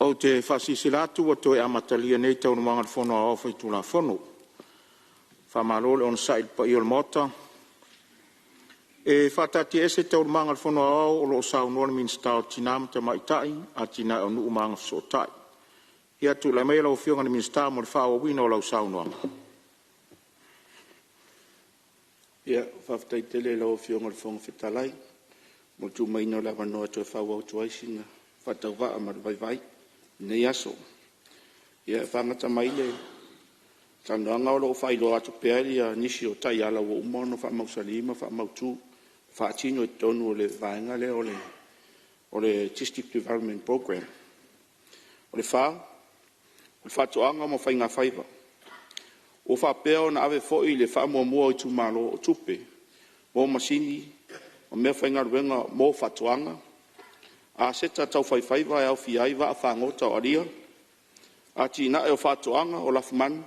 Ou te faasilasila atu ua toe amatalia nei Taualumaga a le Fono Aoao Faitulafono. Faamalo le onosai i le paia o le Maota. E faataatiaese Taualumaga a le Fono Aoao o lo o saunoa le Minisita o Tina ma Tamaitai, Atinae o Nuu ma Agafesootai. Ia, tulai maia lau Afioga i le Minisita mo le faaauauina o lau saunoaga. Ia, faafetai tele i lau Afioga i le Fofoga Fetalai mo le tuu maiga o le avanoa e toe faaauau atu ai sina faatauvaa ma le vaivai i lenei aso. Ia, e faagamata mai le saunoaga o lo o faailoa atu pea nisi o taiala ua uma ona faamausali ma faamautu, faatino i totonu o le vaega lea o le District Development Programme. O le fa, o Faatoaga ma Faigafaiva. Ua faapea ona ave foi le faamuamua a itumalo o tupe mo masini ma meafaigaluega mo faatoaga, aseta tau faifaiva e aofia ai vaafagota o alia, atinae o faatoaga o lafumanu,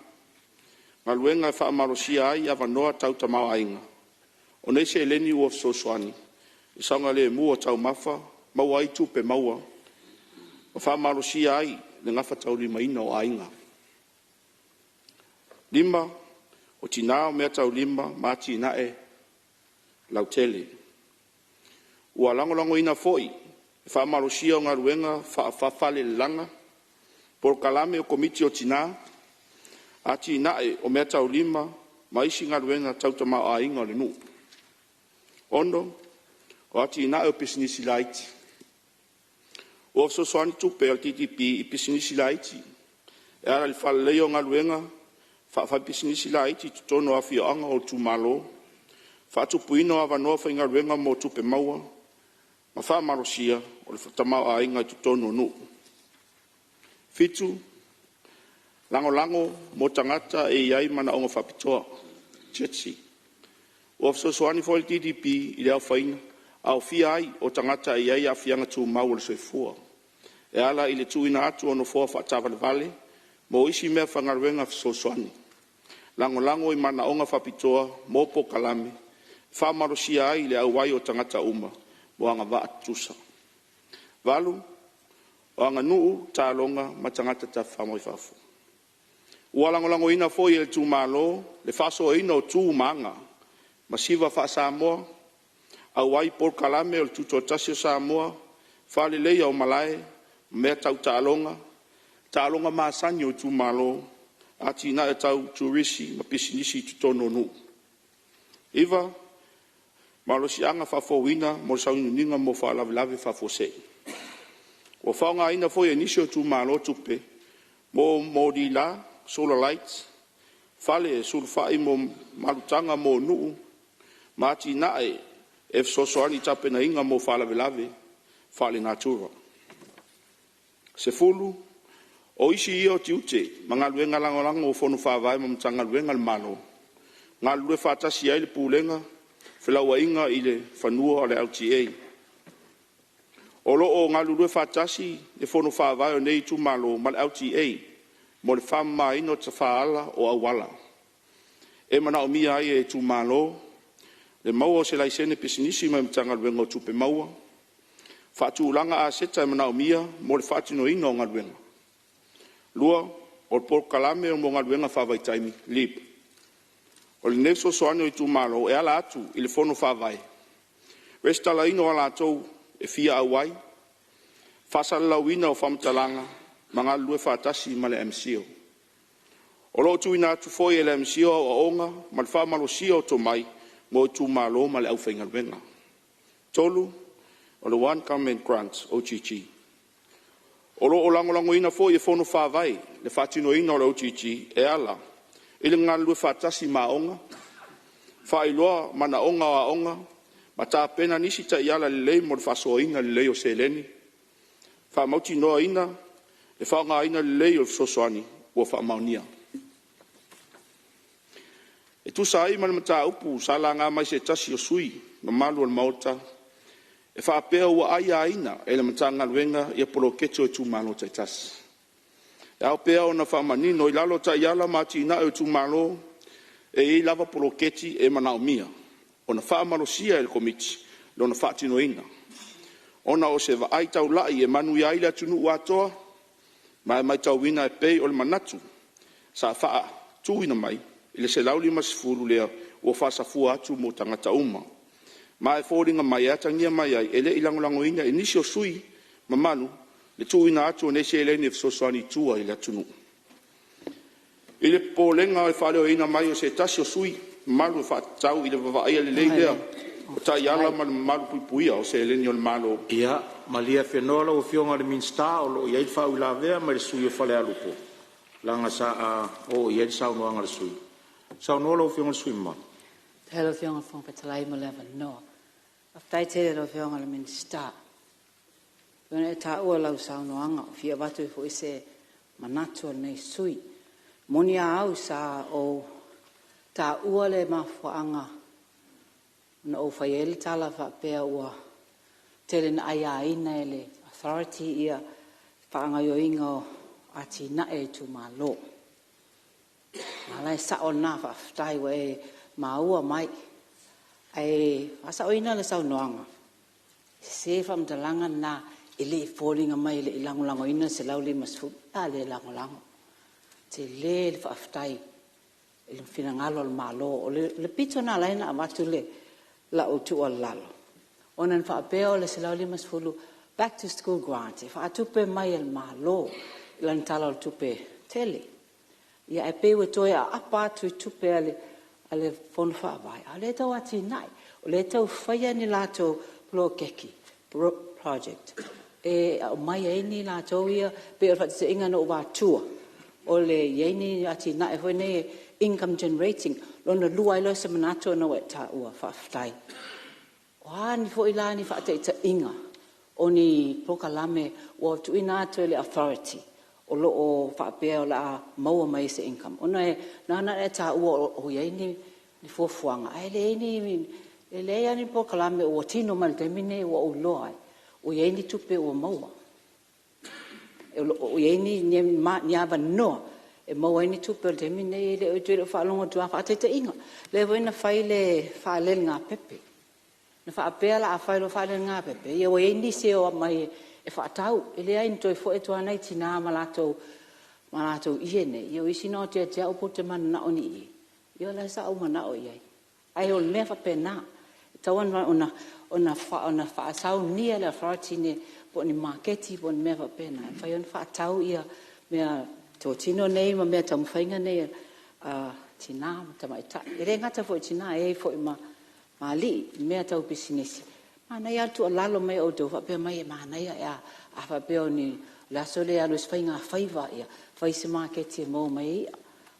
galuega e faamalosia ai avanoa tau tamaoaiga. O nei seleni ua fesoasoani i le saogalemu o taumafa, maua ai tupe maua ma faamalosia ai le gafataulimaina o aiga. 5. O Tina ma Meataulima ma Atinae Lautele. Ua lagolagoina foi le faamalosia o galuega faa-falelalaga, polokalame o Komiti o Tina, atinae o meataulima ma isi galuega tau tamaoaiga o le nuu. 6. O Atinae o Pisinisi Laiti. Ua fesoasoani tupe a le KDP i pisinisi laiti e ala i le faaleleia o galuega faa-faipisinisi laiti i totonu o afioaga o itumalo, faatupuina o avanoa faigaluega mo tupe maua ma faamalosia o le tamaoaiga i totonu o nuu. 7. Lagolago mo tagata e i ai manaoga faapitoa (GETC). Ua fesoasoani foi le KDP i le aofia ai o tagata e i ai aafiaga tumau o le soifua e ala i le tuuina atu o nofoa faataavalevale mo isi meafaigaluega fesoasoani, lagolago i manaoga faapitoa mo polokalame e faamalosia ai le auai o tagata uma ua agavaa tutusa. 8. O Aganuu, Taaloga ma Tagata Tafafao mai Fafo. Ua lagolagoina foi e le Malo le faasoaina o tu ma aga, masiva faa-Samoa, auai i polokalame o le Tutoatasi o Samoa, faaleleia o malae o mea tau taaloga, taaloga masani o itumalo, atinae tau turisi ma pisinisi i totonu o nuu. 9. Malosiaga Faafouina mo le Sauniuniga mo Faalavelave Faafuasei. Ua faaaogaina foi e nisi o itumalo tupe mo moli la, solar lights, fale sulufai mo malutaga mo nuu ma atinae e fesoasoani i tapenaina mo faalavelave faalenatura. 10. O isi ia o tiute ma galuega lagolago a Fono Faavae ma Matagaluega a le Malo, galulue faatasi ai le Pulega o Felauaiga i le Fanua o le LTA. O lo o galulue faatasi le Fono Faavae o nei Itumalo ma le LTA mo le faamamaina o tafaala o auala e manaomia ai e itumalo le maua o se laisene pisinisi mai le Matagaluega o Tupe Maua, faatulaga aseta e manaomia mo le faatinoina o galuega. 2. O le polokalame mo galuega faavaitaimi (LEAP). O lenei fesoasoani o itumalo e ala atu i le Fono Faavae, resitalaina o latou e fia auai, faasalalauina o faamatalaga ma galulue faatasi ma le MCIL. O lo o tuuina atu foi e le MCIL aoaoga ma le faamalosia o tomai mo itumalo ma le aufaigaluega. 3. O le One Government Grant (OGG). O lo o lagolagoina foi e Fono Faavae le faatinoina o le OGG e ala i le galulue faatasi ma aoga, faailoa manaoga o aoga ma tapena nisi taiala lelei mo le faasoaina lelei o seleni, faamautinoaina le faaaogaina lelei o fesoasoani ua faamaonia. E tusa ai ma le mataupu sa laga mai e se tasi o sui usufono mamalu o le Maota e faapea ua aiaina e le Matagaluega ia Poloketi o Itumalo taitasi. E ao pea ona faamanino i lalo o Taiala ma Atinae o Itumalo, e i ai lava poloketi e manaomia ona faamalosia e le Komiti lona faatinoina, ona o se vaai taulai e manuia ai le atunuu atoa. Ma e matauina e pei o le manatu sa faatuina mai i le $150 lea ua faasafua atu mo tagata uma. Ma e foliga mai e atagia mai ai, e le i lagolagoina e nisi o sui usufono mamalu le tuuina atu o nei seleni e fesoasoani i tua i le atunuu. I le popolega e faaleoina mai e se tasi o sui usufono mamalu e faatatau i le vavaaia lelei lea o taiala ma le malupuipuia o seleni a le Malo. Ia malie Afenoa lau Afioga i le Minisita o lo o i ai le faauilavea mai le sui usufono mo Falealupo leaga sa oo i ai le saunoaga a le sui usufono. Saunoa lau Afioga i le sui usufono mamalu. Faafetai lau Afioga i le Fofoga Fetalai mo le avanoa. Faafetai tele i lau Afioga i le Minisita e pei ona e taua i lau saunoaga ua fia avatu ai foi se manatu o lenei sui usufono. E moni a au, sa ou taua le mafuaaga na ou fai ai le tala faapea ua tele ina aiaina e le Authority le faagaoioiga o atinae a Itumalo. A o la e sao lena, faafetai ua e maua mai. Ae faasaoina le saunoaga, e sese le faamatalaga lena, e foliga mai e le i lagolagoina le $150. O le a le lagolago? E tele le faafetai i le finagalo o le Malo. O le pito na ala ai ona avatu lau tuualalo, ona na faapea o le $150 back to school grant e faatupe mai e le Malo i lana Tala o le Tupe Tele. Ae pei ua toe aapa atu i tupe a le Fono Faavae, a o lea e tau atinae, o lea e tau fai ni latou poloketi, project e aumai ai ni latou ia… Pei o le faataitaiga na ou avatua, o le i ai ni atinae foi nei income generating. Lona lua ai lea o se manatu ona ua e taua, faafetai. O a foi la ni faataitaiga o ni polokalame ua tuuina atu e le Authority o lo o faapea o le a maua mai ai se income, ona e ala ona e taua o i ai ni fuafuaga, ae leai lava ni polokalame ua tino mai i le taimi lenei ua ou iloa ai ua i ai ni tupe ua maua. O lo o i ai ni avanoa e maua ai ni tupe. O le taimi lenei ou te le o faalogo atu lava. O le faataitaiga, lea foi na fai le faaleleigapepe, na faapea o le a fai loa le faaleleigapepe, ia ua i ai nisi e omai e faatau. E leai na toe foi atu lava nai tina ma latou ie nei, ia o isi na o oti ia te au pe ou te mananao i ni ie, ia o lea sa ou manao i ai. Ae o le mea faapena, e tatau ona faasaunia e le Authority po o ni maketi po o ni mea faapena e mafai ona faatau meatotino nei ma meataumafaiga nei a tina ma tamaitai. E le gata foi i tina, e i ai foi ma alii i mea tau pisinisi. Manaia lava le tuualalo mai o outou faapea mai e manaia, a faapea o le aso lea e alu ai se faigafaiva, ia fai se maketi e maua mai ai i'a.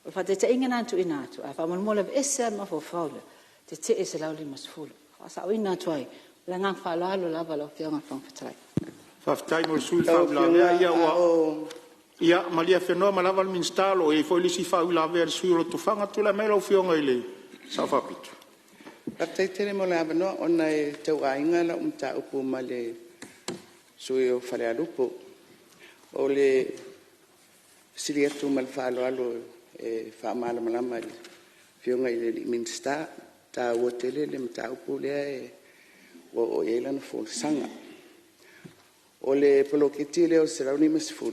O le faataitaiga lena na tuuina atu, ae faamolemole aveese lava le mafaufau lea, tetee i le $150. E faasaoina atu ai. Ma le agaga faaaloalo lava lau Afioga i le Fofoga Fetalai. Faafetai mo le sui usufono le faauilavea. Ia malie Afenoa ua lava le Minisita o lo o i ai foi le isi faauilavea a le sui usufono o Lotofaga. Tulai mai lau Afioga i le Sao Faapito. Faafetai tele mo le avanoa, ona e tauaiga lau mataupu ma le sui usufono o Falealupo. O le fesili atu ma le faaaloalo e faamalamalama i le Afioga i le Minisita, e taua tele le mataupu lea ua oo i ai lana folasaga. O le poloketi lea o le $150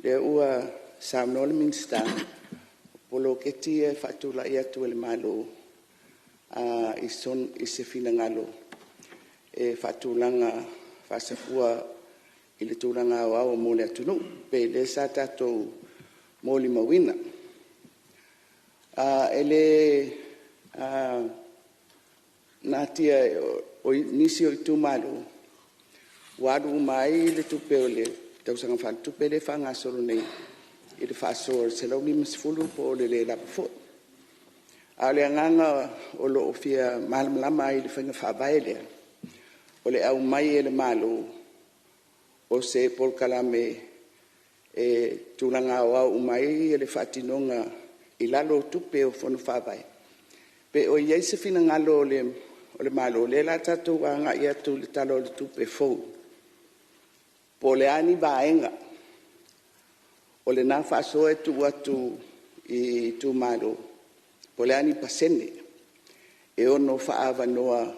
lea ua saunoa le Minisita, o poloketi ia e faatulai atu e le Malo i se finagalo e faatulaga faasafua i le tulaga aoao mo le atunuu, pei o lea sa tatou molimauina. E le natia o nisi o itumalo ua alu uma ai le tupe o le tausaga faaletupe lea e faagasolo nei i le faasoa o le $150 po o le le lava foi. A o le agaga o lo o fia malamalama ai i le faiga faavae lea, o le aumai e le Malo o se polokalame e tulaga aoao uma ai le faatinoga i lalo o tupe o Fono Faavae, pe o i ai se finagalo o le Malo, o lea o le a tatou agai atu i le Tala o le Tupe fou, po o a ni vaega o lena faasoa e tuu atu i itumalo, po o a ni pasene e ono faaavanoa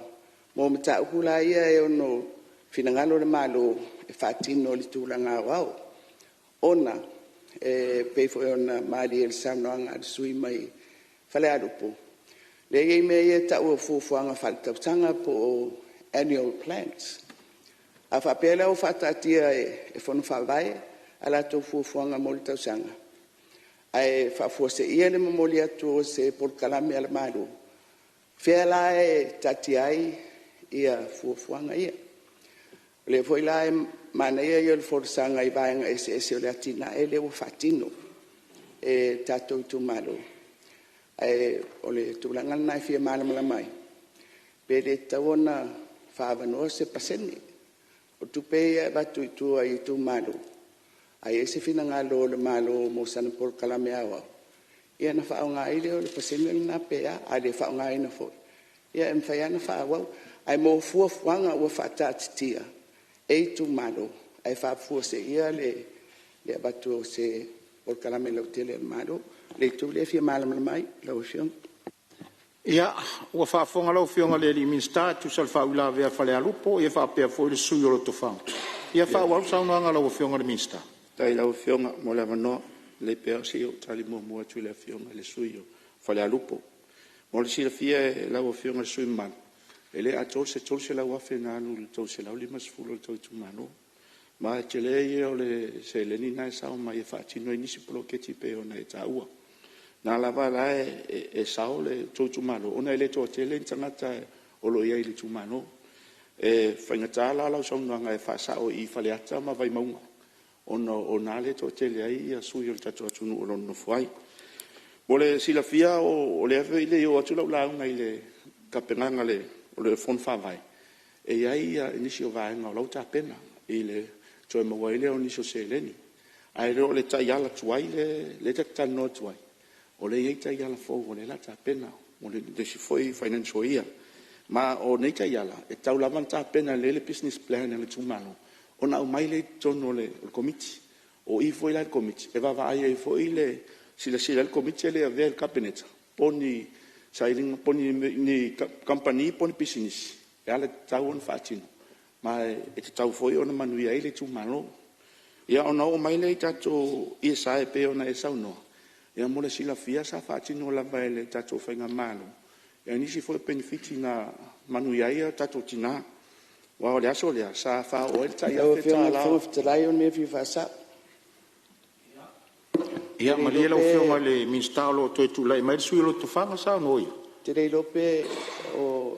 mo mataupu la ia e ono finagalo le Malo e faatino i le tulaga aoao. Ona e pei foi ona malie i le saunoaga a le sui usufono mai Falealupo, lea e i ai mea ia e tau o fuafuaga faaletausaga po o annual plans. A faapea la ua faataatia e Fono Faavae a latou fuafuaga mo le tausaga, ae faafuaseia le momoli atu o se polokalame a le Malo, o fea la e taatia ai fuafuaga ia? O lea foi la e manaia ia o le folasaga i vaega eseese o le atinae lea ua faatino e tatou itumalo. Ae o le tulaga lena e fia malamalama ai, pe le tatau ona faaavanoa se pasene o tupe ia e avatu i tua i itumalo. A i ai se finagalo o le Malo mo sana polokalame aoao, ia ona faaaoga ai lea o le pasene lena pe a. A le faaaogaina foi, ia e mafai lava ona faaauau. Ae mo fuafuaga ua faataatitia e itumalo ae faafuaseia le avatu o se polokalame lautele a le Malo. O le itu lea e fia malamalama ai lau Afioga. Ia, ua faafofoga lau Afioga i le Minisita e tusa o le faauilavea a Falealupo faapea foi le sui usufono o Lotofaga. Ia faaauau le saunoaga a lau Afioga i le Minisita. Faafetai i lau Afioga mo le avanoa. E lelei pea se i ou tali muamua atu i le Afioga i le sui usufono o Falealupo. Mo le silafia e lau Afioga i le sui usufono mamalu, e le atoa se $300,000 na alu i le 350 o le tou itumalo. Ma o le tele ia o le seleni lena e sao mai e faatino ai nisi poloketi pei ona e taua. O lena lava la e sao le tou itumalo ona e le toatele ni tagata o lo o i ai i le itumalo. E faigata la lau saunoaga e faasao i Faleata ma Vaimauga ona o i ina lea e toatele ai sui usufono o le tatou atunuu o lo o nonofo ai. Mo le silafia o lea foi e le i oo atu lau lauga i le tapenaga o le Fono Faavae, e i ai nisi o vaega o la ua tapena i le toe maua ai lea o nisi o seleni. Ae le o le taiala tuai lea ta te talanoa atu ai, o lea e i ai taiala fou o lea o le a tapena mo le isi foi financial year. Ma o nei taiala, e tatau lava ona tapena lelei le business plan a le itumalo ona aumai lea i totonu o le Komiti. O i foi la i le Komiti e vaavaai ai foi le… silasila ai le Komiti ae le i avea i le Kapeneta po o ni sailiga po o ni kamupani po o ni pisinisi e alagatau ona faatino ma e tatau foi ona manuia ai le itumalo. Ia ona oo mai lea i tatou ESI e pei ona e saunoa, ia mo le silafia sa faatino lava e le tatou faigamalo nisi foi o penefiti na manuia ai tatou tina. Aua o le aso lea sa faaoo ai le tai Lau Afioga i le Fofoga Fetalai o le mea e fia faasao. Ia malie lau Afioga i le Minisita o lo o toe tulai mai le sui usufono o Lotofaga. Saunoa ia. Ou te le iloa pe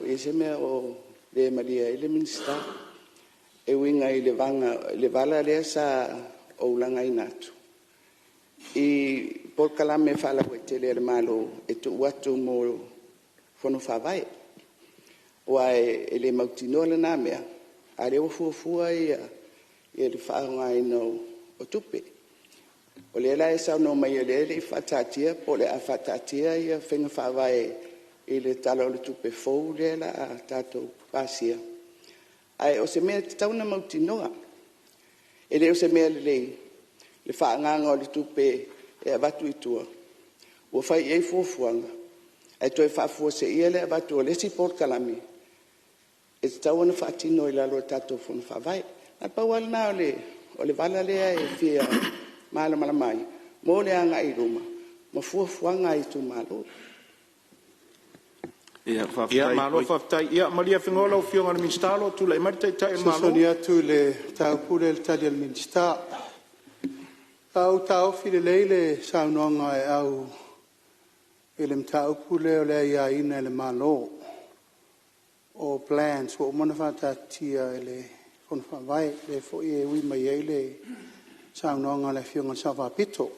i ai se mea o le malie ai le Minisita e uiga i le vala lea sa ou lagaina atu i polokalame faalauaitele a le Malo e tuu atu mo Fono Faavae. Aua e le mautinoa lena mea, a o lea ua fuafua le faaaogaina o tupe. O lea la e saunoa mai o lea e le i faataatia po o le a faataatia faiga faavae i le Tala o le Tupe fou lea o le a tatou pasia. Ae o se mea e tatau ona mautinoa, e le o se mea lelei le faaagaaga o le tupe e avatu i tua ua fai i ai fuafuaga ae toe faafuaseia le avatu o le isi polokalame e tatau ona faatino i lalo o tatou Fono Faavae. Na o le pau lava lena o le vala lea e fia malamalama ai mo le agai i luma ma fuafuaga a itumalo. Ia malo faafetai. Ia malilie lau Afioga i le Minisita o lo o tulai mai le Taitai o le Malo. E fesoasoani atu i le mataupu lea i le tali a le Minisita. Sa ou taofi lelei le saunoaga a Aeau i le mataupu lea o le aiaina e le Malo o plans ua uma ona faataatitia e le Fono Faavae, lea foi e ui mai ai le saunoaga a le Afioga i le Sao Faapito.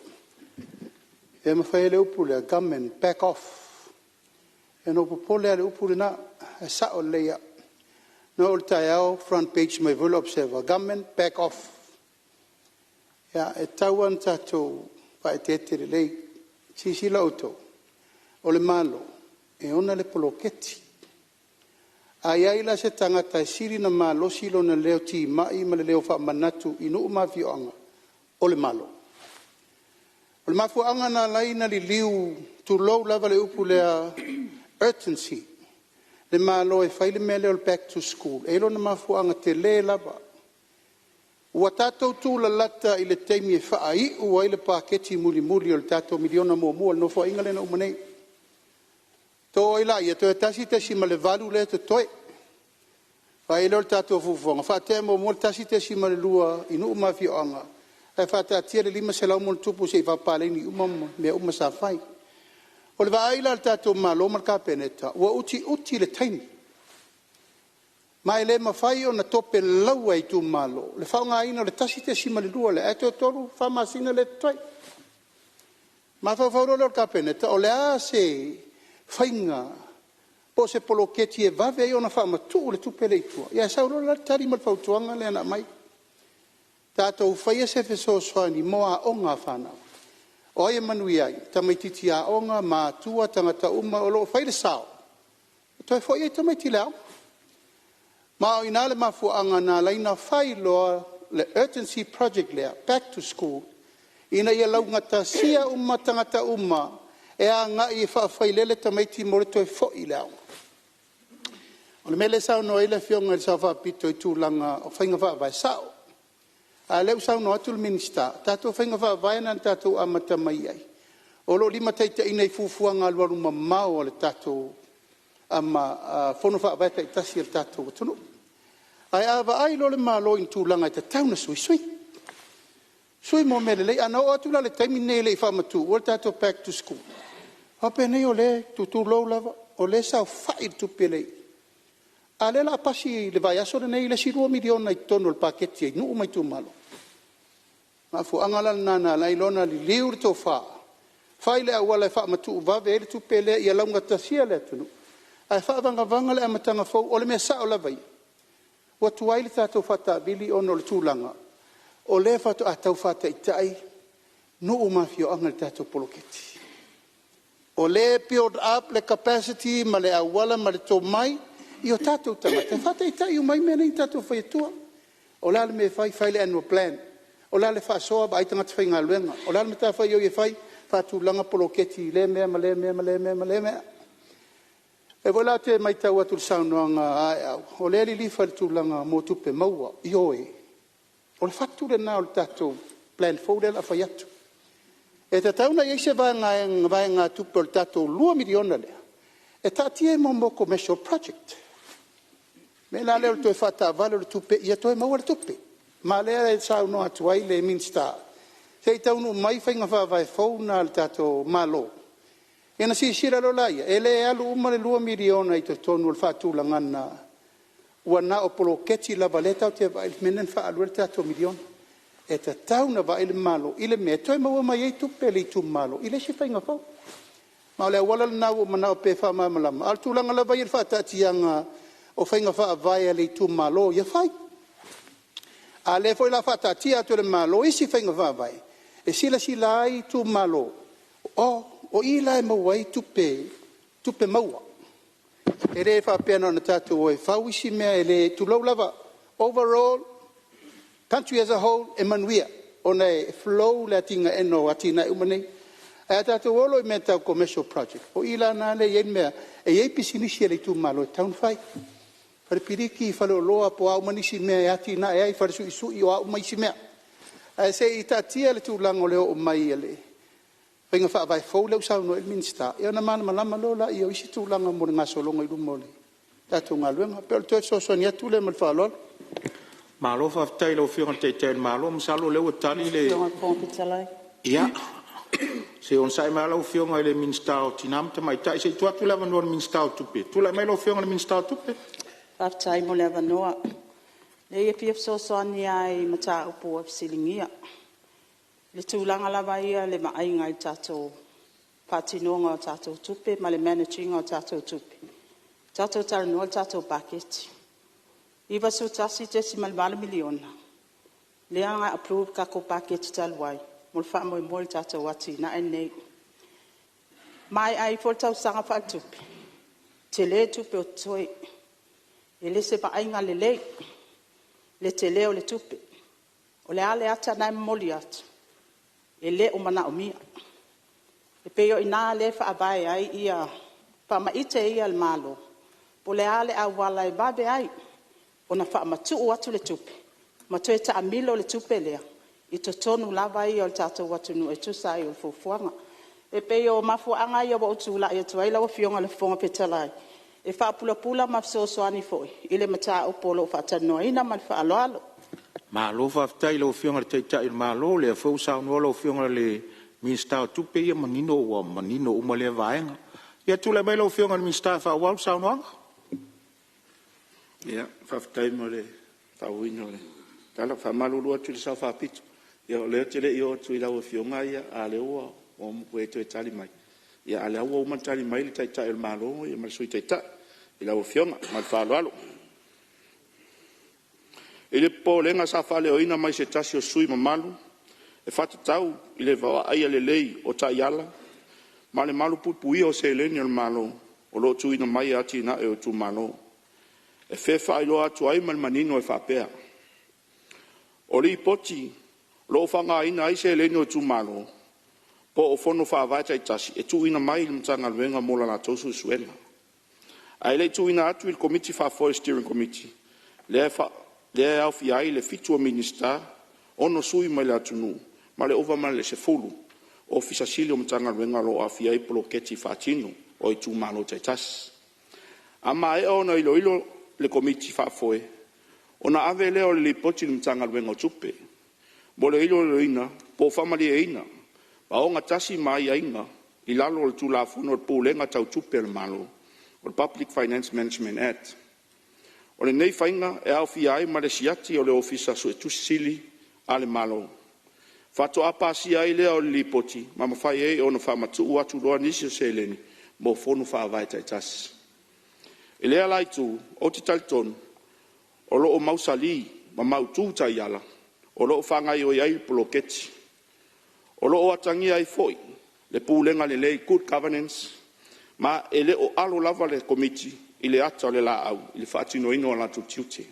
E mafai ai le upu lea, government back off. Na ou popole lava i le upu lena, ae sao lelei lava. Na oo i le taeao front page mai foi le Observer, government back off. Ia, e tatau lava ona tatou faaeteete lelei. Silasila outou, o le Malo e ona le poloketi. A i ai la se tagata e sili ona malosi lona leo timai ma le leo faamanatu i nuu ma afioaga, o le Malo. O le mafuaaga na ala ai ona liliu, tulou lava le upu lea, urgency le Malo e fai le mea lea o le back to school, e i ai lona mafuaaga tele lava. Ua tatou tulalata i le taimi e faaiu ai le paketi mulimuli o le tatou miliona muamua i le Nofoaiga lea na uma nei. To ai laia, toe 1.8 lea e totoe. Ona fai ai lea o le tatou fuafuaga, faatea muamua le 1.2 i nuu ma afioaga, ae faataatia le 500+ se i faapaleni uma mea uma sa fai. O le vaai la a le tatou Malo ma le Kapeneta, ua utiuti le taimi, ma e le mafai ona tope laua e itumalo le faaaogaina o le 1.2 lea, ae toe 3, 4 masina lea e totoe. Ona mafaufau loa lea o le Kapeneta, o le a se faiga po o se poloketi e vave ai ona faamatuu le tupe lea i tua? Ia sau loa la le tali ma le fautuaga lea na aumai, tatou faia se fesoasoani mo aoga a fanau. O ai e manuia ai? O tamaitiiti aoga, matutua, tagata uma o lo o fai le sao e toe foi ai tamaiti i le aoga. Ma o i ina le mafuaaga na ala ai ona fai loa le urgency project lea, back to school, ina ia laugatasia uma tagata uma e agai e faafailele tamaiti mo le toe foi i le aoga. O le mea lea e saunoa ai le Afioga i le Sao Faapito i tulaga o faiga faavae, e sao. A o lea ua saunoa atu le Minisita, o tatou faiga faavae lena na tatou amata mai ai, o lo o limataitaiina i fuafuaga alualumamao a le tatou Fono Faavae taitasi a le tatou atunuu. Ae a vaai loa le Malo i ni tulaga e tatau ona sui, sui. Sui mo mea lelei. Ana oo atu la i le taimi lenei e le i faamatuua le tatou back to school, faapenei o lea e, tulou lava, o lea e saofai le tupe lea i i, a o lea o le a pasi i le vaiaso lenei le isi $2 miliona i totonu o le paketi a nuu ma itumalo. O le mafuaaga la lena na ala ai ona liliu le tofa, fai le auala e faamatuu vave ai le tupe lea ia laugatasia le atunuu, ae faavagavaga le amataga fou. O le mea sao lava ia, ua tuai le tatou faataavili ona o le tulaga o lea faatoa tau faataitai nuu ma afioaga i le tatou poloketi. O lea e build up le capacity ma le auala ma le tomai i o tatou tagata e faataitai uma ai mea nei na tatou fai atua. O le a le mea e fai, fai le annual plan. O le a le faasoa, vaai tagata faigaluega. O le a le matafaioi e fai, faatulaga poloketi i lea mea ma lea mea ma lea mea. O lea foi la ou te matau atu i le saunoaga a Aeau, o lea e lilifa i le tulaga mo tupe maua. Ioe, o le fatu lena o le tatou plan fou lea o le a fai atu. E tatau ona i ai se vaegatupe o le tatou $2 miliona lea e taatia i mea o commercial project. O le mea la lea o le toe faataavale o le tupe ia toe maua le tupe. Ma o lea e saunoa atu ai le Minisita, se i taunuu mai faiga faavae fou na a le tatou Malo, ia ona silasila loa lea, e le alu uma le $2 miliona i totonu o le faatulagaga ua na o poloketi lava o lea tatou te vaai i le mea lea na faaalu ai le tatou miliona. E tatau ona vaai le Malo i le mea e toe maua mai ai tupe a le itumalo i le isi faiga fou. Ma o le auala lena ua ou manao pea e faamalamalama, a o le tulaga lava ia i le faataatiaga o faiga faavae a le itumalo, ia fai. A o lea foi o le a faataatia atu e le Malo isi faiga faavae e silasila ai itumalo, o i la e maua ai tupe maua. E le faapea na ona tatou o e fau isi mea, tulou lava, overall, country as a whole, e manuia ona e flow le atinaeina o atinae uma nei. Ae a tatou o loa i mea tau commercial project, o i la lena e i ai le mea e i ai pisinisi a le itumalo e tatau ona fai, fale piliki, faleoloa po o a uma nisi mea e atiae ai, fale suisui o a uma isi mea. Ae se i taatia le tulaga o le oo mai o le faiga faavae fou lea ua saunoa i ai le Minisita, ia ona malamalama loa lea o isi tulaga mo le gasologa i luma o le tatou galuega. E pei o le toe fesoasoani atu lea ma le faaaloalo. Malo faafetai i lau Afioga i le Taitai o le Malo, masalo o lea ua tali le... Ia, se i onosai mai lava lau Afioga i le Minisita o Tina ma Tamaitai, se i tuu atu le avanoa i le Minisita o Tupe. Tulai mai lau Afioga i le Minisita o Tupe. Faafetai mo le avanoa. Leai e fia fesoasoani lava i mataupu ua fesiligia. I le tulaga lava ia o le vaaiga i le tatou faatinoga o tatou tupe ma le manage ina o tatou tupe, tatou talanoa i le tatou paketi. E $91.8 miliona lea na approve i le tatou paketi talu ai mo le faamoemoe i le tatou atinae lenei. E maea ifo le tausaga faaletupe, tele le tupe o totoe. E le o se vaaiga lelei le tele o le tupe. O le a le ata lena e momoli atu? E le o manaomia. E pei o i ina lea e faavae ai faamaite ia a le Malo, po o le a le auala e vave ai ona faamatuu atu le tupe ma toe taamilo le tupe lea i totonu lava ia o le tatou atunuu e tusa ai o fuafuaga. E pei o mafuaaga ia ua ou tulai atu ai lau Afioga i le Fofoga Fetalai e faapulapula ma fesoasoani foi i le mataupu o lo o faatalanoaina. Ma le faaaloalo. Malo faafetai i lau Afioga i le Taitai o le Malo, o lea foi ua saunoa lau Afioga i le Minisita o Tupe, ia manino ua manino uma lea vaega. Ia tulai mai lau Afioga i le Minisita e faaauau le saunoaga. Faafetai mo le faaauauina o le tala. E faamalulu atu i le Sao Faapito, ia o lea ou te le i oo atu i lau Afioga a o lea ua e toe tali mai, a o lea ua uma ona tali mai le Taitai o le Malo ma le Sui Taitai i lau Afioga. Ma le faaaloalo. I le popolega sa faaleoina mai e se tasi o sui usufono mamalu e faatatau i le vaaia lelei o taiala ma le malupuipuia o seleni a le Malo o lo o tuuina mai e atinae o Itumalo. E fia faailoa atu ai ma le manino e faapea; O Lipoti o lo o faaaogaina ai seleni a Itumalo po o Fono Faavae taitasi e tuuina mai i le Matagaluega mo la latou suesuega, ae le i tuuina atu i le Komiti Faafoe, Steering Committee, lea e aofia ai le 7 o Minisita, 6 sui mai le atunuu ma le ova ma le 10 Ofisa Sili o Matagaluega o lo o aafia ai poloketi faatino a itumalo taitasi. A maea ona iloilo e le Komiti Faafoe ona ave lea o le Lipoti i le Matagaluega o Tupe mo le iloiloina po o faamalieina ma ogatasi ma aiaiga i lalo o le Tulafono o Pulega Tau Tupe a le Malo, Public Finance Management Act. O lenei faiga e aofia ai ma le siati o le Ofisa Suetusi Sili a le Malo, faatoa pasia ai lea o le Lipoti ma mafai ai ona faamatuu atu loa nisi o seleni mo Fono Faavae taitasi. I lea la itu, ou te talitonu o lo o mausali ma mautu taiala o lo o faagaioi ai poloketi. O lo o atagia ai foi le pulega lelei, good governance, ma e le o alo lava le Komiti i le ata o le laau i le faatinoina o latou tiute.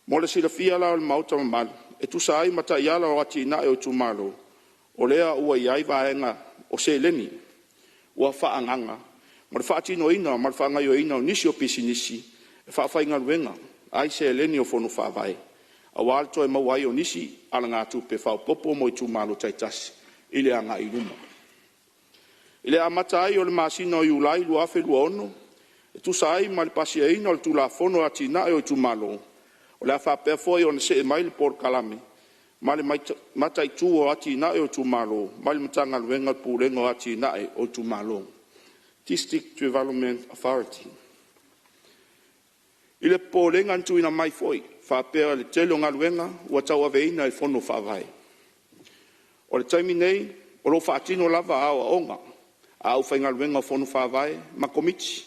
Mo le silafia la e le Maota mamalu e tusa ai ma Taiala o Atinae o Itumalo, o lea ua i ai vaega o seleni ua faaagaaga mo le faatinoina ma le faagaoioiga o nisi o pisinisi e faafaigaluega ai seleni o Fono Faavae aua le toe maua ai o nisi alagatupe faaopoopo mo itumalo taitasi i le agai i luma. I le amata ai o le masina o Iulai 2026 e tusa ai ma le pasiaina o le Tulafono o Atinae o Itumalo, o le a faapea foi ona see mai le polokalame ma le mataitu o atinae o Itumalo mai le Matagaluega o le Pulega o Atinae o Itumalo, District Development Authority. I le popolega na tuuina mai foi faapea o le tele o galuega ua tauaveina e Fono Faavae. O le taimi nei o lo o faatino lava aoaoga a aufaigaluega o Fono Faavae ma Komiti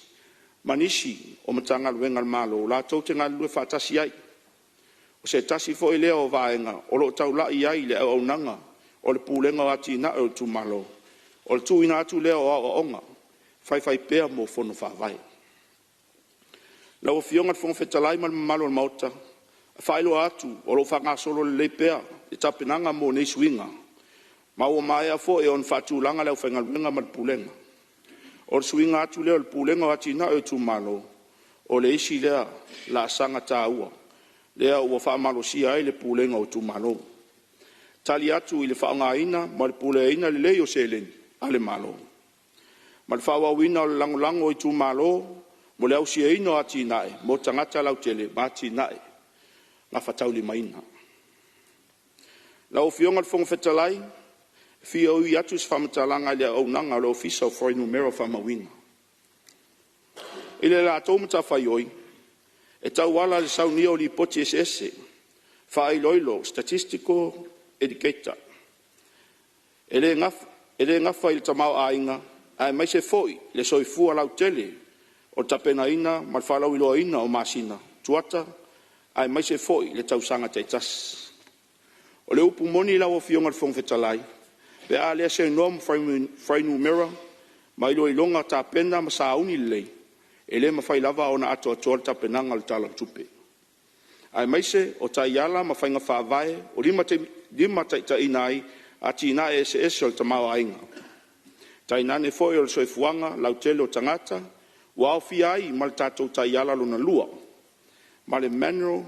ma nisi o Matagaluega a le Malo latou te galulue faatasi ai. O se tasi foi lea o vaega o lo o taulai i ai le auaunaga o le Pulega o Atinae o Itumalo, o le tuuina atu lea o aoaoga faifaipea mo Fono Faavae. Lau Afioga i le Fofoga Fetalai ma le mamalu o le Maota, e faailoa atu o lo o faagasolo lelei pea le tapenaga mo nei suiga, ma ua maea foi ona faatulaga le aufaigaluega ma le Pulega. O le suiga atu lea o le Pulega o Atinae o Itumalo, o le isi lea laasaga taua lea ua faamalosia ai le Pulega o Itumalo, tali atu i le faaaogaina ma le puleaina lelei o seleni a le Malo, ma le faaauauina o le lagolago i Itumalo mo le ausiaina o atinae mo tagata lautele ma atinae gafataulimaina. Lau Afioga i le Fofoga Fetalai, e fia ui atu se faamatalaga i le auaunaga a le Ofisa o Fuainumera Faamauina. I le latou matafaioi e tauala i le saunia o Lipoti eseese faailoilo statistical indicator e le nafa i le tamaoaiga aemaise foi le soifua lautele. O le tapenaina ma le faalauiloaina o masina, kuata aemaise foi le tausaga taitasi. O le upu moni lau Afioga i le Fofoga Fetalai, pe a le seanoa ma fuainumera ma iloiloga tapena ma sauni lelei, e le mafai lava ona atoatoa le tapenaga o le Tala o le Tupe, aemaise o taiala ma faiga faavae o limataitaiina ai atinae eseese o le tamaoaiga, tainane foi o le soifuaga lautele o tagata ua aofia ai ma le tatou Taiala Lona Lua ma le Manual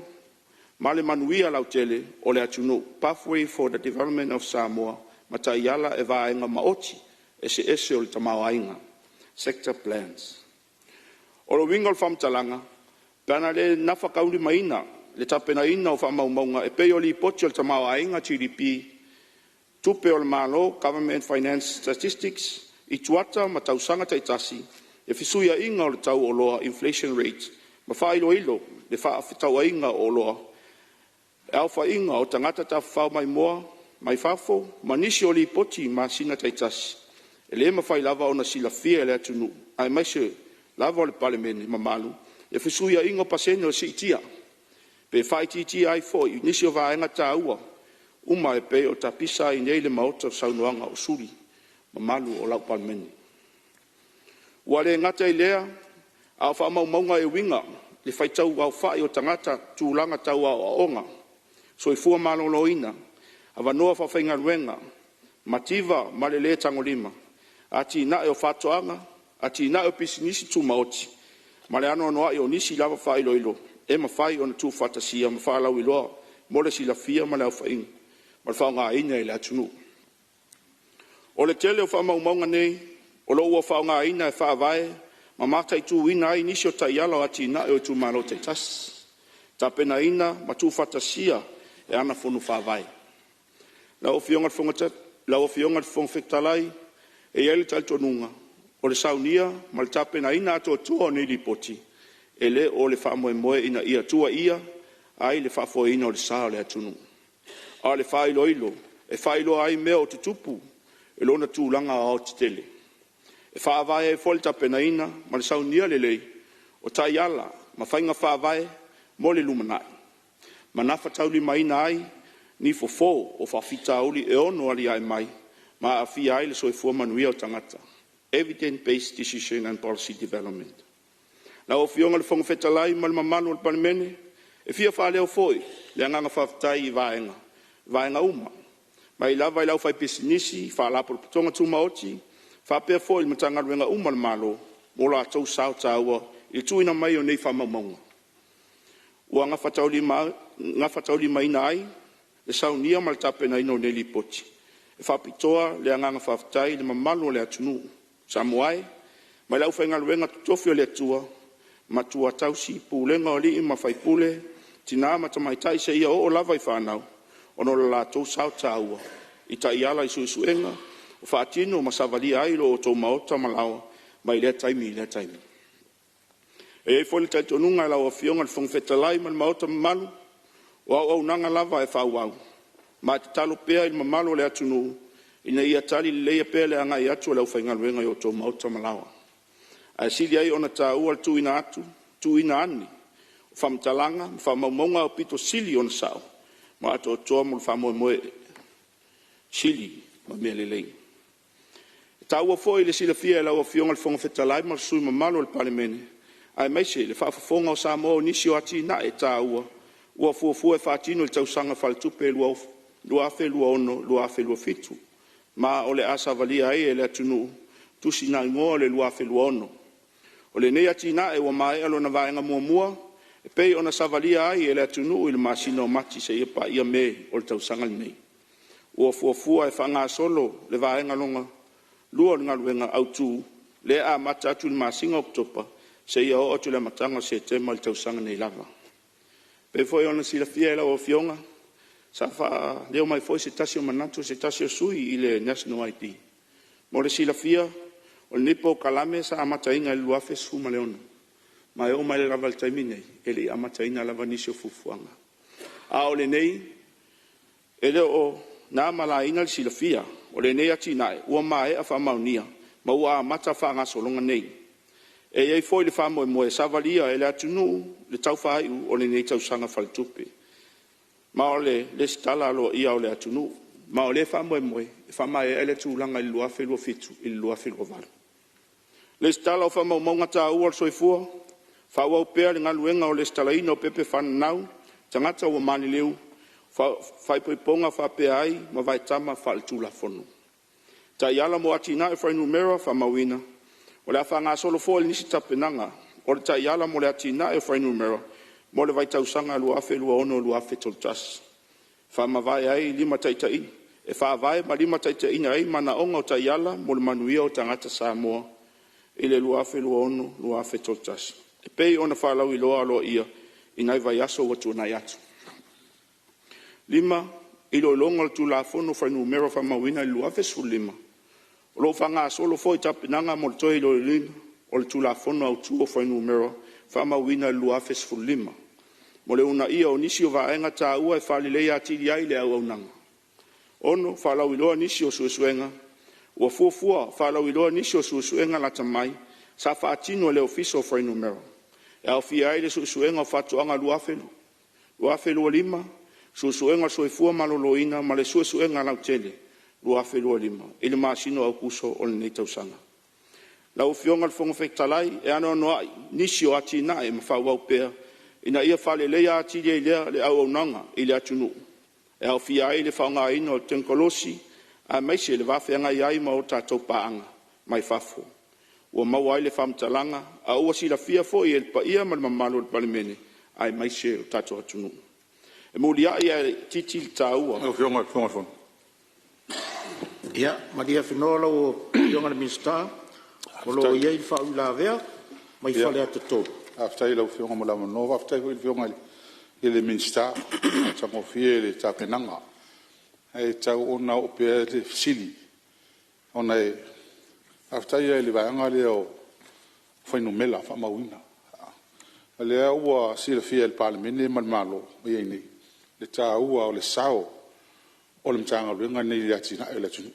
ma le Manuia Lautele o le Atunuu, Pathway for the Development of Samoa ma Taiala e Vaega Maoti eseese o le Tamaoaiga, Sector Plans. O le uiga o le faamatalaga, pe ana le gafataulimaina le tapenaina o faamaumauga e pei o Lipoti o le Tamaoaiga GDP, Tupe a le Malo Government Finance Statistics i kuata ma tausaga taitasi, le fesuiaiga o le tau o oloa (inflation rate) ma faailoilo le fefaatauaiga o oloa, aofaiga o tagata tafafao maimoa mai fafo ma nisi o Lipoti i masina taitasi, e le mafai lava ona silafia e le atunuu aemaise lava o le Palemene mamalu le fesuiaiga o pasene o le siitia pe faaitiitia ai foi nisi o vaega taua uma e pei ona tapisa ai nei le Maota i saunoaga a sui usufono mamalu o lau Palemene. Ua le gata i lea, a o faamaumauga e uiga i le faitau aofai o tagata, tulaga tau aoaoga, soifua maloloina, avanoa faafaigaluega, mativa ma le le tagolima, atinae o faatoaga, atinae o pisinisi tumaoti ma le anoanoai o nisi lava faailoilo e mafai ona tuufaatasia ma faalauiloa mo le silafia ma le aofaiga ma le faaaogaina e le atunuu. O le tele o faamaumauga nei o lo o ua faaaogaina e faavae ma mataituina ai nisi o taiala o atinae o Itumalo taitasi, tapenaina ma tuufaatasia e ana Fono Faavae. Lau Afioga i le Fofoga Fetalai, e i ai le talitonuga o le saunia ma le tapenaina atoatoa o nei Lipoti, e le o le faamoemoe ina ia tuuaia ai le faafoeina o le sa o le atunuu, a o le faailoilo e faailoa ai mea o tutupu i lona tulaga aoaotetele. E faavae ai foi le tapenaina ma le saunia lelei o taiala ma faiga faavae mo le lumanai, ma gafataulimaina ai ni fofo o faafitauli e ono aliae mai ma aafia ai le soifua manuia o tagata, evidence based decision and policy development. Lau Afioga i le Fofoga Fetalai ma le mamalu o le Palemene, e fia faaleo foi le agaga faafetai i vaega uma mai lava i le aufaipisinisi, Faalapotopotoga Tumaoti faapea foi Matagaluega uma a le Malo mo latou sao taua i le tuuina mai o nei faamaumauga ua gafataulimaina ai le saunia ma le tapenaina o nei Lipoti. E faapitoa le agaga faafetai i le mamalu o le atunuu. Samoa e, mai le aufaigaluega totofi a le Atua, Matua tausi, Pulega o Alii ma Faipule, Tina ma Tamaitai seia oo lava i fanau ona o lo latou sao taua i taiala i suesuega ua faatino ma savalia ai lo outou maota ma laoa mai lea taimi i lea taimi. E i ai foi le talitonuga lau Afioga i le Fofoga Fetalai ma le Maota mamalu, o auaunaga lava e faaauau ma e tatalo pea i le mamalu o le atunuu ina ia talileleia pea le agai atu o le aufaigaluega i o outou maota ma laoa. Ae sili ai ona taua le tuuina ane o faamatalaga ma faamaumauga aupito sili ona sao ma atoatoa mo le faamoemoe sili ma mea lelei. E taua foi le silafia e lau Afioga i le Fofoga Fetalai ma sui usufono mamalu o le Palemene aemaise le faafofoga a Samoa o nisi o atinae taua ua fuafua e faatino i le tausaga faaletupe 2026/2027 ma o le a savalia ai e le atunuu tusigaigoa o le 2026. O lenei atinae ua maea lona vaega muamua e pei ona savalia ai e le atunuu i le masina o Mati seia paia Me o le tausaga lenei. Ua fuafua e faagasolo le vaega lona lua o le galuega autu lea e amata atu i le masina o Oketopa seia oo atu i le amataga o Setema i le tausaga nei lava. E pei foi ona silafia e lau Afioga, sa faaleo mai foi se tasi o manatu o se tasi o sui usufono i le National ID. Mo le silafia o lenei polokalame sa amataina i le 2016 ma e oo mai lava i le taimi lenei e le i amataina lava nisi o fuafuaga. A o lenei, e le o na ma le laina le silafia o lenei atinae ua maea faamaonia ma ua amata faagasologa nei. E i ai foi le faamoemoe e savalia e le atunuu le tau faaiu o lenei tausaga faaletupe ma o le lesitala aloaia o le atunuu. Ma o lea faamoemoe e faamaea lea tulaga i le 2027 i le 2028. Lesitala o faamaumauga taua o le soifua, faaauau pea le galuega o le lesitalaina o pepe fananau tagata ua maliliu faaipoipoga faapea ai ma vaitama faaletulafono. Taiala mo Atinae o Fuainumera Faamauina, o le a faagasolo foi nisi tapenaga o le Taiala mo le Atinae o Fuainumera. mo le vaitausaga 2026-2031, e faavae ma limataitaiina ai manaoga o Taiala mo le Manuia o Tagata Samoa i le 2026-2031, e pei ona faalauiloa aloaia i nai vaiaso ua tuanai atu. 5. Iloiloga o le Tulafono o Fuainumera Faamauina 2015, o lo o faagasolo foi tapenaga mo le toe iloiloina o le Tulafono Autu o Fuainumera Faamauina 2015 mo le uunaia o nisi o vaega taua e faaleleia atili ai le auaunaga. 6. Faalauiloa nisi o suesuega ua fuafua faalauiloa nisi o suesuega lata mai sa faatino e le Ofisa o Fuainumera, e aofia ai le Suesuega o Faatoaga 2025, Suesuega o le Soifua Maloloina ma le Suesuega Lautele 2025 i le masina o Aokuso o lenei tausaga. Lau Afioga i le Fofoga Fetalai, e anoanoai nisi o atinae ma faaauau pea ina ia faaleleia atili ai le auaunaga i le atunuu e aofia ai le faaaogaina o tekonolosi aemaise le va feagai ai ma tatou paaga mai fafo ua maua ai le faamatalaga a ua silafia foi e le paia ma le mamalu o le Palemene aemaise o le tatou atunuu. E muliai ae itiiti le taua… Lau Afioga i le Fofoga o le Fono. Ia malie Afenoa lau Afioga i le Minisita o lo o i ai le faauilavea mai Faleata 3. Faafetai i lau Afioga mo le avanoa, faafetai foi i le Afioga i le Minisita le matagofie le tapenaga. Ae tatau ona oo pea le fesili ona e faafetai lava i le vaega lea o fuainumera faamauina. O lea ua silafia e le Palemene ma le Malo o i ai nei le taua o le sao o le Matagaluega lenei i le atinae o le atunuu.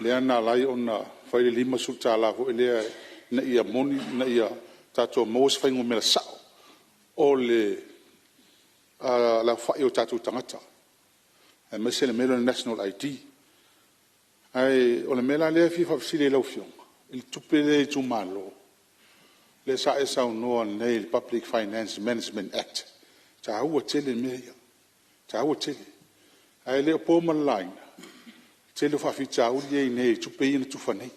Lea na ala ai ona fai le $50 foi lea ina ia moni, ina ia tatou maua se fuainumera sao o le aofai o tatou tagata aemaise le mea lea o le National ID. Ae o le mea la lea e fia faafesili ai i lau Afioga, i le tupe lea i itumalo, lea sa e saunoa nei i le Public Finance Management Act, e taua tele mea ia, e taua tele. Ae le o po ma le laina le tele o faafitauli lea e i ai nei i tupe ia na tufa nei.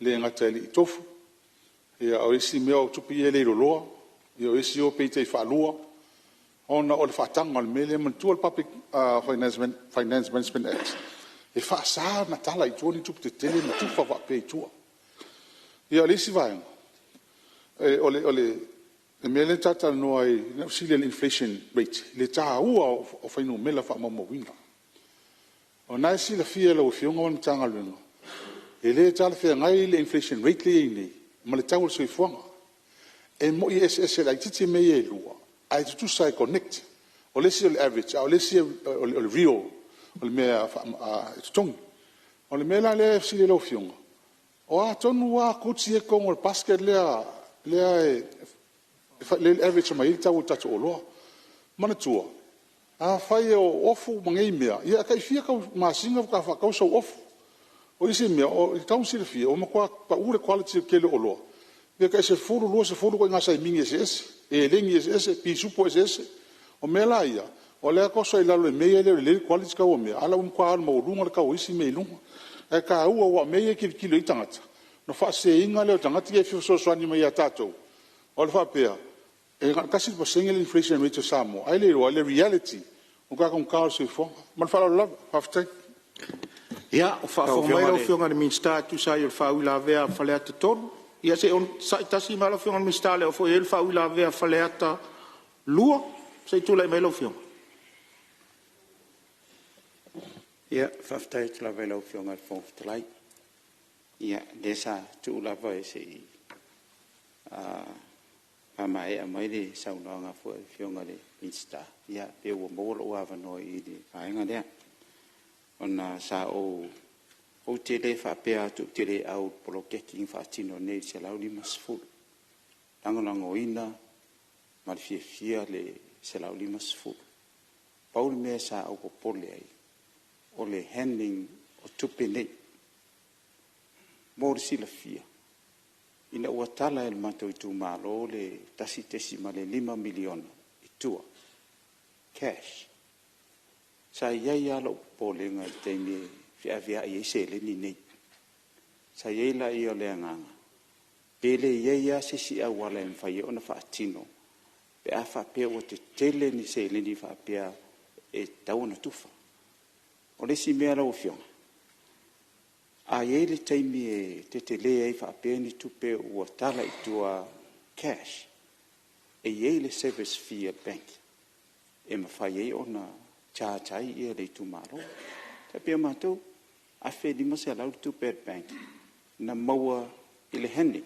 E le gata e le i tofu, a o isi mea o tupe ia e leiloloa, o isi e pei e tai faalua ona o le faataga o le mea lea. Manatua le Public Finance Management Act, e faasa ona tala i tua ni tupe tetele ma tufa faapea i tua. Ia o le isi vaega, o le mea lea na ta talanoa ai lea na ou fesili ai i le inflation rate i le taua o fuainumera faamaumauina. O lena e silafia e lau Afioga ma le Matagaluega, e le talafeagai le inflation rate lea e i ai nei ma le tau o le soifuaga. E moni e eseese laitiiti mea ia e lua ae tutusa e connect. O le isi o le average a o le isi o le real, o le mea e totogi. O le mea la lea e fesili ai lau Afioga, o a tonu lava goods ia e i totonu o le basket lea e average mai ai le tau o tatou oloa. Manatua, afai o ofu ma nei mea, ia e tai fia masina faatoa faatau sau ofu. O isi mea, e tatau ona silafia ua matua pau le quality o le tele o oloa, pe tai 10, 20 ituaiga saimini eseese, eleni eseese, pisupo eseese. O mea la ia, o lea e toso i lalo i mea ia e le o lelei le quality tau o mea, a o la e ua matua alu maualuga le tau o isi mea i luga. Ae taua aua o mea ia e tilotilo i ai tagata, ona faaseseina lea o tagata ia e fia fesoasoani mai ia tatou, ona faapea e na o le 1% le inflation rate a Samoa, ae le iloa le reality o le taugata o le soifuaga. Ma le faaaloalo lava. Faafetai. Ia, o faafofoga mai lau Afioga i le Minisita e tusa ai o le faauilavea a Faleata 3. Ia se i onosai tasi mai lau Afioga i le Minisita o lea foi e i ai le faauilavea a Faleata 2. Se i tulai mai lau Afioga. Ia, faafetai atu lava i lau Afioga i le Fofoga Fetalai. Ia, o lea sa tuu lava se i faamaea mai le saunoaga foi a le Afioga i le Minisita, ia pei ua maua lou avanoa i le vaega lea. Ona sa ou… Ou te le faapea atu ou te le au i le poloketi na faatino nei i le $150. E lagolagoina ma le fiafia le $150. Pau le mea sa ou popole ai, o le handling o tupe nei. Mo le silafia, ina ua tala e le matou itumalo le $1.5 miliona i tua, cash, sa i ai lava lou popolega i le taimi e feaveai ai seleni nei. Sa i ai lea o le agaga, pe le i ai lava se isi auala e mafai ai ona faatino pe a faapea ua tetele ni seleni faapea e tatau ona tufa. O le isi mea lau Afioga, a i ai le taimi e tetele ai faapea ni tupe ua tala i tua cash, e i ai le service fee a le bank e mafai ai ona charge ai le itumalo. E tai pei o matou, e $1,500 le tupe a le bank na maua i le handling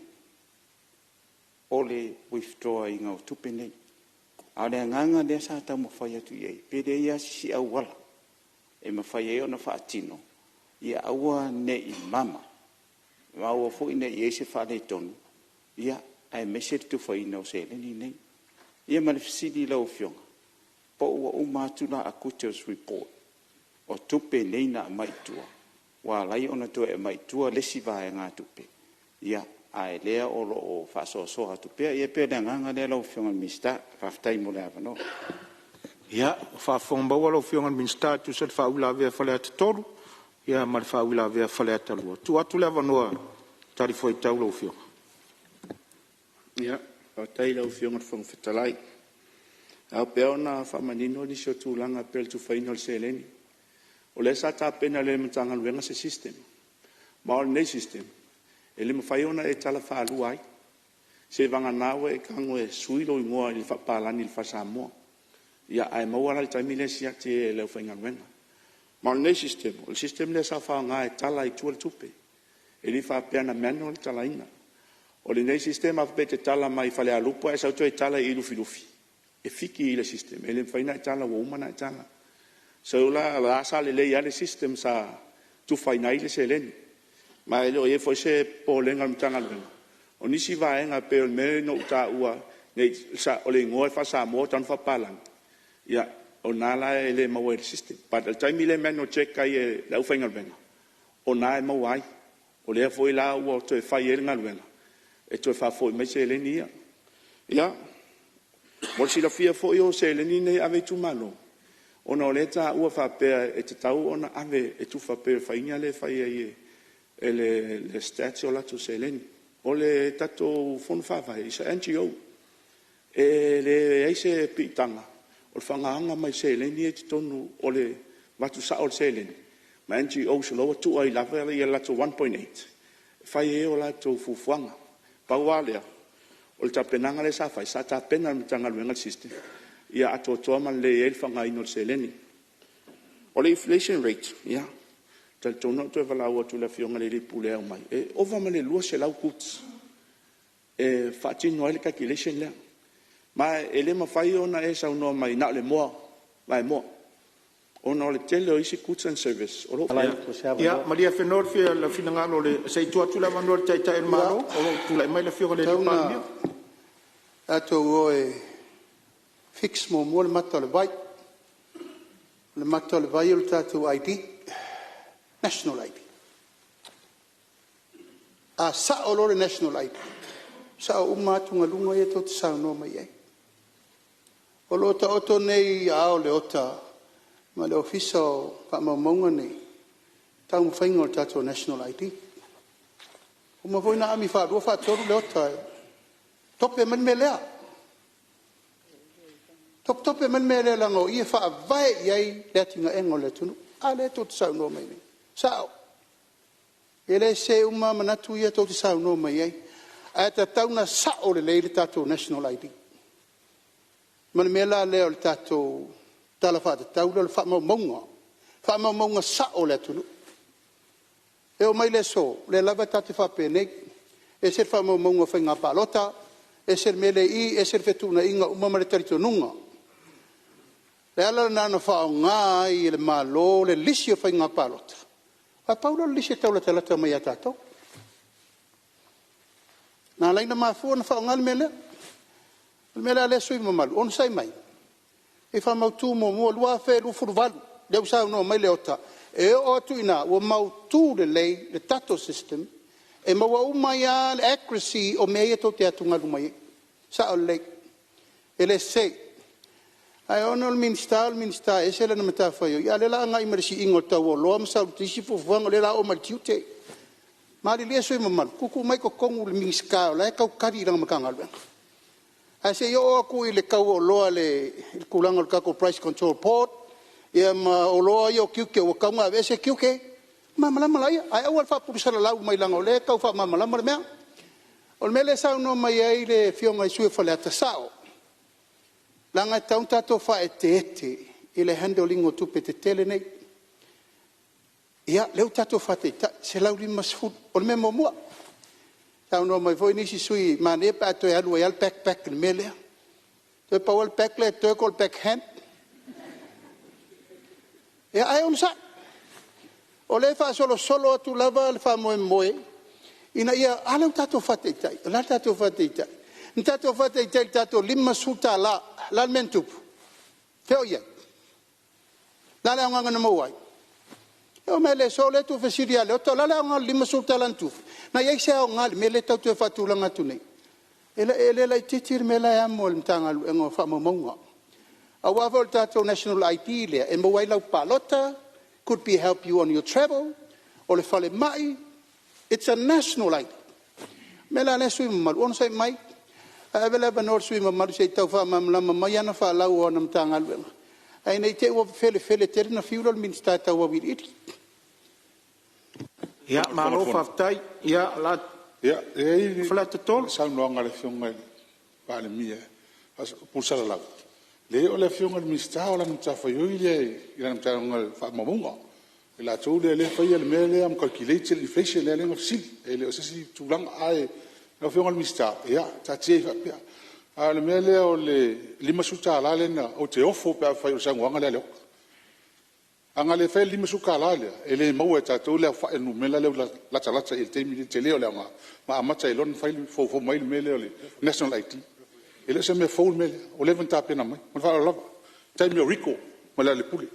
o le withdraw ina o tupe nei. A o le agaga lea sa taumafai atu i ai, pe leai lava se isi auala e mafai ai ona faatino ia aua ne i mama, ma aua foi ne i i ai se faaletonu, aemaise le tufaina o seleni nei. Ia ma le fesili i lau Afioga, po ua uma atu la Acuters Report o tupe nei na aumai i tua ua ala ai ona toe aumai i tua le isi vaegatupe, a o lea o lo o faasoasoa atu pea. Ia pei o le agaga lea lau Afioga i le Minisita. Faafetai mo le avanoa. Ia, ua faafofogamaua lau Afioga i le Minisita e tusa ai o le faauilavea a Faleata 3 ma le faauilavea a Faleata 2. Tuu atu le avanoa e talifuaitau lau Afioga. Faafetai i lau Afioga i le Fofoga Fetalai. E ao pea ona faamanino nisi o tulaga pei o le tufaina o le seleni. O lea sa tapena lelei e le Matagaluega se system, ma o lenei system e le mafai ona e tala faalua ai, seiavagana ua e tago e sui lou igoa i le faapapalagi i le faa-Samoa, ae maua la i le taimi lea e siaki ai e le aufaigaluega. Ma o lenei system, o le system lea sa faaaoga e tala ai i tua le tupe, e le faapea na manual le talaina. O lenei system a faapea e te tala mai Falealupo ae e sau toe tala i i Lufilufi, e fiki i le system, e le mafai ona e tala ua uma ona e tala. So la o la sa lelei lava le system sa tufaina ai le seleni. Ma e le o i ai foi se popolega o le Matagaluega, o nisi vaega e pei o le mea lea na ou taua o le igoa e faa-Samoa e tatau ona faapapalagi, ia o lena la e le maua ai e le system. But o le taimi lea e manual check ai e le aufaigaluega, o lena e maua ai. O lea foi la ua toe fai ai le galuega e toe faafoi mai seleni ia. Ia, mo le silafia foi o seleni nei e ave i itumalo, ona o lea e taua faapea e tatau ona ave e tufa pei o le faiga lea e fai ai e le STATS o latou seleni. O le tatou Fono Faavae, is a NGO, e leai se piitaga o le faaaogaina mai o seleni ia i totonu o le avatu sao o le seleni ma NGOs o la e ua tuu ai lava le latou $1.8 e fai ai a latou fuafuaga. Pau lava lea, o le tapenaga lea sa fai, sa tapena e le Matagaluega le system ia atoatoa ma lelei ai le faaaogaina o le seleni. O le inflation rate, ia, e talitonu na ou toe valaau atu i le afioga i le alii Pule e aumai, e ova ma le 200 goods e faatino ai le calculation lea. Ma e le mafai ona e saunoa mai na o le moa vaemoa, ona o le tele o isi goods and service o lo o… Ia malie Fenunuai le finagalo se i tuu atu le avanoa i le Taitai o le Malo o lo o tulai mai le Afioga i le Tataua Palemia. ona tatou o e fix muamua le mata o le vai. O le mata o le vai o le tatou ID, National ID. A sao loa le National ID, sao uma atugaluga ia tou te saunoa mai ai. O lo o taoto nei i aao o Leota ma le Ofisa o Faamaumauga nei le taumafaiga o le tatou National ID. Ua uma foi ona ami faalua faatolu Leota e tope mai le mea lea, topetope mai le mea lea leaga o i e faavae i ai le atinaeina o le atunuu. A lea tou te saunoa mai nei, e sao. E le sese uma lava manatu ia tou te saunoa mai ai, ae tatau ona sao lelei le tatou National ID. Ma le mea la lea o le tatou Tala Faatatau lea o Faamaumauga, faamaumauga sao o le atunuu. E oo mai i le aso, o lea lava tatou te faapenei, ese le faamaumauga o faiga palota, ese le mea lea e i i, ese le fetuunaiga uma ma le talitonuga. O le ala lena na faaaoga ai e le Malo le lisi o faiga palota, aua pau lea o le lisi e tau latalata mai ia tatou. Na ala ai ona mafua ona faaaoga le mea lea. O le mea la lea sui usufono mamalu, onosai mai, se i faamautu muamua, 2028 lea ua saunoa mai Leota, e oo atu i ina ua mautu lelei le tatou system e maua uma ai lava le accuracy o mea ia tou te atugalu mai ai. E sao lelei, e le sese. Ae ona o le Minisita o le Minisita e ese lana matafaioi, a o lea o le a agai mai i le siiga o le tau o oloa ma sau ma isi fuafuaga, o lea o le a oo mai i le tiute. Malilie sui usufono mamalu, tuutuu mai i totonu i le Minisita o la e tau tali i lana Matagaluega. Ae se i oo atu i le tau o oloa i le tulaga o le tatou Price Control Board ma oloa ia o tiute ua tatau ona aveese tiute, ona malamalama laia. Ae aua le faapulesalalau mai leaga o lea e tau faamalamalama le mea. O le mea lea e saunoa mai ai le afioga i le sui usufono o Faleata, e sao, leaga e tatau ona tatou faaeteete i le handle ina o tupe tetele nei. Ia, lea ua tatou faataitai, $150. O le mea muamua, saunoa mai foi nisi sui usufono e manaia pe a toe alu ai lava le back pack i le mea lea. Toe pau lava le back lea e totoe o le backhand. Ia ae onosai, o lea e faasolosolo atu lava le faamoemoe ina ia… A lea ua tatou faataitai. O le a le tatou faataitai? Na tatou faataitai i le tatou $50. O le a le mea na tupu? Fea o i ai? O le a le aoga na maua ai? E oo mai lava i le aso o lea e tuufesili ia Leota o le a le aoga o le $50 na tufa? Na i ai se aoga i le mea lea e tau faatulaga atu nei? E le laitiiti le mea la e amo e le Matagaluega o Faamaumauga. Aua foi o le tatou National ID lea e maua ai lau palota, could be help you on your travel, o le falemai, it's a national ID. O le mea la lea sui usufono mamalu, onosai mai, ae ave le avanoa i le sui usufono mamalu se i tau faamalamalama mai ana faalau o ana Matagaluega, ae ne i te i ua felefele tele ona fiu lea o le Minisita e tau auiliili. Ia malo faafetai. E i ai Faleata 3. le saunoaga a le Afioga i le Palemia e pulesalalau. Leai o le Afioga i le Minisita o lana matafaioi lea i lana Matagaluega o Faamaumauga. O i latou lea e faia le mea lea ma calculate le inflation lea na fesili. E le o se isi tulaga. Ae lau Afioga i le Minisita, ia taatia ia faapea. A o le mea lea o le $50 lea na… Ou te ofo pe afai o le saunoaga lea a Leota. A na le faia le $50 lea, e le maua e tatou le aofai o le numera lea ua latalata i ai i le taimi lenei i le tele o le aoga ma amata ai loa ona foufou mai le mea lea o le National ID. E le o se mea fou le mea lea, ua leva ona tapena mai. Ma le faaaloalo lava. O le taimi o Rigo ma Lealailepule.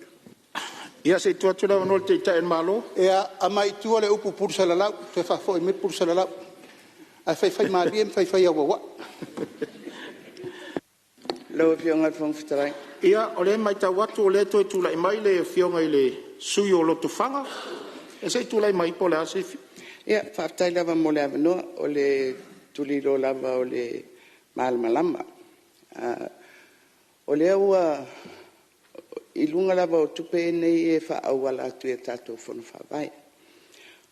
Ia se i tuu atu le avanoa i le Taitai o le Malo. Ia, aumai i tua le upu pulesalalau, toe faafoi mai le pulesalalau, ae faifaimalie ma faifaiauauai. Lau Afioga i le Fofoga Fetalai… Ia, o lea e matau atu o lea e toe tulai mai le Afioga i le sui usufono mo Lotofaga. Ia se i tulai mai po o le a se… Ia, faafetai lava mo le avanoa. O le tuliloa lava o le malamalama. O lea ua… I luga lava o tupe nei e faaauala atu i tatou Fono Faavae.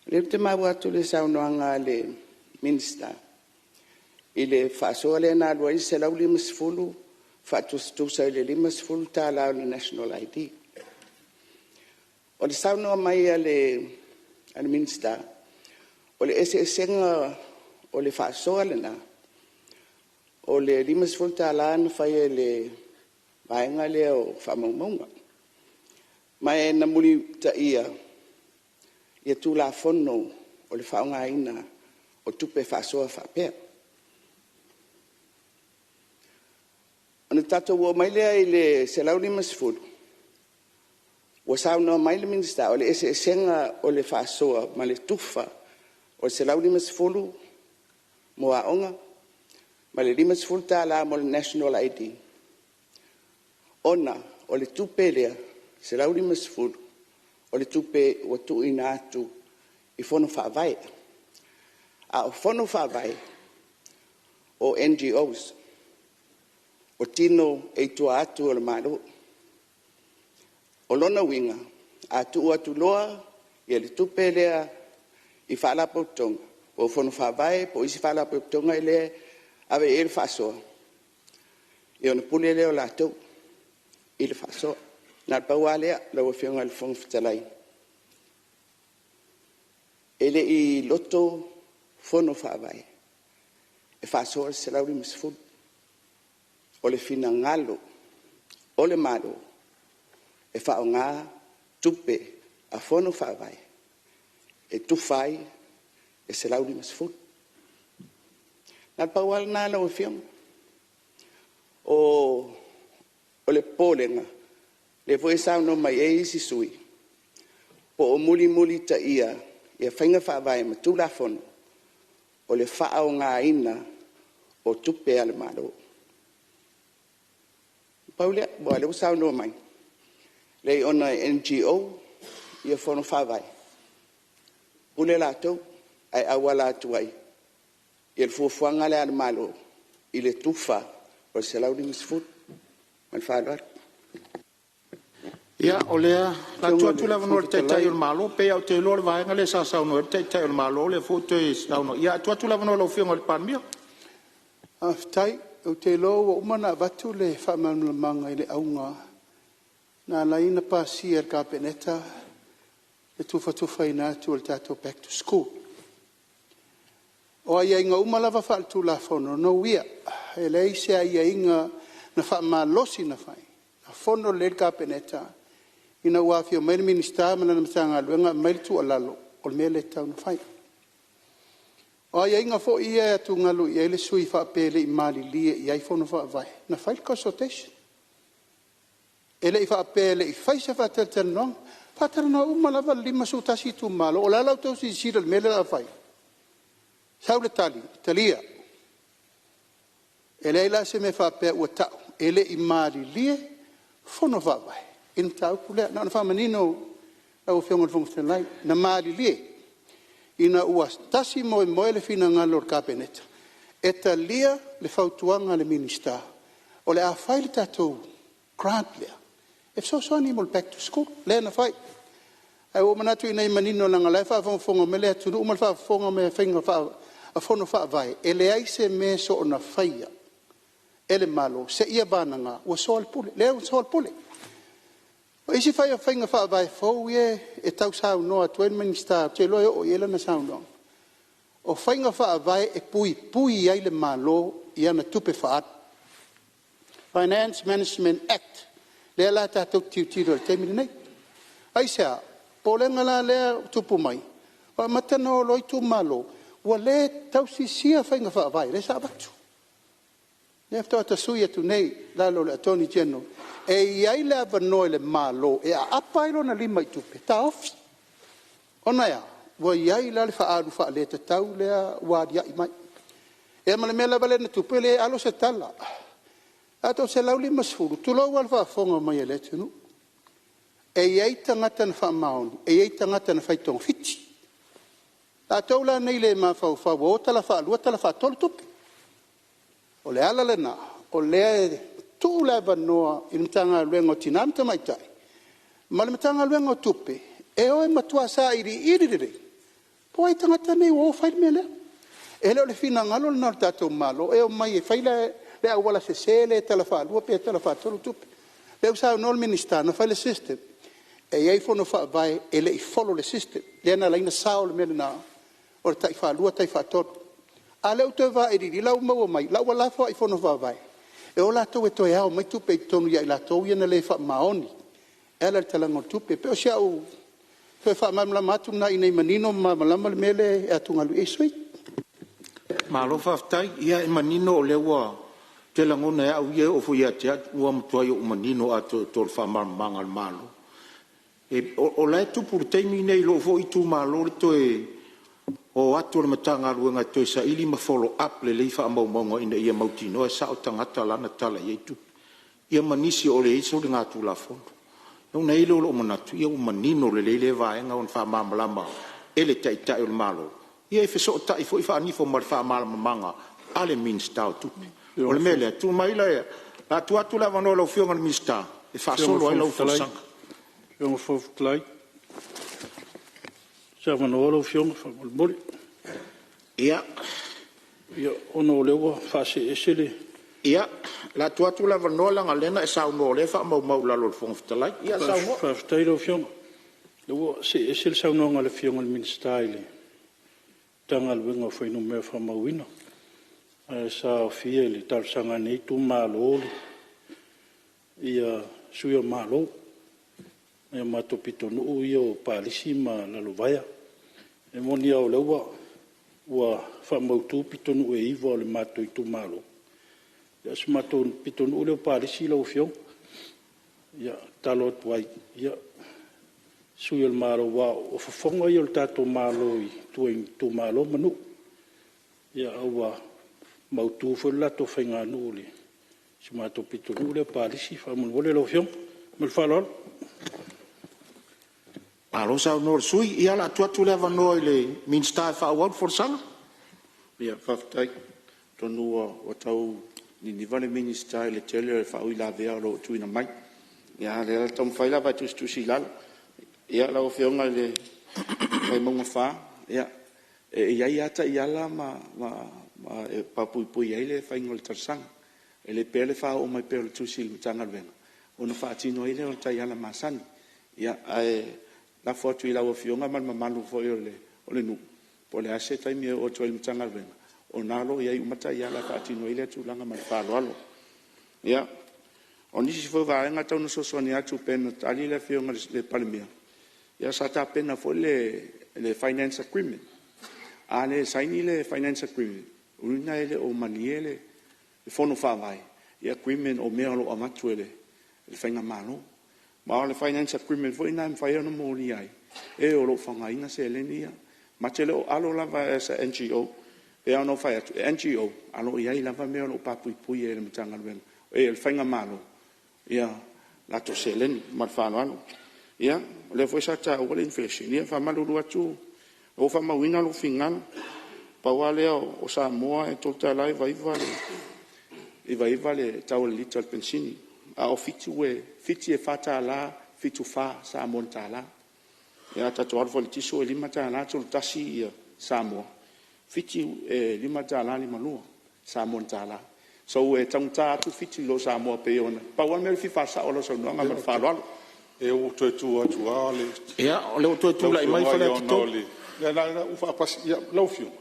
O lea ou te maua atu i le saunoaga a le Minisita i le faasoa lea na alu ai le $150 faatusatusa i le $50 o le National ID. O le saunoa mai a le Minisita, o le eseesega o le faasoa lena, o le $50 na fai e le vaega lea o Faamaumauga, ma na mulimulitaia Tulafono o le faaaogaina o tupe faasoa faapea. Ona tatou oo mai lea i le $150, ua saunoa mai le Minisita, o le eseesega o le faasoa ma le tufa o le $150 mo aoga ma le $50 mo le National ID, ona o le tupe lea e $150, o le tupe ua tuuina atu i Fono Faavae. A o Fono Faavae, o NGOs, o tino e i tua atu o le Malo. O lona uiga, a tuu atu loa le tupe lea i Faalapotopotoga po o Fono Faavae po o isi Faalapotopotoga lea e ave i ai le faasoa, ia ona pule lea o latou i le faasoa. Na o le pau lava lea lau Afioga i le Fofoga Fetalai, e le i loto Fono Faavae e faasoa le $150. O le finagalo o le Malo e faaaoga tupe a Fono Faavae e tufa ai le $150. Na o le pau lava lena lau Afioga. O le popolega, lea foi e saunoa mai ai isi sui usufono, po o mulimulitaia faiga faavae ma Tulafono o le faaaogaina o tupe a le Malo. Na pau lea, aua o lea ua saunoa mai, leai ona e NGO Fono Faavae, pule latou, ae auala atu ai i le fuafuaga lea a le Malo i le tufa o le $150. Ma le faaaloalo. Ia, o le a tuu atu le avanoa i le Taitai o le Malo. E pei lava ou te iloa o le vaega lea sa saunoa i ai le Taitai o le Malo lea foi ua toe saunoa. Ia, ae tuu atu le avanoa i lau Afioga i le Palemia. Faafetai. Ou te iloa ua uma ona avatu le faamalamalamaga i le auga na ala ai ona pasia e le Kapeneta le tufatufaina atu o le tatou Back to School. O aiaiga uma lava faale-Tulafono na uia, e leai se aiaiga na faamalosi na fai, na fono lelei le Kapeneta ina ua afio mai le Minisita ma lana Matagaluega aumai le tuualalo, o le mea lea e tatau ona fai. O aiaiga foi ia e atugalu i ai le sui usufono faapea e le i malilie i ai Fono Faavae, na fai le consultation. E le i faapea e le i faia se faatalatalanoaga. Na faatalanoa uma lava le 51 itumalo. O le a la outou silasila i le mea lea o le a fai? Sau le tali, talia. E leai la se mea faapea ua tau e le i malilie Fono Faavae i le mataupu lea. Na ona faamanino lau Afioga i le Fofoga Fetalai, na malilie ina ua tasi moemoe le finagalo o le Kapeneta e talia le fautuaga a le Minisita, o le a fai le tatou grant lea e fesoasoani mo le Back to School, lea na fai. Ae ua ou manatu ina ia manino leaga o la e faafogafoga mai le atunuu ma le faafofoga mai a Fono Faavae, e leai se mea e soona faia e le Malo seia vagana ua soa le Pule. Lea ua soa le Pule. O isi faiga faavae fou ia e tau saunoa atu ai le Minisita ou te iloa e oo i ai lana saunoaga, o faiga faavae e puipui ai le Malo i ana tupe faaalu, Finance Management Act, lea la tatou te tilotilo i ai i le taimi lenei. Aisea? O le popolega la lea ua tupu mai, ua amata ona o loa itumalo ua le tausisia faiga faavae lea sa avatu. Lea faatoa ta sui atu nei i lalo o le Attorney General, e i ai le avanoa i le Malo e aapa ai lona lima i tupe e taofi. Ona e a? Ua i ai la le faaalu faaletatau lea ua aliae mai. Ia ma le mea lava lea na tupu, e le alo se tala. Ae o le $150, tulou lava le faafofoga mai a le atunuu, e i ai tagata na faamaoni, e i ai tagata na fai togafiti. O tatou la nei e le mafaufau ua o tala faalua tala faatolu tupe. O le ala lena o lea e tuu le avanoa i le Matagaluega o Tina ma Tamaitai ma le Matagaluega o Tupe e o e matua sailiili lelei po o ai tagata nei ua o fai le mea lea. E le o le finagalo lena o le tatou Malo e omai e fai le auala sese lea e tala faalua pe tala faatolu tupe. O lea ua saunoa le Minisita na fai le system, e i ai fono faavae e le i follow le system, lea na ala ai ona sao le mea lena o le tai faalua tai faatolu. A o lea ua toe vailiili o la e ua maua mai o la e ua lafo lava i fono faavae e o latou e toe ao mai tupe i totonu ia i latou ia na le faamaoni e ala i le talaga o le tupe. E pei o si au toe faamalamalama atu lena ina ia manino ma malamalama le mea lea e atugalu i ai sui usufono. Malo faafetai. Ia e manino o lea ua… ou te lagona e au ia e oo foi ia te au ua matuai ou manino atoatoa i le faamalamalamaga a le Malo. O la e tupu i le taimi lenei i lou foi itumalo le toe o atu o le Matagaluega e toe saili ma follow up lelei faamaumauga ina ia mautinoa e sao tagata la e na tala i ai tupe, ia ma nisi o lo o i ai soligatulafono. Ona i ai lea o lou manatu, ia ua manino lelei lea vaega ona faamalamalama e le Taitai o le Malo, ia e fesootai foi Faanifo ma le faamalamalamaga a le Minisita o Tupe. O le mea lea, tuu mai le… o le a tuu atu le avanoa i lau Afioga i le Minisita e faasolo ai lau folasaga. Lau Afioga i le Fofoga Fetalai, se avanoa lau Afioga faamolemole. Ia. Ona o lea ua faasee ese le… Ia, o le a tuu atu le avanoa leaga o lea na e saunoa o lea e faamaumau i lalo e le Fofoga Fetalai. Ia saunoa. Faafetai i lau Afioga. O lea ua see ese le saunoaga a le Afioga i le Minisita i le Matagaluega o Fuainumera Faamauina, ae sa aofia i le talosaga a lenei itumalo sui o le Malo i o matou pitonuu ia o Palisi ma Lalovaea. E moni lava o lea ua faamautu pitonuu e 9 o le matou itumalo, a o si o matou pitonuu lea o Palisi lau Afioga, e tatalo atu ai, sui o le Malo, aua o fofoga ia o le tatou Malo i tua i itumalo ma nuu. A ua mautu foi le latou faiganuu i si o matou pitonuu lea o Palisi faamolemole lau Afioga. Ma le faaaloalo. Malo saunoa i le sui usufono. Ia o le a tuu atu le avanoa i le Minisita e faaauau le folasaga. Faafetai. Atonu ua tau niniva le Minisita i le tele o faauilavea o lo o tuuina mai. Ia a o lea e taumafai lava e tusitusi i lalo. Ia lau Afioga i le Vaimauga 4, ia e i ai lava taiala e papuipui ai le faiga o le talosaga. E le pea le faaoo mai pea o le tusi i le Matagaluega ona faatino ai lea o taiala masani. Ia ae lafo atu i lau Afioga ma le mamalu foi o le nuu po o le a se taimi e oo atu ai i le Matagaluega, o lena o lo o i ai uma taiala e faatino ai lea tulaga. Ma le faaaloalo. Ia, o nisi foi o vaega e tatau ona fesoasoani atu pei ona tali le Afioga i le Palemia, ia sa tapena foi le Finance Agreement. A le saini le Finance Agreement, o lona uiga e le o malie le Fono Faavae i agreement o mea o lo o avatu e le faigamalo. Ma o le Finance Agreement foi lena e mafai ona molia ai e o lo o faaaogaina seleni ia. Ma te le o alo lava as a NGO. E pei lava ona ou fai atu e NGO ae o lo o i ai lava mea o lo o pa puipui e le Matagaluega, e le Faigamalo ia latou seleni. Ma le faaaloalo. Ia, o lea foi sa taua le inflation, ia e faamalulu atu ua ou faamauina lou finagalo. Pau lava lea o Samoa e $3.99 le tau o le lita o le penisini a o Fiti e $4.74 Samoa Tala. Ia a tatou alu foi i le kiso e $5.31 Samoa, Fiti e $5.52 Samoa Tala. So e taugata atu Fiti i lo Samoa pei ona… Pau lava le mea lea e fia faasao o lau saunoaga ma le faaaloalo. Ia ua ou toe tu atu lava Ia, o lea ua toe tulai mai Faleata 3. Lau Afioga,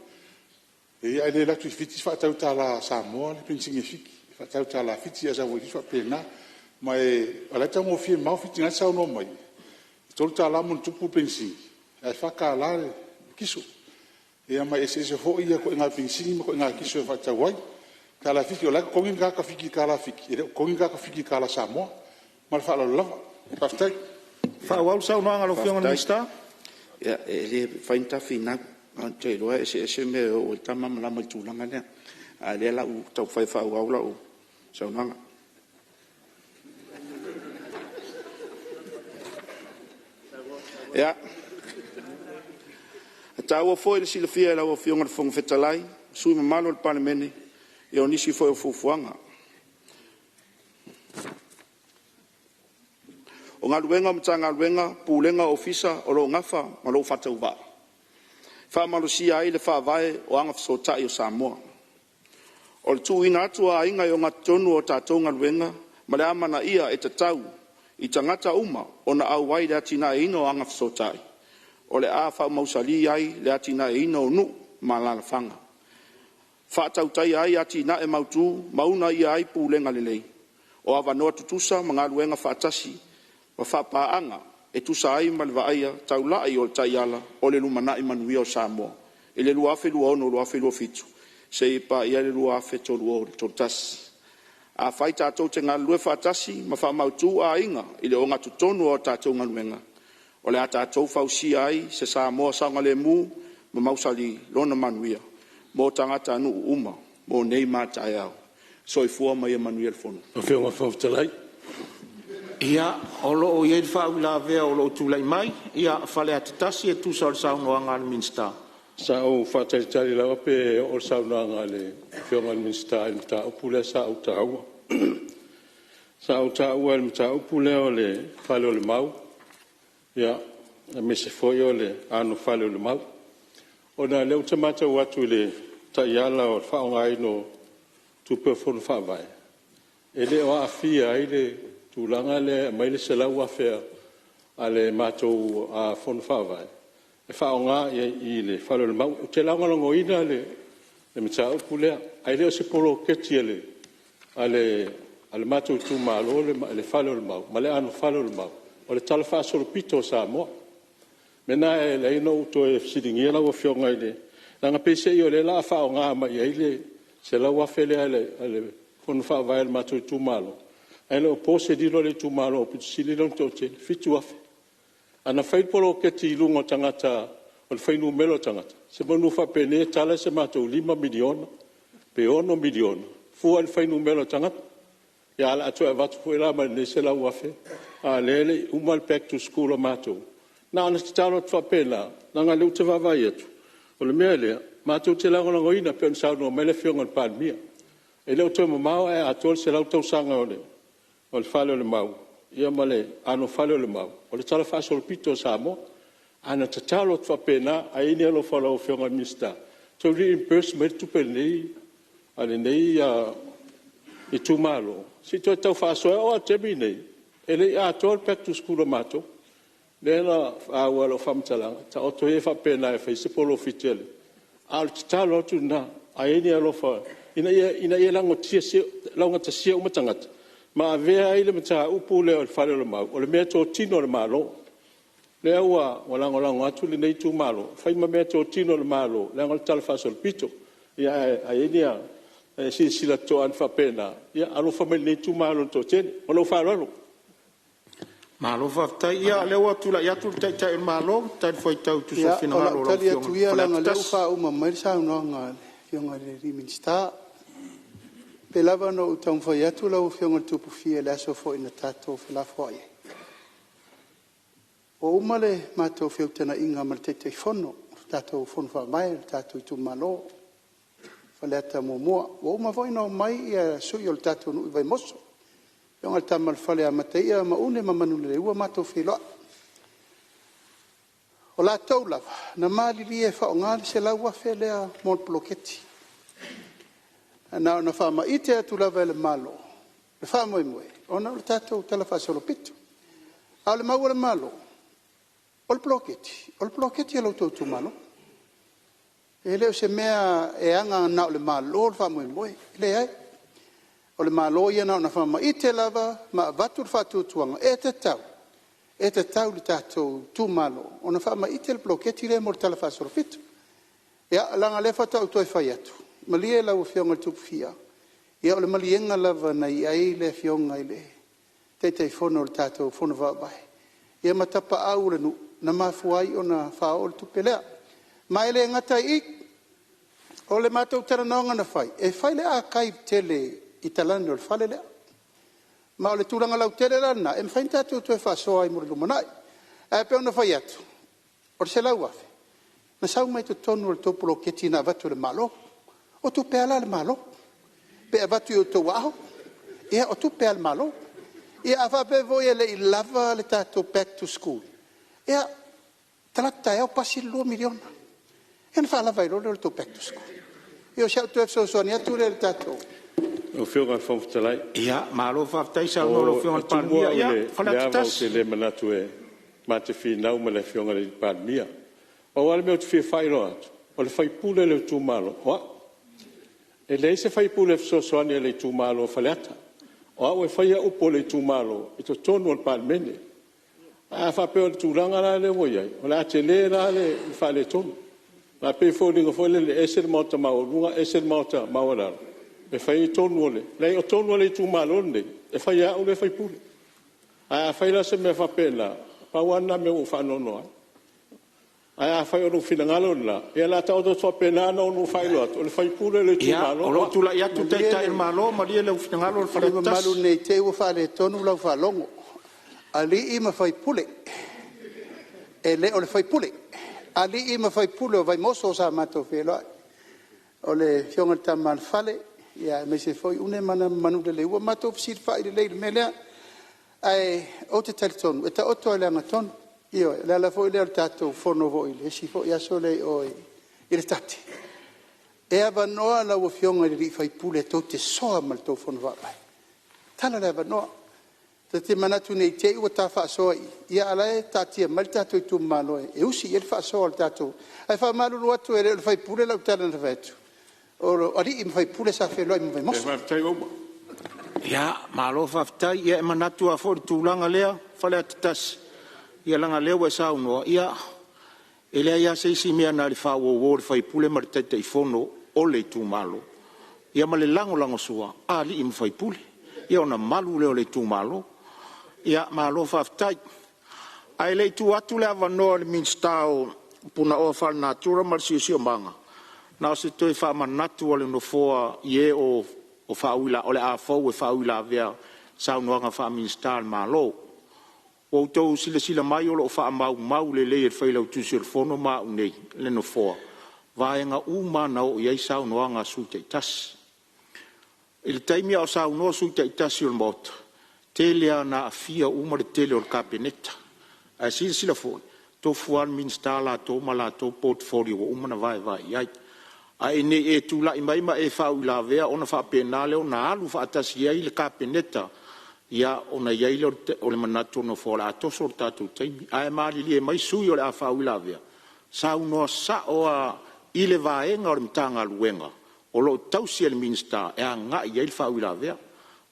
leai a e le alu atu i Fiti faatau i tala Samoa le penisini a Fiti, e faatau i tala Fiti ae sau ai i i, e faapena. Ma o la e taugofie mamao Fiti o lena e te saunoa mai e $3+ le penisini ae $4 le kiso. Ia ma e eseese foi ituaiga penisini ma ituaiga kiso e faatau ai. Tala Fiti o la e totogi le tagata Fiti i le tala Fiti e le o totogi le tagata Fiti i le tala Samoa. Ma le faaaloalo lava. Faafetai. Faaauau le saunoaga a lau Afioga i le Minisita. Faafetai. Ia e le mafai ona ta finau ae ou te iloa e eseese mea e oo i ai le ta malamalama i le tulaga lea. A o lea o le a ou taumafai e faaauau lau saunoaga. Ia, e taua foi le silafia e lau Afioga i le Fofoga Fetalai ma sui usufono mamalu o le Palemene o nisi foi o fuafuaga. O galuega a Matagaluega, Pulega ma Ofisa o lo o nafa ma lou faatauvaa e faamalosia ai le Faavae o Agafesootai o Samoa. O le tuuina atu o aiga e ogatotonu o tatou galuega ma le amanaia e tatau i tagata uma ona auai i le atinaeina o Agafesootai, o le a faamausali ai le atinaeina o nuu ma alaalafaga, faatautaia ai atinae mautu ma uunaia ai pulega lelei, o avanoa tutusa ma galulue faatasi ma faapaaga e tusa ai ma le vaaia taulai o Taiala o le Lumanai Manuia o Samoa i le 2026-2027 seia paia le 2030-2031. Afai tatou te galulue faatasi ma faamautu aiga i le ogatotonu o a tatou galuega, o le a tatou fausia ai se Samoa saogalemu ma mausali lona manuia mo tagatanuu uma mo nei ma a taeao. Soifua ma ia manuia le fono. Lau Afioga i le Fofoga Fetalai… Ia, o lo o i ai le faauilavea o lo o tulai mai ia Faleata 1 e tusa o le saunoaga a le Minisita. Sa ou faatalitali lava pe oo le saunoaga a le Afioga i le Minisita i le mataupu lea sa ou taua. Sa ou taua i le mataupu lea o le Fale o le Mau aemaise foi o le anofale o le Mau. Ona o lea ou te matau atu i le taiala o le faaaogaina o tupe o Fono Faavae, e le o aafia ai le tulaga lea e aumai le $100,000 a le matou Fono Faavae e faaaoga i le Fale o le Mau. Ou te lagolagoina le mataupu lea, ae le o se poloketi a le matou itumalo le Fale o le Mau ma le anofale o le Mau, o le talafaasolopito o Samoa. O le mea lena e ala ai ona ou toe fesiligia lau Afioga leaga peiseai o lea o le a faaaoga mai i ai le $100,000 lea a le Fono Faavae a le matou itumalo, ae le o po se lilo le itumalo aupito sili lea ona toatele, e 7,000. Ana fai le poloketi i luga o tagata o le fuainumera o tagata, semeamanu faapenei e tala se matou $5 miliona pe $6 miliona fua i le fuainumera o tagata. Ia ae o le a toe avatu foi la ma lenei $100,000 a o lea e le i uma le back to school a matou. Na ona tatalo atu faapena, leaga o lea ou te vaavaai atu, o le mea lea, matou te lagolagoina pei ona saunoa mai le Afioga i le Palemia. E le o toe mamao ae atoa le 100 tausaga o le Fale o le Mau ma le anofale o le Mau, o le talafaasolopito o Samoa. Ae na tatalo atu faapena, a i ai ni alofa o lau Afioga i le Minisita, toe reimburse mai le tupe a lenei itumalo se i toe tau faasoa ai. E oo lava i le taimi lenei, e le i atoa le back to school a matou. Lea na auai lau faamatalaga, taoto ia faapena e fai se polofiti a le… A o le tatalo atu lena, a i ai ni alofa ina ia laugatasia uma tagata ma avea ai le mataupu lea o le Fale o le Mau o le meatotino a le Malo. O lea ua lagolago atu lenei itumalo e fai ma meatotino a le Malo leaga o le talafaasolopito. Ia a i ai ni a e silasila totoa ane faapena, ia alofa mai i lenei itumalo toatele. Ma lou faaaloalo. Malo faafetai. Ia o lea ua tulai atu le Taitai o le Malo e talifuaitau e tusa ai o finagalo o Ia, o lau lau tali Afioga atu i ia Faleata leaga o lea 1. ua faauma mai le saunoaga a le Afioga i le Minisita. E pei lava ona ou taumafai atu lau Afioga i le Tupufia i le aso foi na tatou felafoai ai, ua uma le matou feutagaiga ma le Taitaifono o le tatou Fono Faavae o le tatou itumalo Faleata 1. Ua uma foi ona omai sui o le tatou nuu i Vaimoso, le afioga i le Tama a le Fale ia Mataia ma Une ma Manuleleua ua matou feiloai. O latou lava na malilie e faaaoga le $100,000 lea mo le poloketi. Ae na ona faamaite atu lava e le Malo le faamoemoe ona o le tatou talafaasolopito. A o le mau a le Malo, o le poloketi, o le poloketi a lo outou itumalo. E le o se mea e aga na o le Malo le faamoemoe, e leai. O le Malo ia na ona faamaite lava ma avatu le faatuatuaga e tatau, e tatau i le tatou itumalo ona faamaite le poloketi lea mo le talafaasolopito. Ia leaga o lea faatoa ou toe fai atu, malie lau Afioga i le Tupufia, ia o le maliega lava na i ai le Afioga i le Taitaifono o le tatou Fono Faavae, ia ma tapaau o le nuu na mafua ai ona faaoo le tupe lea. Ma e le gata i i, o le matou talanoaga na fai, e fai le archive tele i talaane o le fale lea. Ma o le tulaga lautele la lena e mafai ona tatou toe faasoa ai mo le lumanai. Ae pei ona fai atu, o le $100,000 na sau mai totonu o le tou poloketi na avatu e le Malo. O tupe lava la a le Malo, pe avatu i outou aao, ia o tupe lava a le Malo. Ia a faapea foi e le i lava le tatou back to school, ia, talaatu taeao pasi le $2 miliona, ia ona faalava ai loa lea o le tou back to school. Ia o si au toe fesoasoani atu lea i le tatou... Lau Afioga i le Fofoga Fetalai… Ia, malo faafetai saunoa i lau Afioga i le E tumu Palemia. au Ia, i le Faleata ava, ou 1. te le manatu ma te finau ma le Afioga i le Palemia. Pau lava le mea ou te fia faailoa atu, o le sui usufono o le itumalo o au. E leai se sui usufono fesoasoani a le itumalo o Faleata. O au e faia upu a le itumalo i totonu o le Palemene. Ae a faapea o le tulaga la lea ua i ai, o le a tele la le faaletonu. Aua e pei e foliga foi lele e ese le Maota maualuga ese le Maota maualalo e fai ai tonu a le… Leai o tonu a le itumalo lenei e fai e au lea e sui usufono. Ae afai la o se mea faapena, pau lava lena mea ua ou faanoanoa ai. Ae afai o lou finagalo lena, ia o le a taoto atu faapena ona ua ou faailoa atu, o le sui usufono o le Ia, itumalo o o lo o au. tulai atu le Taitai o le Malo, malie lou finagalo Malie le sui Faleata 1. usufono mamalu ne i te i ua faaletonu lau faalogo. Alii ma Faipule, e le o le sui usufono. Alii ma Faipule o Vaimoso sa matou feiloai. O le Afioga i le Tama a le Fale aemaise foi Une ma Manuleleua, matou fesilafai lelei i le mea lea. Ae ou te talitonu e taoto lava i le amiotonu. Ioe. O le ala foi lea o le tatou fono foi i le isi foi aso lea i o i le TATTE, e avanoa lau Afioga i le sui usufono tou te soa ma le tou Fono Faavae, tatala le avanoa. Ta te manatu ne i te i ua ta faasoa i i, a o la e taatia mai le tatou itumalo e usi i ai le faasoa a le tatou… Ae faamalulu atu e le o le sui usufono lau tala na fai atu, o alii ma faipule sa feiloai ma Vaimoso. Faafetai Ua. Ia, malo faafetai. Ia e manatu lava foi i le tulaga lea Faleata 1, ia leaga o lea ua e saunoa, ia, e leai lava se isi mea na o le faauouo e le sui usufono ma le Taitaifono o le itumalo, ia ma le lagolagosua a alii ma faipule, ia ona malu lea o le itumalo. Ia malo faafetai. Ae le i tuu atu le avanoa i le Minisita o Punaoa Faalenatura ma le Siosiomaga, na o se toe faamanatu a le Nofoa i e o le a fou e faauilavea i saunoaga faa-Minisita o le Malo. Ua outou silasila mai o lo o faamaumau lelei e le Failautusi o le Fono ma au nei le Nofoa, vaega uma lava na oo i ai saunoaga a sui usufono taitasi. I le taimi a o saunoa sui usufono taitasi o le Maota, tele lava ina aafia uma le tele o le Kapeneta. Ae silasila foi, e tofu lava le Minisita latou ma latou portfolio ua uma ona vaevae i ai. Ae ina ne i e tulai mai ma e faauilavea ona faapena lea ona alu faatasi ai le Kapeneta, ia ona i ai lea o le manatu o le Nofoa o le a toso le tatou taimi. Ae malilie mai sui usufono o le a faauilavea, saunoa sao lava i le vaega o le Matagaluega o lo o tausi e le Minisita e agai i ai le faauilavea.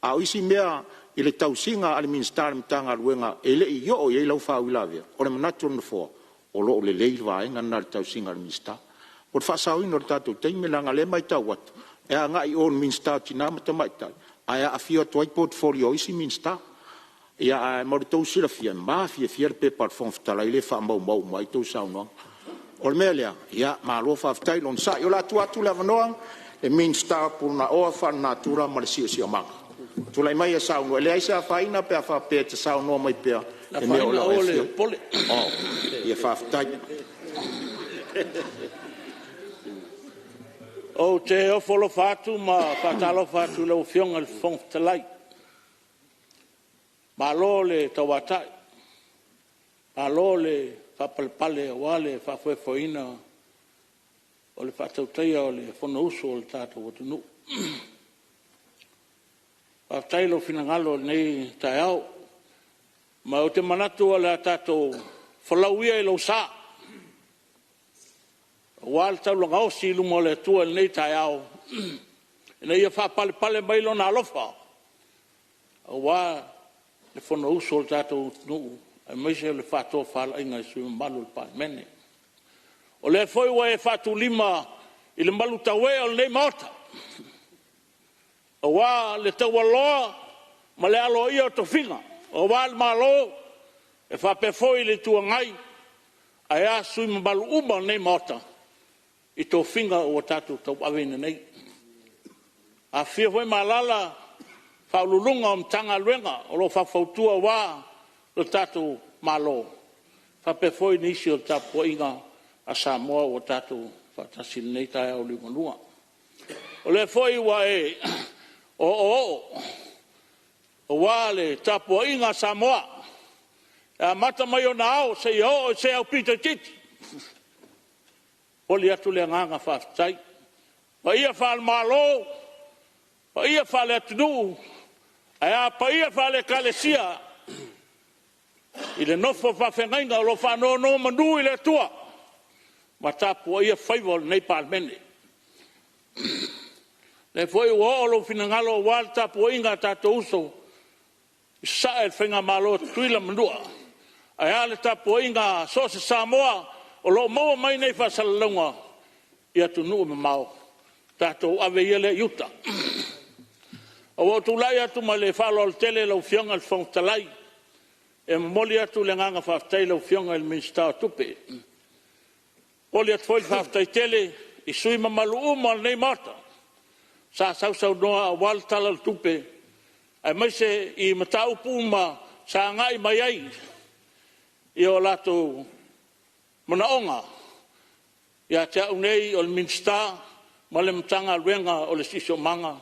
A o isi mea i le tausiga a le Minisita o le Matagaluega e le i oo i ai lau faauilavea, o le manatu o le Nofoa, o lo o lelei le vaega lena i le tausiga a le Minisita. Mo le faasaoina o le tatou taimi, leaga o lea e matau atu e agai i o i le Minisita o Tina ma Tamaitai, ae aafia atu ai portfolio o isi Minisita. Ae mo le tou silafia, e mafiafia le pepa a le Fofoga Fetalai lea e faamaumau uma ai a outou saunoaga. O le mea lea, ia malo faafetai le onosai. O le a tuu atu le avanoa i le Minisita o Punaoa Faalenatura ma le Siosiomaga e tulai mai e saunoa. E leai se afaina pe a faapea e te saunoa mai pea i mea o lo o e afio ai. Ia faafetai. Ou te ofo alofa atu ma faatalofa atu i lau Afioga i le Fofoga Fetalai. Malo le tauatai, malo le faapalepale aua le faafoefoeina o le faatautaia o le Fonousu a lo tatou atunuu. Faafetai i lou finagalo i lenei taeao. Ma ou te manatu o le a tatou folau ia i lou sa aua le taulaga osi i luma o le Atua i lenei taeao, ina ia faapalepale mai Lona alofa aua le Fonousu a lo tatou atunuu aemaise o le faatofalaiga a sui usufono mamalu o le Palemene. O lea foi ua e faatulima i le malutauee o lenei Maota, aua le taualoa ma le aloaia o tofiga, aua le Malo e faapea foi le Itu Agai, ae a sui usufono mamalu uma o lenei Maota i tofiga ua tatou tauaveina nei. Afifio foi ma alaala Ofisa Sili o Pulega o Matagaluega o lo o faufautua aua lo tatou Malo, faapea foi nisi o le tapuaiga a Samoa ua tatou faatasi i lenei taeao liugalua. O lea foi ua e oooo aua le tapuaiga a Samoa e amata mai ona ao seia oo i se aupito itiiti. E momoli atu le agaga faafetai. O paia faale-Malo, paia faale-atunuu, ae a paia faale-Ekalesia i le nofo a faafeagaiga o lo o faanonomanu i le Atua ma tapuaia faiva o lenei Palemene. O lea foi ua oo lou finagalo aua le tapuaiga a tatou uso i Sasae i le faigamalo a Tutuila ma Manua, ae a le tapuaiga a so o se Samoa o lo o maua mai nei faasalalauga i atunuu e mamao, tatou ave ia lea i uta. Ae ua ou tulai atu ma le faaaloalo tele lau Afioga i le Fofoga Fetalai e momoli atu le agaga faafetai i lau Afioga i le Minisita o Tupe. E momoli atu foi le faafetai tele i sui usufono mamalu uma o lenei Maota sa sausaunoa aua le Tala o le Tupe, aemaise i mataupu uma sa agai mai ai o latou manaoga ia te au nei o le Minisita ma le Matagaluega o le Siosiomaga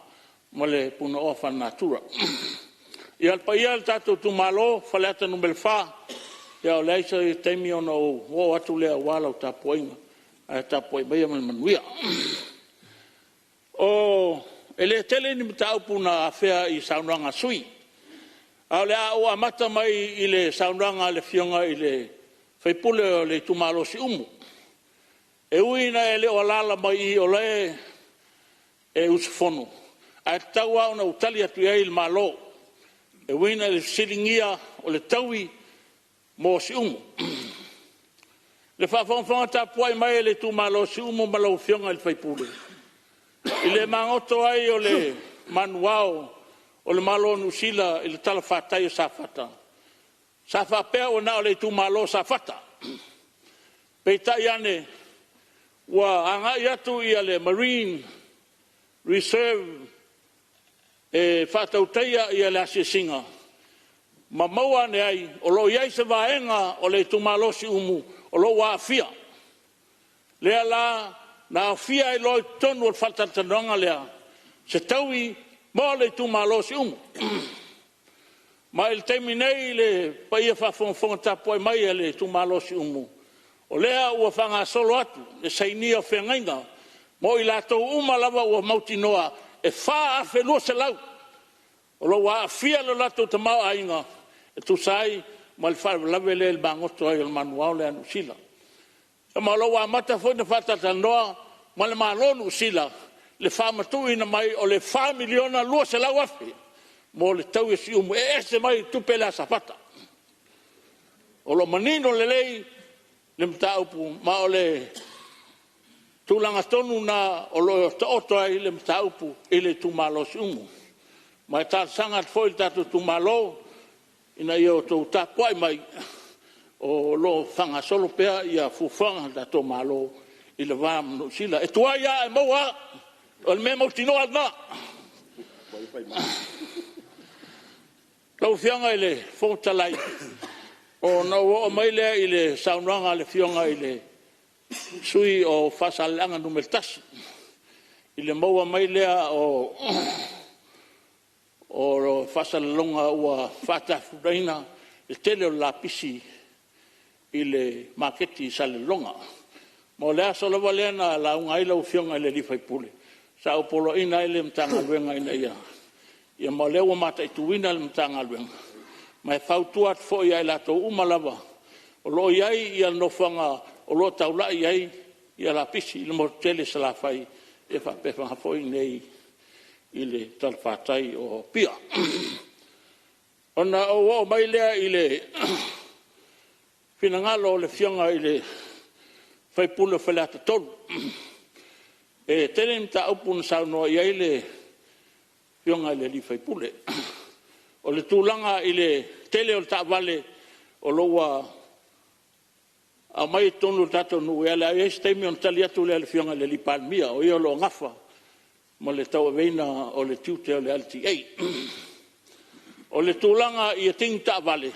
ma le Punaoa Faalenatura. Ia, le paia e o le tatou itumalo o Faleata 4, ia o le a se taimi ona ou oo atu lea aua lau tapuaiga, ae tapuai maia ma le manuia. E le tele ni mataupu na afea i saunoaga a sui usufono, ae o le a ou amata mai i le saunoaga a le Afioga i le sui usufono o le itumalo o Siumu. E ui ina e le o alaala mai i i o la e usufono, ae tatau lava ona ou tali atu i ai i le Malo e uiga i le fesiligia o le taui mo Siumu. I le faafogafoga tapuai mai a le itumalo o Siumu ma lau Afioga i le sui usufono, i le magoto ai o le manuvao o le Malo o Niu Sila i le talafatai o Safata, sa faapea ua na o le itumalo o Safata, peitai ane, ua agai atu le Marine Reserve e faatautaia le asiasiga ma maua ane ai, o lo o i ai se vaega o le itumalo o Siumu o lo o ua aafia. Lea la na aofia ai loa i totonu o le faatalatalanoaga lea se taui mo le itumalo o Siumu. Ma i le taimi nei i le paia faafogafoga tapuai mai a le itumalo o Siumu, o lea ua faagasolo atu le sainia o feagaiga mo i latou uma lava ua mautinoa e 4,200 o lo o ua aafia lo latou tamaoaiga e tusa ai ma le faalavelave lea i le magoto ai o le manua lea a Niu Sila. Ma o lo o ua amata foi ona faatalatalanoa ma le Malo o Niu Sila le faamatuuina mai o le $4,200,000 mo le taui a Siumu, e ese mai le tupe lea a Safata. O lo o manino lelei le mataupu, ma o le tulaga tonu lena o lo o taoto ai le mataupu i le itumalo o Siumu. Ma e talosaga atu foi i le tatou itumalo ina ia outou tapuai mai o lo o faagasolo pea fuafuaga a le tatou Malo i le va ma Niu Sila. E tuai lava ae maua lava, o le mea mautinoa lena. Lau Afioga i le Fofoga Fetalai, ona ou oo mai lea i le saunoaga a le Afioga i le sui usufono mo Faasaleleaga 1, i le maua mai lea o faasalalauga ua faatafulaina le tele o le lapisi i le maketi i Salelologa. Ma o le aso lava lea na lauga ai lau Afioga i le sui usufono, sa ou poloaiina ai le Matagaluega ina ia… ma o lea ua mataituina e le Matagaluega. Ma e fautua atu foi ia i latou uma lava o lo o i ai nofoaga o lo o taulai i ai lapisi i le motu tele i Salafai faapea foi i inei i le talafatai o Apia. Ona ou oo mai lea i le finagalo o le Afioga i le sui usufono mo Faleata 3. E tele ni mataupu na saunoa i ai le Afioga i le sui usufono. O le tulaga i le tele o taavale o lo o ua aumai i totonu o le tatou nuu, ia o le a i ai se taimi ona tali atu lea i le Afioga i le Palemia, o ia o lo o nafa ma le tauaveina o le tiute o le LTA. O le tulaga i tini taavale,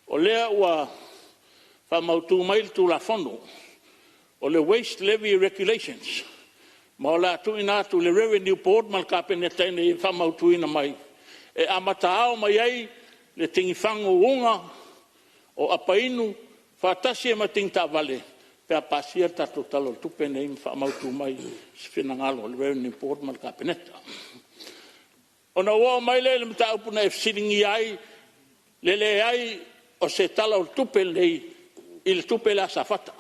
o lea ua faamautu mai le Tulafono o le Waste Levy Regulations, ma o le a tuuina atu i le Revenue Board ma le Kapeneta ina ia faamautuina mai, e amata ao mai ai le tini fagu uga, o apainu faatasi ai ma tini taavale pe a pasia le tatou Tala o le Tupe lenei ma faamautu mai se finagalo o le Revenue Board ma le Kapeneta. Ona ou oo mai lea i le mataupu na e fesiligia ai le leai o se Tala o le Tupe lenei i le tupe lea a Safata.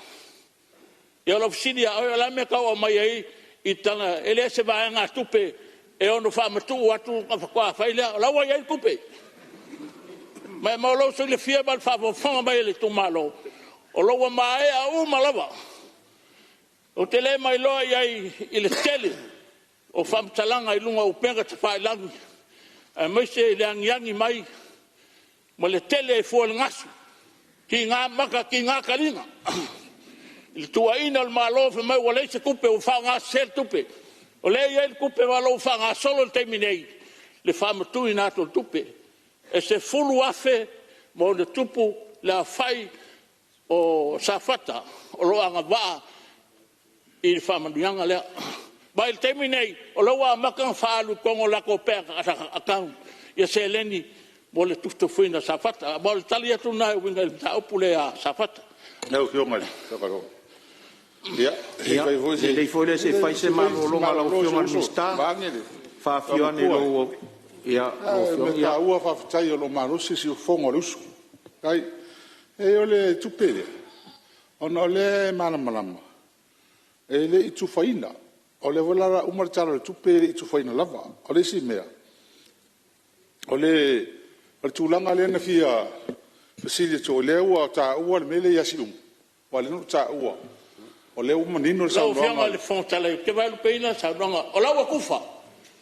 Ia o lau fesili ia oe, o le a le mea e tau aumai ai i tala, e leai se vaegatupe e ono faamatuu atu ona faatoa fai lea, o la e ua i ai le tupe. Ma mo lou silafia ma le faafogafoga mai a le itumalo, o lo o ua maea uma lava. Ou te le ma iloa i ai i le tele o faamatalaga i luga o upega tafailagi aemaise i le agiagi mai ma le tele e fua i le gasu, tiga maka tiga taliga i le tuuaiina o le Malo fai mai ua leai se tupe ua faaaogasese le tupe. O lea e i ai le tupe ma o lo o ua faagasolo i le taimi nei le faamatuuina atu o le tupe. E 10,000+ le aofai o Safata o lo o agavaa i le faamanuiaga lea. Ma i le taimi lenei, o lea ua amata ona faaalu i totonu o latou bank account seleni mo le tufatufaina o Safata. Ma o le tali atu lena e uiga i le mataupu lea ia Safata. Ia, lelei foi lea se i fai se malologa a lau Afioga i le Minisita, faafio ane i lau Afioga. O le mea taua faafetai o lo o malosi le siufofoga o le uso. Faafetai. Leai o le tupe lea, ona o lea e malamalama e le i tufaina. O lea foi la o le a uma le Tala o le Tupe e le i tufaina lava. O le isi mea, o le tulaga lea na fia fesili atu ai, o lea ua taua le mea lea ia Siumu, aua o lea na ou taua, o lea ua manino le Lau saunoaga. Afioga i le Fofoga Fetalai, ou te vaelupeina le saunoaga, o la ua tufa,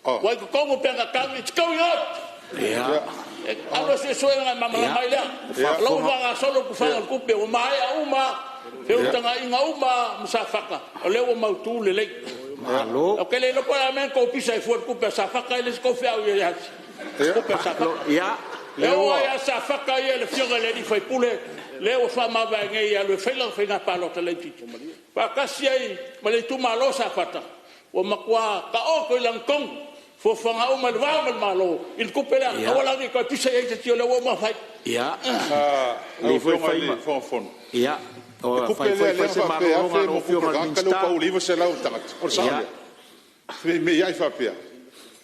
ua i totonu bank account, its going out. Alu e suesue ona e malamalama ai lea. O la ua faagasolo le tufaina o le tupe, ua maea uma lava feutagaiga uma lava ma Safata, o lea ua mautu lelei. Ou te le iloa po o le a le mea na outou pisa ai fua i le tupe a Safata, e le o se tou feau i ai i le tupe a Safata. E oo lava ia Safata ia le afioga i le sui usufono lea ua faamavae nei e alu e fai lana faiga palota laitiiti faatasi ai ma le itumalo o Safata, ua matua taoto i lagatonu Fuafuaga uma i le va ma le Malo i le tupe lea, aua la ne i toe pisa i ai se tisi o lea ua uma ona fai. Ia, Lau Afioga i le Fofoga o le tupe lea e faapea e $1,000 e $1,000 lea ua pau i le 900 i le tagata, o le sao lea? Femeimeiai faapea?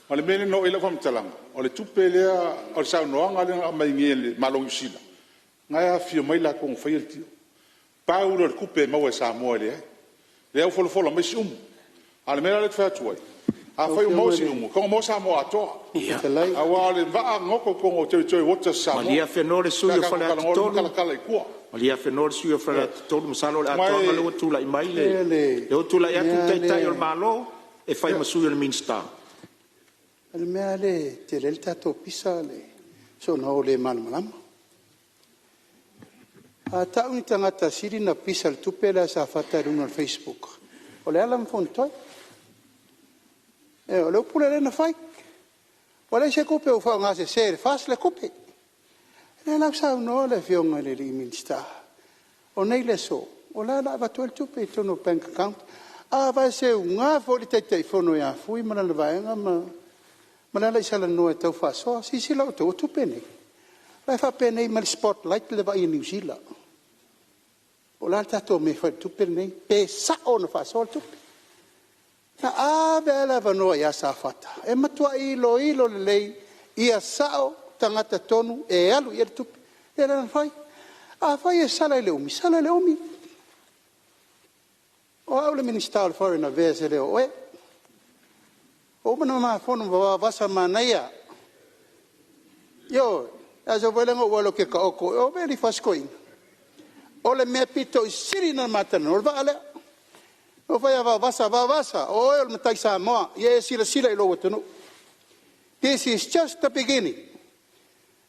O le mea lea na oo i ai lau faamatalaga, o le tupe lea, o le saunoaga lea na aumai nei e le Malo o Niu Sila, o lena e afifio mai latou na faia le deal. Pau lea o le tupe e maua e Samoa e leai. O lea ua folafola mai Siumu. A o le mea la lea ou te fai atu ai, afai ua maua Siumu, e tatau ona maua Samoa atoa. Aua o le vaa na goto i totonu o territory waters a Samoa Malie Afenoa le pe sui a usufono tatou o talanoa loa ma talatala i tua. Malie Afenoa le sui usufono o Faleata 3, masalo o le atoaga lea ua tulai mai lea ua tulai atu le Taitai o le Malo e fai ma sui o le Minisita. O le mea lava lea e tele ai le tatou pisa o le soona o le malamalama. A tau ni tagata e sili ona pisa i le tupe lea a Safata i luga o le facebook, o Leala ma Fonotoe. Ioe, o le upu lea lea na fai, ua leai se tupe ua faaaogasese e le FAST le tupe. O lea la ua saunoa le Afioga i le Minisita, o nei le aso, o la o le a avatu ai le tupe i totonu o bank account. A vaai e seuga foi le Taitaifono ia Fui ma lana vaega ma Lealaisalanoa e tau faasoa. Silasila outou, o tupe nei, o la e faapenei mai le spotlight le vaa i Niu Sila. Po o le a le tatou mea e fai i le tupe lenei, pe sao ona faasoa le tupe. Na ave lava le avanoa ia Safata e matuai iloilo lelei ia sao tagata tonu e alu i ai le tupe. Ia lea la na fai. Afai e sala i le umi, sala i le umi. O au le Minisita o le Foreign Affairs e le o oe. Ua uma ona ma fono ma Vavasa manaia. Ioe. O le aso foi lea na ou alu ou te taoto, o mea e alu ifo lava si toeaina. O le mea pito i sili ona ma talanoa, o le vaa lea. Na ou fai atu ia Vaovasa, Vaovasa o oe o le matai Samoa, ia e silasila i lou atunuu. This is just the beginning.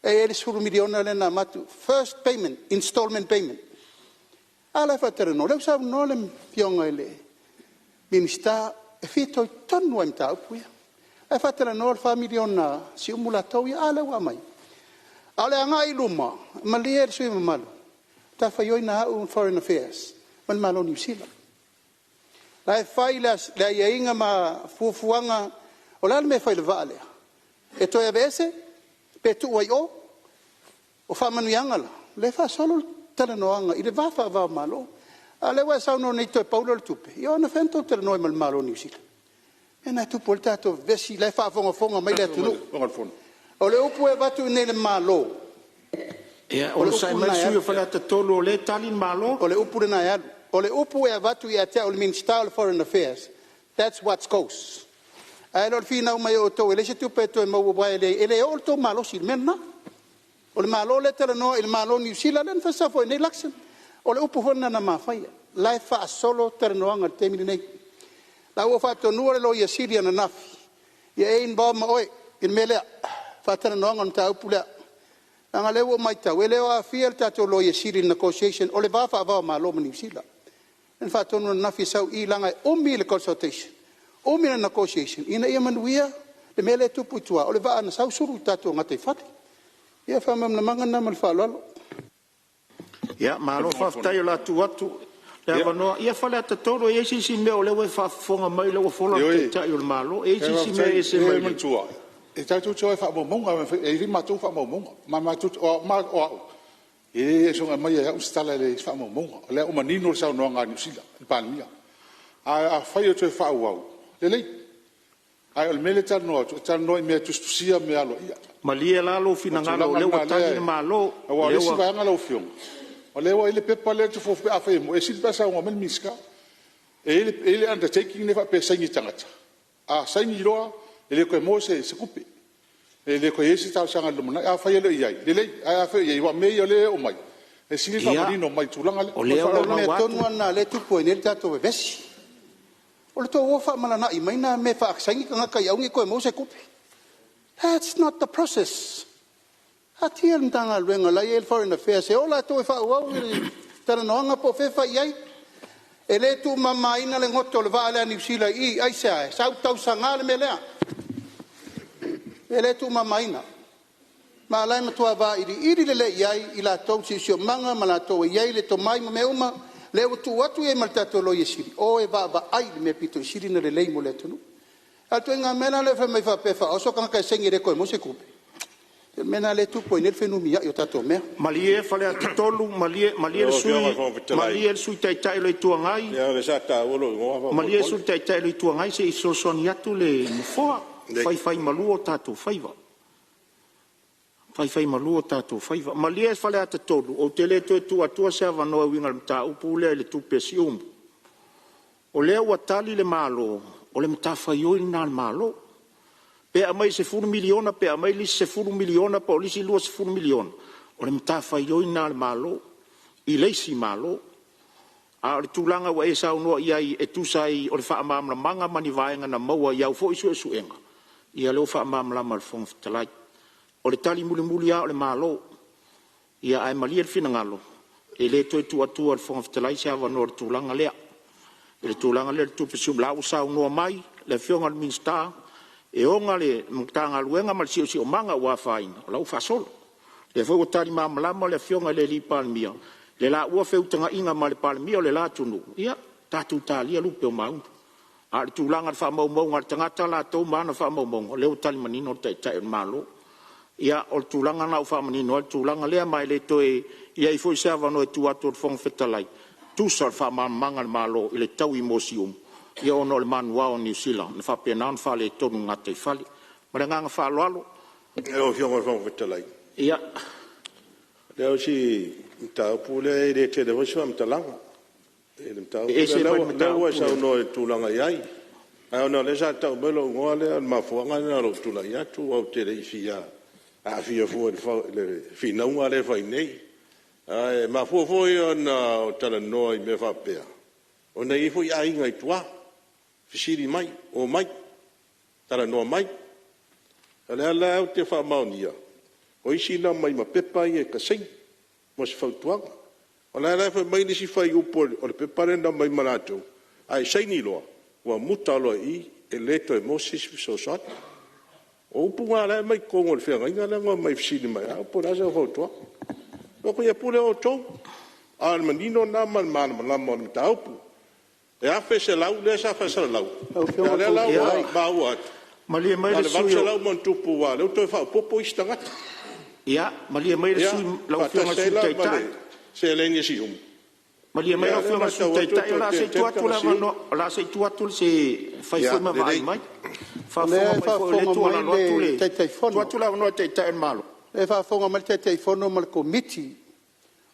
Lea e i ai le $10 miliona lea na avatu, first payment, installment payment. A la e faatalanoa, o lea ua saunoa le Afioga i le Minisita e fitoitonu lava i mataupu ia. O la e faatalanoa le $4 miliona a Siumu latou ia, a lea ua aumai. A o le agai i luma, malie le sui usufono mamalu, o le matafaioi lena a au o le Foreign Affairs ma le Malo o Niu Sila. O la e fai le aiaiga ma fuafuaga, o le a le mea e fai i le vaa lea? E toe aveese pe tuu ai i o? O faamanuiaga la, o lea e faasolo le talanoaga i le va faava o Malo. A o lea ua e saunoa nei toe pau lea o le tupe, ia o anafea na outou talanoa ai ma le Malo o Niu Sila? O le mea lena e tupu ai le tatou vevesi, o la e faafogafoga mai le atunuu. O le upu e avatu i inei i le Malo, Ia o le onosai upu mai le lena e sui usufono alu. o Faleata 3 o lea e tali le Malo. O le upu lena e alu. O le upu e avatu ia te au o le Minisita o le Foreign Affairs, that's what goes. Ae le o le finau mai o outou e leai se tupe e toe maua aua e le oo le tou malosi i le mea lena. O le Malo lea e talanoa i le Malo o Niu Sila lea na fai nei Luxon. O le upu foi lena na ma faia, o la e faasolo talanoaga i le taimi lenei. O la ua ou faatonuina le Loia Sili ananafi, ia e involve ma oe i le mea lea, faatalanoaga o le mataupu lea. Leaga o lea ua ou matau, e le o aafia le tatou Loia Sili i le negotiation o le va faava o Malo ma Niu Sila. Lea na faatonu ananafi e sau i i leaga e umi le consultation, umi le negotiation ina ia manuia le mea lea e tupu i tua, o le vaa na sau sulu i le tatou gataifale. Ia o le faamalamalamaga lena ma le faaaloalo. Ia, malo faafetai o le a tuu atu le avanoa. Ia Faleata 3, e i ai se isi mea o lea ua e faafofoga mai o lea ua fola le Ioe, Taitai o le Malo. E i ai se isi mea e faafetai. ese E mai le… manatua, e tatou te o e faamaumauga, e i ai matou faamaumauga. O au, e le soona aumaia e au se tala e leai se faamaumauga. O lea ua manino le saunoaga a Niu Sila i le Palemia. Ae afai e toe faaauau, lelei. Ae o le mea lea e talanoa atu, e talanoa i mea e tusitusia mea aloaia. Malie la lou O le finagalo o tulaga lea ua lena tali le Malo, aua o o le lea isi ua… vaega lau Afioga, o lea ua i ai le pepa lea pe afai e moni, e sili pe a saunoa mai le Minisita. E i ai le undertaking lea faapea e saini e tagata, a saini loa e le toe maua se tupe, e le toe i ai se talosaga i le lumanai. Afai e le o i ai, lelei, ae afai e i ai, aua o mea ia o lea e oo mai, e sili le faamanino mai i le tulaga lea. O Ma le lea ua O faaaloalo. le mea maua tonu atu. lava lena o lea e tupu ai nei le tatou vevesi. O le tou o faamananai mai na mea e faasaini tagata ia aua ne i toe maua se tupe. That's not the process. Taatia le Matagaluega o la e i ai le Foreign Affairs e o latou e faaauau le talanoaga po o fea e fai i ai. E le tuumamaina le goto o le vaa lea a Niu Sila i i, aisea? E sau tausaga le mea lea. E le tuumamaina. Ma o la e matua vailiili lelei i ai i latou siosiomaga ma latou e i ai le tomai ma mea uma, lea ua tuu atu i ai ma le tatou Loia Sili, o e vaavaai i le mea e pito i sili ona lelei mo le atunuu. A o le ituaiga mea la lea e fai mai faapea e faaoso tagata e saini e le toe maua se tupe? O le mea lena o lea e tupu ai nei le fenumiai o tatou mea. Malie Faleata 3, malie le Sui Taitai o le Itu Agai, malie le Sui Taitai o le Itu Agai se i fesoasoani atu le Nofoa, faifaimalu o tatou faiva, faifaimalu o tatou faiva. Malie Faleata 3, ou te le toe tuu atua se avanoa e uiga i le mataupu lea i le tupe a Siumu. O lea ua tali le Malo, o le matafaioi lena a le Malo. Pe aumai e $10 miliona pe aumai le isi $10 miliona po o le isi $20 miliona, o le matafaioi lena a le Malo i le isi Malo. A o le tulaga ua e saunoa i ai e tusa ai o le faamalamalamaga ma ni vaega na maua i au foi suesuega, ia lea ua faamalamalama e le Fofoga Fetalai. O le tali mulimuli lava o le Malo, ae malie le finagalo, e le toe tuu atua e le Fofoga Fetalai se avanoa i le tulaga lea i le tulaga lea o le tupe Siumu. O la ua saunoa mai le Afioga i le Minisita e ona le Matagaluega ma le Siosiomaga ua afaina, o la ua faasolo. O lea foi ua tali malamalama le Afioga i le Palemia i le laua feutagaiga ma le Palemia o le la atunuu, ia tatou talia lupe o maunu. A o le tulaga i le faamaumauga a le tagata latou ma ana faamaumauga, o lea ua tali manino le Taitai o le Malo. Ia o le tulaga lena ua faamanino ai le tulaga lea, ma e le toe i ai foi se avanoa e tuu atu i le Fofoga Fetalai, tusa o le faamalamalamaga a le Malo i le taui mo Siumu, ona o le manuvao o Niu Sila na faapena ona faaletonu i le gataifale. Ma le agaga faaaloalo. Lau Afioga i le Fofoga Fetalai, Ia. O si mataupu lea e le tele foi se faamatalaga i le mataupu E ese lea. mai le O lea ua mataupu e lea. saunoa i le tulaga e i ai, ae ona o lea sa tau mai lou igoa lea, o le mafuaaga lena o lou tulai atu aua ou te le i fia aafia fua i le finauga lea e fai nei. Ae mafua foi ona ou talanoa i mea faapea, ona e i ai foi aiga i tua, fesili mai, omai, talanoa mai. O lea la ou te faamaonia, o isi na omai ma pepa ia e ta saini mo se fautuaga. O la e la e fai mai le isi fuaiupu o le pepa lea na aumai ma latou, a e saini loa, ua muta loa i i, e le toe maua se isi fesoasoani. O upu na o la e aumai i totonu o le feagaiga lea na omai fesili mai ia au po o le a sau fautuaga. Ou fai atu, ia pule outou, a o le manino lena ma le malamalama o le mataupu. E $1,100 lea sa faasalalau, Lau a Afioga o i le lea la Fofoga ua Fetalai… maua atu, Malie mai na o le le sui usufono $800 ma ona tupu aua o lea ua toe faaopoopo isi tagata. Ia, malie mai le Ia, sui usufono, lau Afioga i le faatasi ai Sui la ma Taitai. le seleni a Siumu. Malie mai Ia lau o lea e Afioga i le Sui matau atu Taitai, e o le a toe se i tele tuu tele atu le taga Siumu. avanoa, o le a se i tuu atu se i fai Ia foi ma vaai lelei. mai. O lea Faafofoga e mai foi o lea e faafofoga tuualalo mai atu le le… Taitaifono, Tuu atu le avanoa i le Taitai o le Malo. O lea e faafofoga mai le Taitaifono ma le Komiti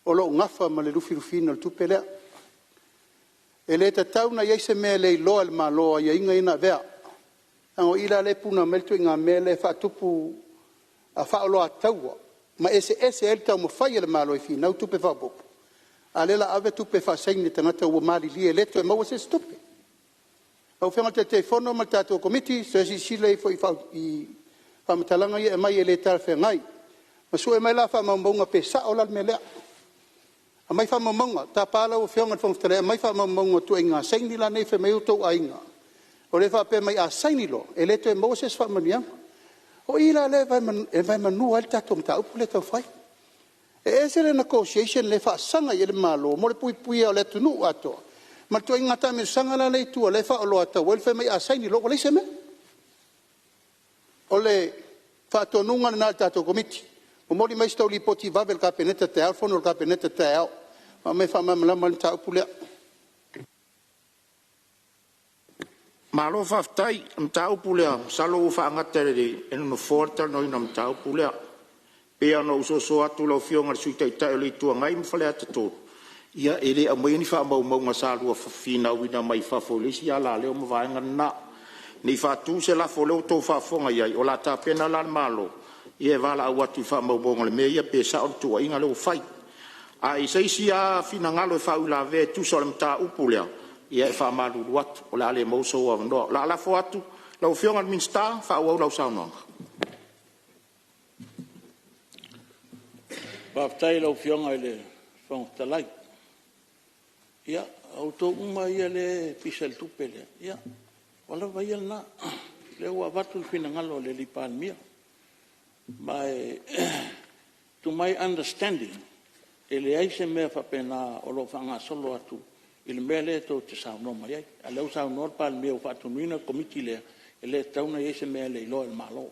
o lo o nafa ma le lufilufiina o le tupe lea. E le tatau ona i ai se mea e le iloa e le Malo o aiaiga ia na avea, leaga o i la lea e puna mai ai le ituaiga mea lea e faatupu faaoloataua ma eseese ai le taumafai a le Malo e finau tupe faaopoopo, a o lea o le a ave tupe e faasaini e tagata ua malilie e le toe maua se isi tupe. Lau Afioga i le Taitaifono ma le tatou Komiti, toe silasila ifo i faamatalaga ia e aumai e le talafeagai. Ma sue mai la faamaumauga pe sao la le mea lea. Aumai faamaumauga. Tapa lau Afioga i le Fofoga Fetalai, aumai faamaumauga o ituaiga saini la nei e fai mai ai outou aiga, o lea e faapea mai a saini loa, e le toe maua se isi faamanuiaga. O i la lea e vaemanua ai le tatou mataupu lea e tau fai. E ese le negotiation lea e faasaga i ai le Malo mo le puipuia o le atunuu atoa ma le ituaiga taamilosaga la lea e i tua o lea e faaoloataua ai le fai mai a saini loa ua leai se mea. O le faatonuga lena i le tatou Komiti, momoli mai se tou lipoti vave i le Kapeneta taeao le fono a le Kapeneta taeao, aumai e faamalamalama le mataupu lea. Malo faafetai. O le mataupu lea masalo ua faagata e le Nofoa le talanoaina o le mataupu lea. E pei lava ona ou soso atu i lau Afioga i le Sui Taitai o le Itu Agai ma Faleata 3, ia e le aumaia ni faamaumauga sa lua finauina mai fafo i le isi alaleo ma vaega na. Ne i faatu se lafo o lea ua outou faafofoga i ai, o le a tapena la le Malo e valaau atu i faamaumauga o le mea ia pe sao le tuuaiga lea ua fai. Ae i se isi lava finagalo e faauilavea e tusa o le mataupu lea, ia e faamalulu atu o le a le maua sou avanoa. O le a lafo atu i lau Afioga i le Minisita, faaauau lau saunoaga. Faafetai i lau Afioga i le Fofoga Fetalai. Ia, o outou uma ia lea e pisa i le tupe lea, ia, ua lava ia lena. O lea ua avatu le finagalo o le Palemia. Ma to my understanding, e leai se mea faapena o lo o faagasolo atu i le mea lea tou te saunoa mai ai, a o lea ua saunoa le Palemia ua faatonuina le Komiti lea E le tatau ona i ai se mea e le iloa e le Malo.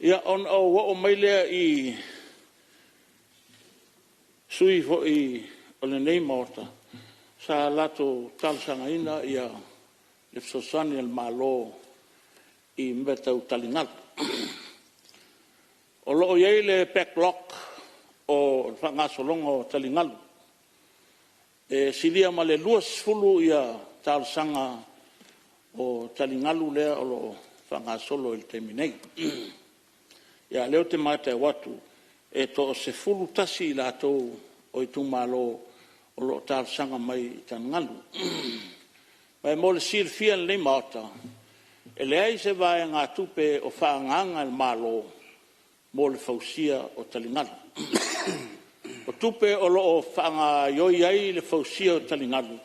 Ia, ona ou oo mai lea i sui usufono foi o lenei Maota sa latou talosagaina le fesoasoani a le Malo i mea tau taligalu. O lo o i ai le backlog o le faagasologa o taligalu. E silia ma le 20 talosaga o taligalu lea o lo o faagasolo i le taimi nei. A o lea ou te matau atu e toa-11 i latou o itumalo o lo o talosaga mai i taligalu. Ae mo le silafia e lenei Maota, e leai se vaegatupe o faaagaaga e le Malo mo le fausia o taligalu. O tupe o lo o faagaoioi ai le fausia o taligalu,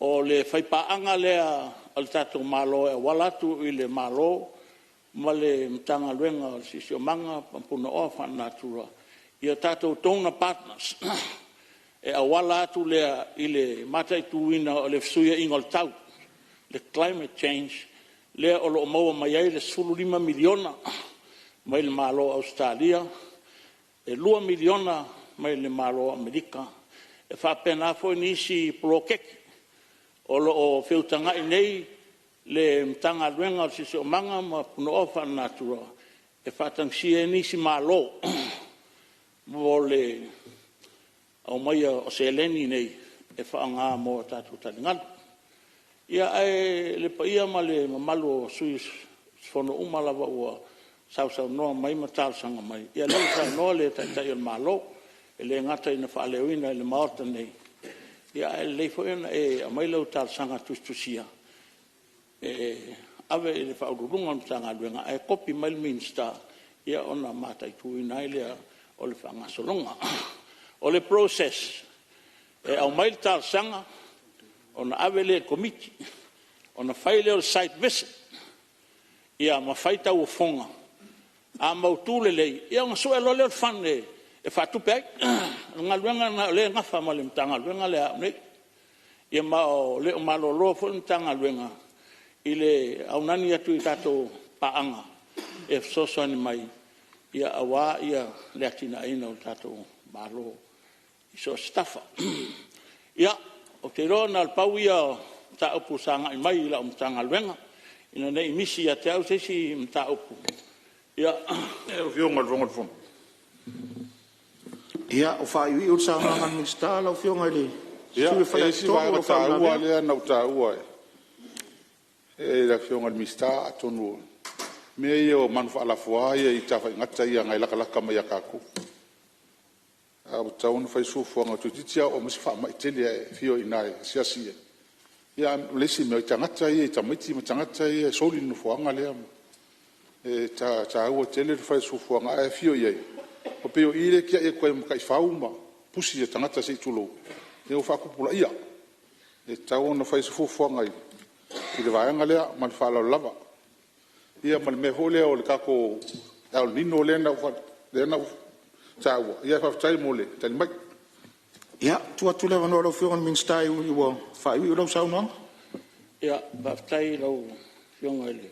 o le faipaaga lea a le tatou Malo e auala atu i le Malo ma le Matagaluega o le Siosiomaga ma Punaoa Faalenatura i a tatou donor partners, e auala atu lea i le mataituina o le fesuiaiga o le tau, le climate change lea o lo o maua mai ai le $15 miliona mai le Malo o Ausetalia, e $2 miliona mai le Malo o Amerika, e faapena foi nisi poloketi o lo o feutagai nei le Matagaluega o le Siosiomaga ma Punaoa Faalenatura e faatagisia ai nisi malo mo le aumaia o seleni nei e faaaoga mo a tatou taligalu. Ae le paia ma le mamalu o sui usufono uma lava ua sausaunoa mai ma talosaga mai, ia o lea ua saunoa le Taitai o le Malo, e le gata ina faaleoina i le Maota nei, ae lelei foi ona e aumai lau talosaga tusitusia e ave i le Ofisa Sili o Pulega o le Matagaluega ae kopi mai le Minisita ona mataituina ai lea o le faagasologa. O le process, e aumai le talosaga ona ave lea i le Komiti, ona fai lea o le site visit ma fai tauofoga. A mautu lelei, ia ona sue loa lea o le fund e faatupe ai. O le galuega lena o lea e nafa ma le Matagaluega lea a au nei. Ma e le o malolo foi le Matagaluega i le aunani atu i tatou paaga e fesoasoani mai aua le atinaeina o le tatou Malo i so o se tafa. Ia, ou te iloa na o le pau ia o mataupu sa agai mai i lau Matagaluega, ina ne i misi ia te au se isi mataupu. Ia… Lau Afioga i le Fofoga o le Fono… Ia, ua faaiuiu le saunoaga a le Minisita lau Afioga i le sui usufono mo Ia, e i Faleata ai si 3, vaega o lau taua faauilavea. lea na ou taua i le Afioga i le Minisita atonu o mea ia o manu faalafua ia i tafaigata ia agai e latalata mai ia tatou. Ae ua tatau ona fai se fuafuaga toeitiiti lava oo mai se faamai tele ae e afio ai i ina e asiasi i ai. Ia ma le isi mea o tagata ia i tamaiti ma tagata ia e soli le nofoaga lea. E taua tele le fai o se fuafuaga. Ae afio i ai, e pei o i lea e tiai atu ai ma taifau ma pusi a tagata se i tulou, ua faatupulaia. E tatau ona fai se fuafuaga i le vaega lea. Ma le faaaloalo lava. Ia ma le mea foi lea o le tatou El Nino lea na ou taua, ia faafetai mo le tali mai. Ia, e tuu atu le avanoa i lau Afioga i le Minisita e ui ua faaiuiu lau saunoaga. Faafetai i lau Afioga i le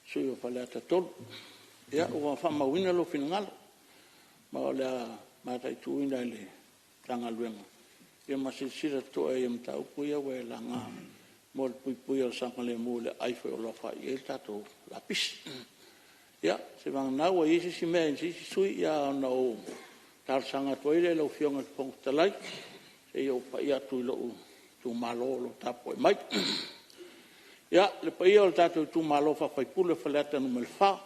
sui usufono mo Faleata 3. Ia, ua faamauina lou finagalo, ma o le a mataituina e le Matagaluega ma silasila totoa i mataupu ia ua e laga mo le puipuia o le saogalemu i le aai foi o lo o aafia ai le tatou lapisi. Ia, seiavagana ua i ai se isi mea i se isi sui usufono, ona ou talosaga atu ai lea i lau Afioga i le Fofoga Fetalai, se i ou pai atu i lou itumalo o lo o tapuai mai. Ia, le paia o le tatou itumalo faa-faipule o Faleata 4,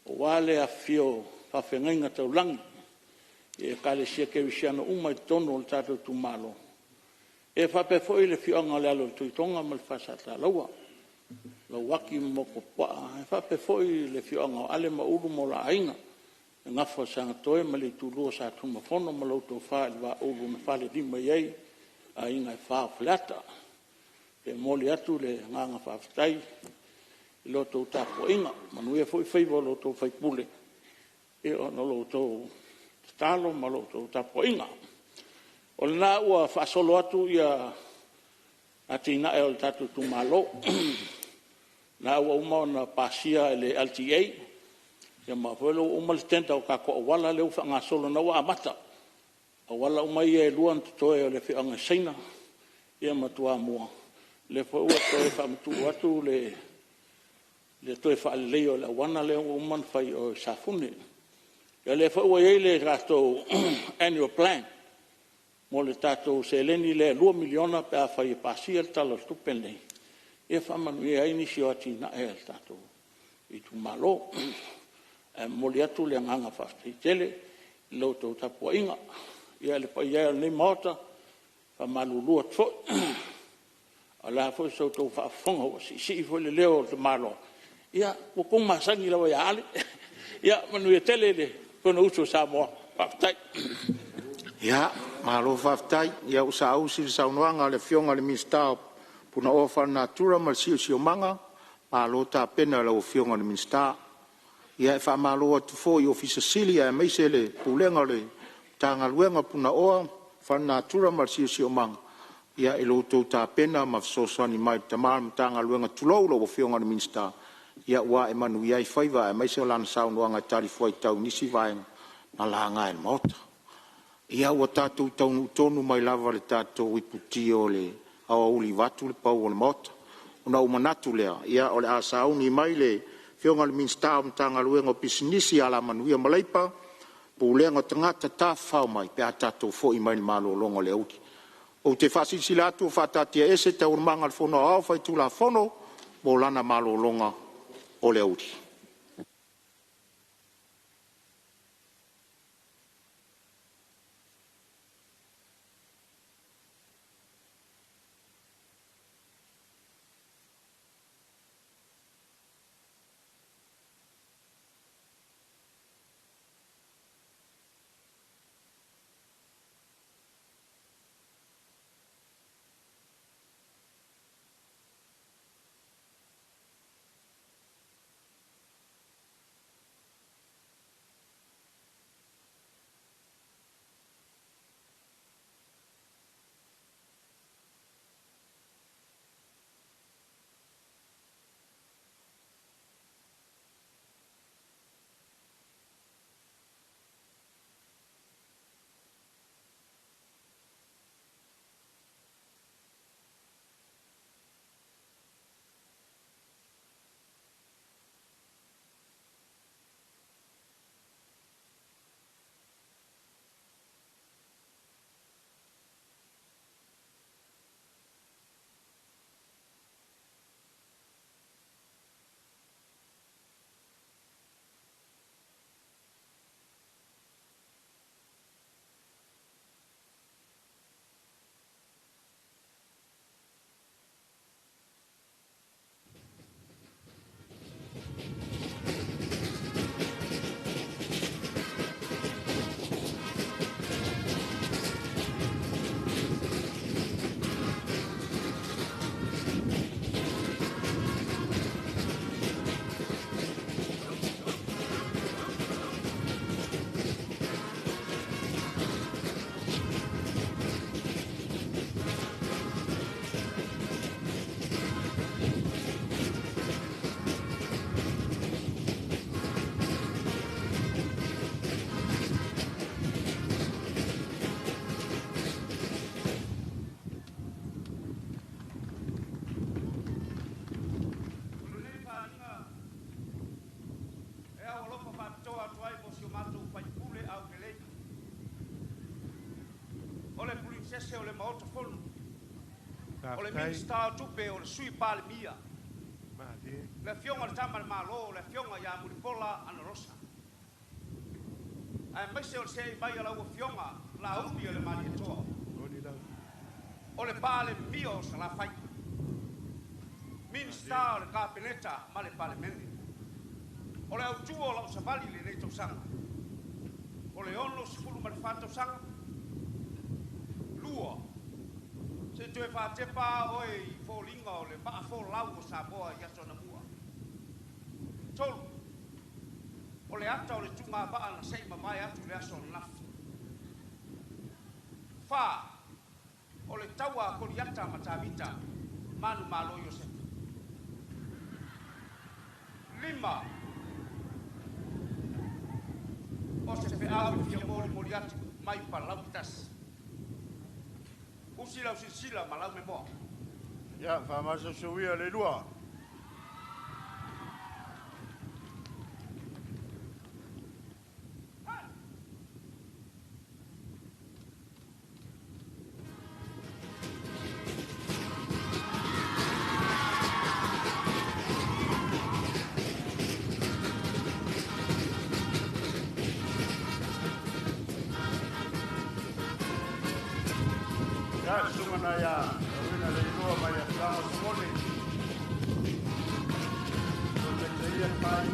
aua le afifio o faafeagaiga taulagi i Ekalesia Kerisiano uma i totonu o le tatou itumalo, e faapea foi le afioaga o le Alo o le Tuitoga ma le Falesatalalaua, Lauaki ma Motuopuaa, ae faapea foi le afioaga o Ale ma Ulu ma o la aiga, le Gafa o Sagatoi ma le Itulua o Sa Tunumafono ma lau Tofa i le Vaaulu na falelima i ai Aiga e Fa o Faleata. E momoli atu le agaga faafetai i la outou tapuaiga, manuia foi faiva o lo outou sui usufono ona o la outou tatalo ma la outou tapuaiga. O lena ua faasolo atu atinae o le tatou itumalo. O lena ua uma ona pasia e le LTA, ma o lea ua uma le tender o tatou auala lea ua faagasolo, o lena ua amata. O auala uma ia e 2 na totoe o le afioaga i Saina ma Toamua, o lea foi ua toe faamatuu atu le toe faaleleia o le auala lea ua uma ona fai i o i Safune. Ia o lea foi ua i ai le tatou annual plan mo le tatou seleni lea e $2 miliona pe afai e pasia le Tala o le Tupe lenei, e faamanuia ai nisi o atinae a le tatou itumalo. Ae momoli atu le agaga faafetai tele i la outou tapuaiga. Ia le paia e o lenei Maota, e faamalulu atu foi, o le a foi sa outou faafofoga ua siisii foi le leo o le tamaloa, ia ua outou masani lava ia Ale. Ia manuia tele le Fonousu a Samoa. Faafetai. Ia, malo faafetai. Ia ua saausi le saunoaga a le Afioga i le Minisita o Punaoa Faalenatura ma le Siosiomaga, malo tapena i lau Afioga i le Minisita. Ia e faamalo atu foi i Ofisa Sili aemaise le Pulega o le Matagaluega o Punaoa Faalenatura ma le Siosiomaga i lo outou tapena ma fesoasoani mai i le tama o le Matagaluega, tulou lau Afioga i le Minisita, ua ae manuia ai faiva aemaise o lana saunoaga e talifuaitau i nisi vaega na laga e le Maota. Ia ua tatou taunuu tonu mai lava i le tatou iputi o le aoauli vaeatu le pau o le Maota. Ona ou manatu lea, ia o le a sauni mai le Afioga i le Minisita o le Matagaluega o Pisinisi, Alamanuia ma Leipa, Pulega o Tagata Tafafao mai pe a tatou foi mai le malologa o le aoauli. Ou te faasilasila atu ua faataatiaese Taualumaga a le Fono Aoao Faitulafono mo lana malologa o le aoauli. O lenei Paeaiga e aualofa faapitoa atu ai mo si o matou faipule aulelei, o le Peresetene o le Maota Fono, o le Minisita o Tupe, o le Sui Palemia, le Afioga i le Tama a le Malo, le Afioga ia Mulipola Anarosa, aemaise o le seei mai a lau Afioga Laauli-lea-le-Malietoa, o le Palemia o Salafai, Minisita o le Kapeneta ma le Palemene. O le autu o lau savali i lenei tausaga, o le 64 tausaga. Lua, se i toe faatepa lava oe i foliga o le vaa folau o Samoa i aso anamua. 3, o le ata o le tuugavaa na se i mavae atu i le aso ananafi. 4, o le taua a Koliata ma Tavita Manumalo Iosefa. 5. O se feau e fia molimoli atu mai Palauli 1. Usi lau silasila ma lau memoa. Ia, faamasosoia le lua. Ia, susuga na ia, tauina le iloa mai afioaga o Sagone. O taitaia le pai.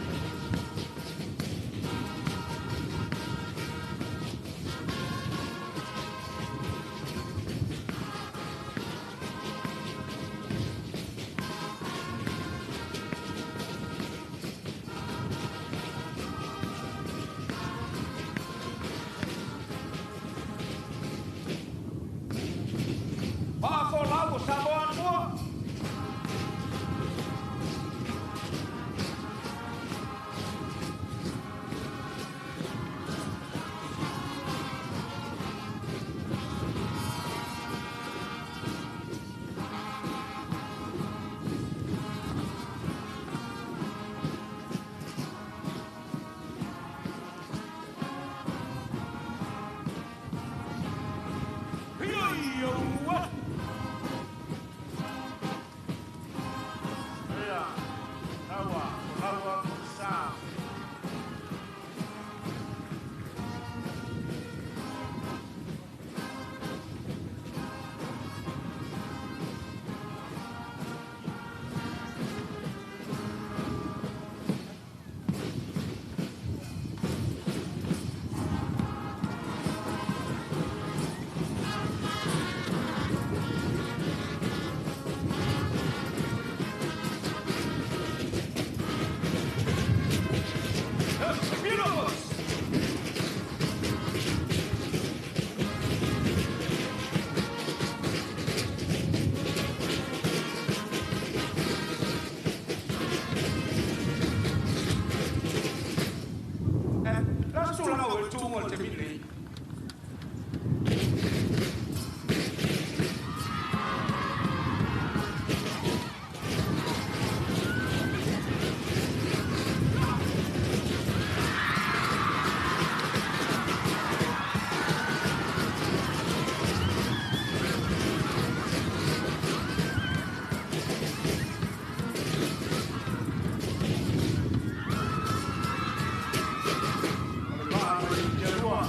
Vaa folau o Samoa anamua. Hia-ia-ua. Ia, taua, o laua, o sa. Beautiful. La tulaga o le tuga o le taimi lenei. O le vaa mai Tialua.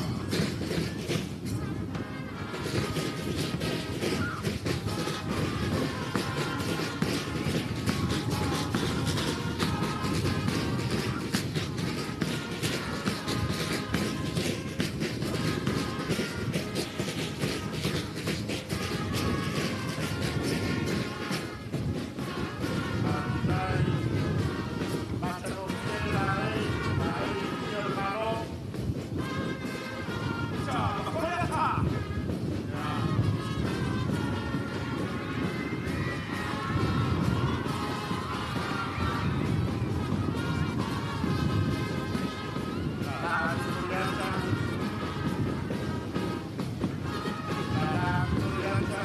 Faafetai, matagofie laei, laei i o le Malo. Sa ma Ia. La'atuliata. La'atuliata.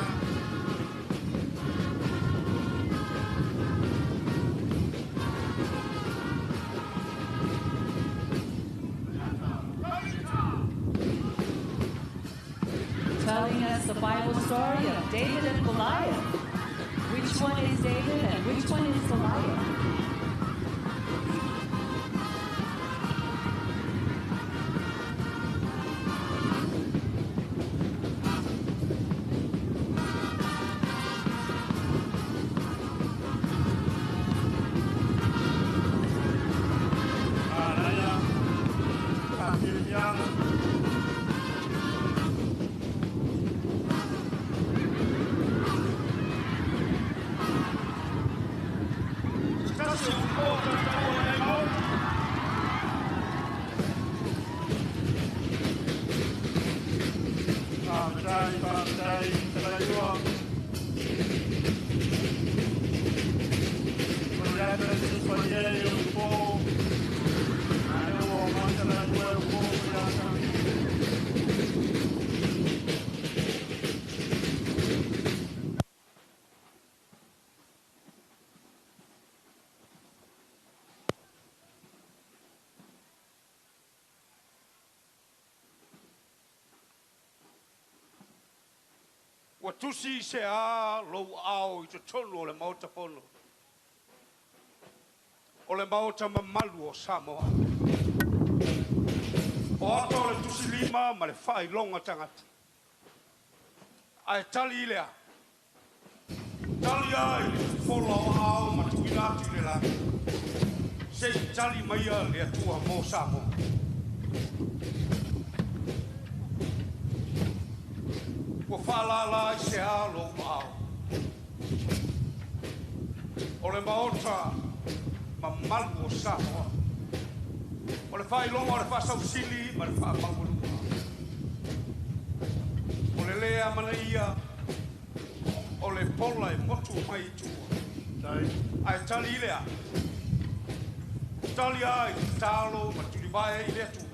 Telling us the Bible story of David and Goliath. Which one is David and which one is Goliath? Manaia, faafiafiaga. Se tasi o o tautaua nei Maota. Faafetai, faafetai, Talaiua. Ua tusi i se a lou aao i totonu o le Maota Fono, o le Maota mamalu o Samoa. O ata o le tusilima ma le faailoga tagata. Ae tali i le a? Tali a i le fofola o aao ma tuuina atu i le lagi, se i tali maia le Atua mo Samoa. Ua faalala i se a lou aao? O le Maota mamalu o Samoa. O le faailoga o le faasausili ma le faamaualuga. O le lē amanaia o le pola e motu mai i tua. Ae tali i le a? Tali a i tatalo ma tulivae i le Atua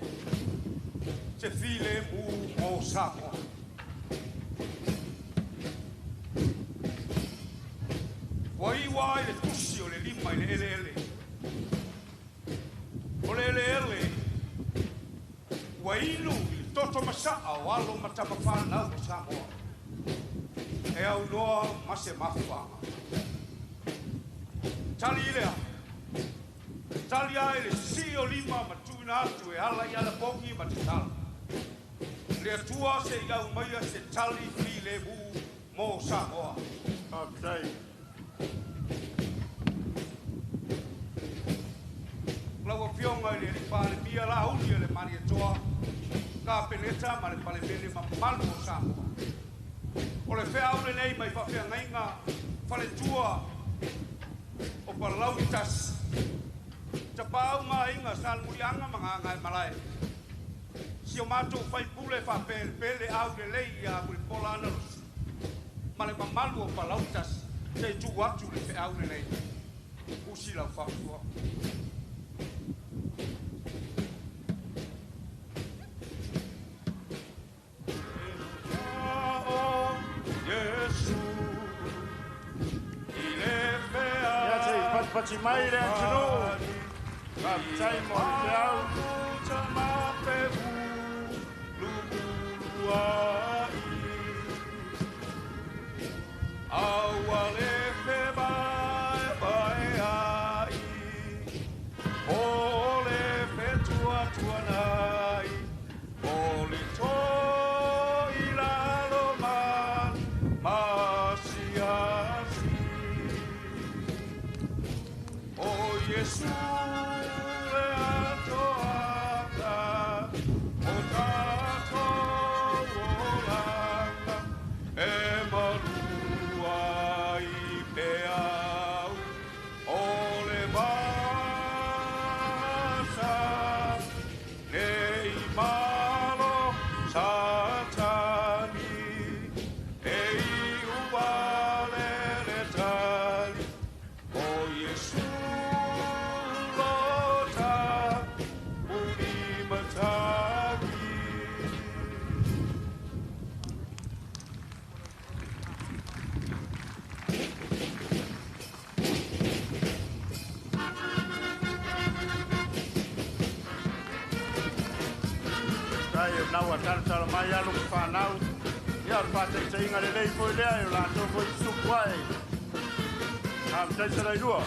se filemu mo Samoa. Ua iu ai le tusi o le lima i le eleele. O le eleele ua inu i le toto masaa o alo ma tamafanau o Samoa. E aunoa ma se mafuaaga. Tali i le a? Tali a i le sisii o lima ma tuuina atu e ala i anapogi ma tatalo. Le Atua se i aumaia se tali filemu mo Samoa. Faafetai. Lau Afioga i le Palemia Laauli o le Malietoa, Kapeneta ma le Palemene mamalu o Samoa. O le feau lenei mai faafeagaiga faletua o Palauli 1. Tapaau ma aiga Salemuliaga ma Gagaemalae. Si o matou faipule faapelepele aulelei ia Mulipola Anarosi ma le mamalu o Palauli 1. Se i tuu atu le feau lenei. Usi lau faasoa. Ia se i patipati mai le atunuu. Faafetai mo le feau. Faafetai o lena ua talatala mai alo ma fanau. Ia, o le faataitaiga lelei foi lea e o latou foi tutupu ae. Faafetai Salailua.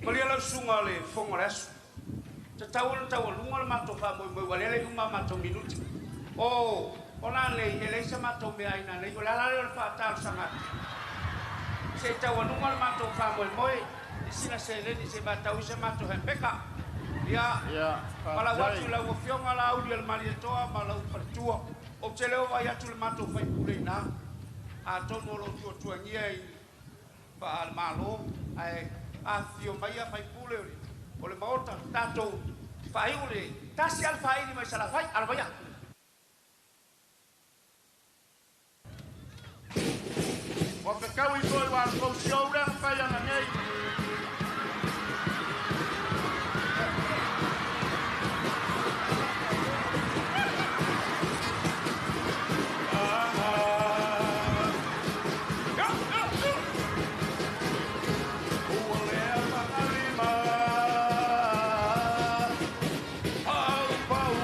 Malia lau susuga le Fofoga o le Aso. Tatau ona taualuga le matou faamoemoe ua lele uma a matou minute. O nanei e leai sa matou meaai nanei. O le ala lea o le faatalosaga atu. Se i taualuga le matou faamoemoe i sina seleni se i faatau ai se matou hepeka. Ia, valaau atu i lau Afioga Laauli o le Malietoa ma lau faletua. Ou te le o vaai atu i le matou faipule i ina. Atonu o lo o tuatuagia i faale-Malo, ae afifio mai faipule o le Maota, tatou faaiu le tasi lava le faili mai Salafai. Alo maia. Ua fetaui foi ua tou siou lea na fai ananei. Ua lea fagalima, paupau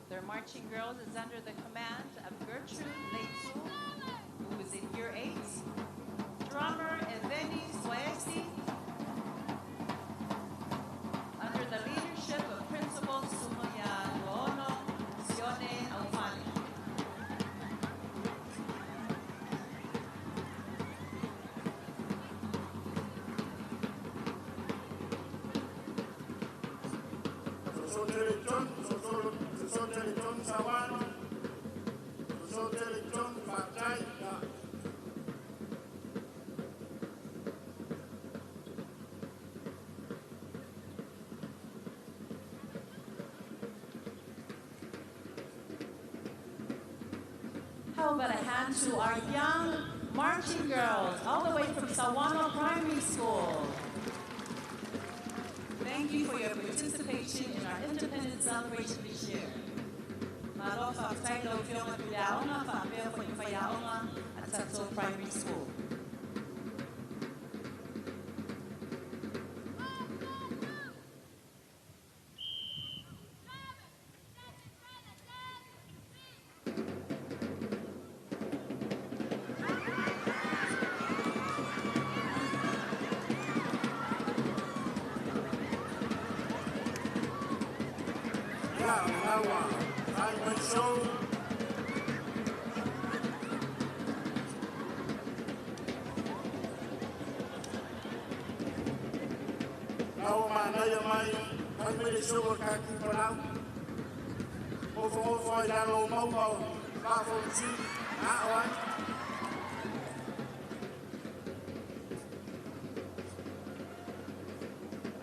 Their marching girls is under the command of Gertrude Leitu, who is in year 8. Drummer Eveni Suesi, under the leadership of Principal Sumaya Luono Sione Aufani. How about a hand to our young marching girls, all the way from Sauano Primary School. Thank you for your participation in our independence celebration this year. Malo fa'afetai lau Afioga Tuliaoga fa'apea fo'i faiaoga at Satsoa Primary School. Fai mai show. La ua manaia mai, fai mai le show a le kaki palau. Ofo ai lalo o mauga o Vaafuamisili, ga'o ai.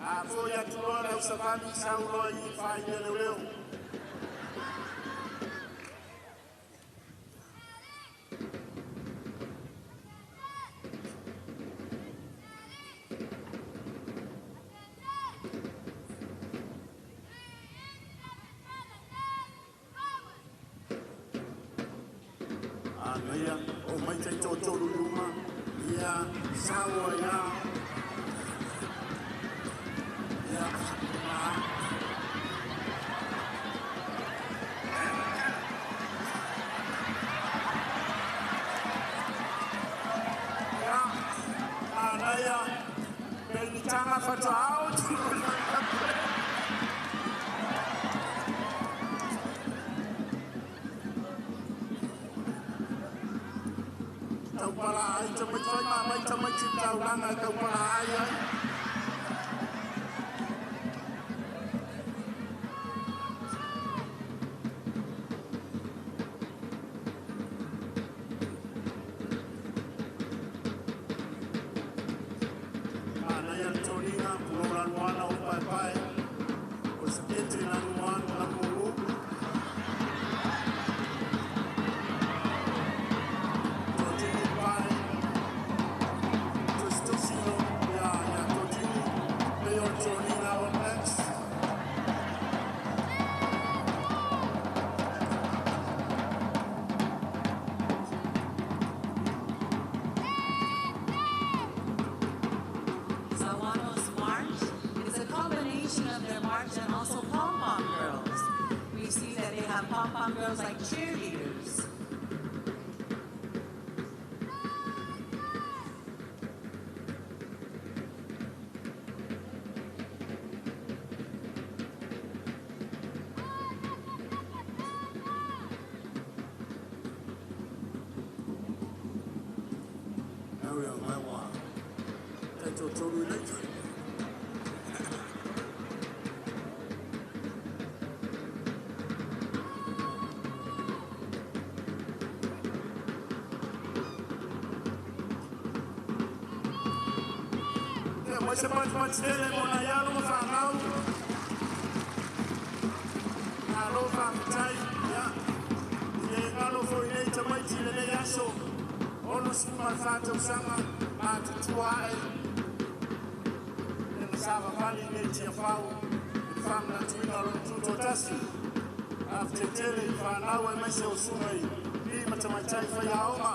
A foi atu loa le ausavali, sau loa i i leoleo. Manaia, o mai taitoatolu i luma, ia sau ai lava. Ia, ia, manaia, penitaga faatoa ao. Taupala ai tamaiti fai mamai tamaiti taulaga e taupala ai ai. Manaia le toniga, pulou lanuana o paepae, o le sekete lanuana lamulu. Totini pale, tusitusi ia ia totini, pei o le toniga All Blacks. Sauano's March is a combination of their march and also pom-pom girls. We see that they have pom-pom girls like cheerleaders. Au ia mai ua taitoatolu i laita. Ia mai se patipati tele mo nai alo ma fanau. Malo faafetai, ia. I le galo foi nei tamaiti i lenei aso. 64 tausaga matutua ae. E na savavali nei Tiafau i le faamanatuina o lona tutoatasi. Faafetai tele i fanau aemaise o susuga i alii ma tamaitai faiaoga.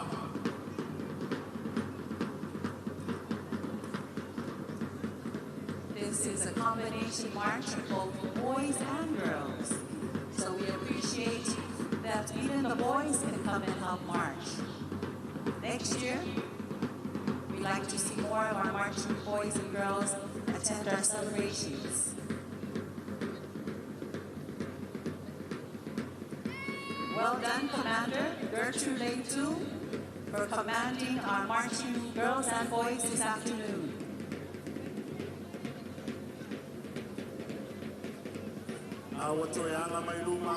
This is a combination march of both boys and girls. So we appreciate that even the boys can come and help march. Next year, we'd like to see more of our marching boys and girls attend our celebrations. Well done, Commander Gertrude Leitu, for commanding our marching girls and boys this afternoon. A ua toe aga mai luma.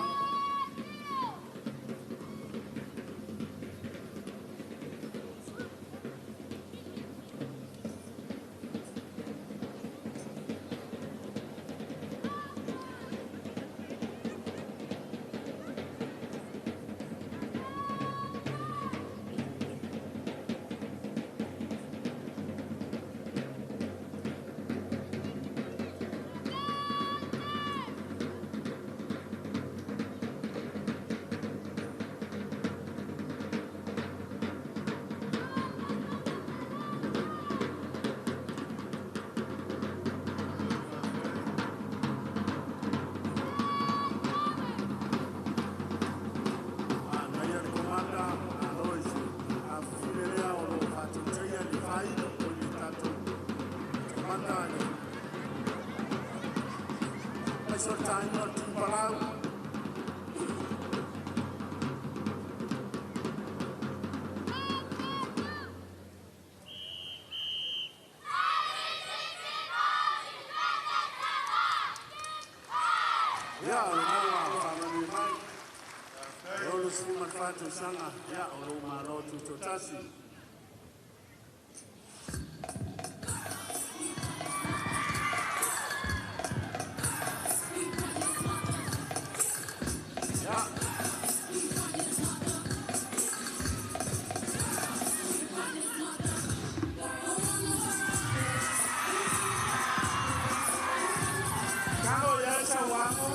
Manaia le komanda, malo i afafine lea o loo faatautaia le faailo o le tatou komanda le aemaise o le taina o le timupalau. Ia, o lena ua faamanuia mai, e 64 tausaga, ia, o lou Malo Tutoatasi. Ia, tago i ai Sauano.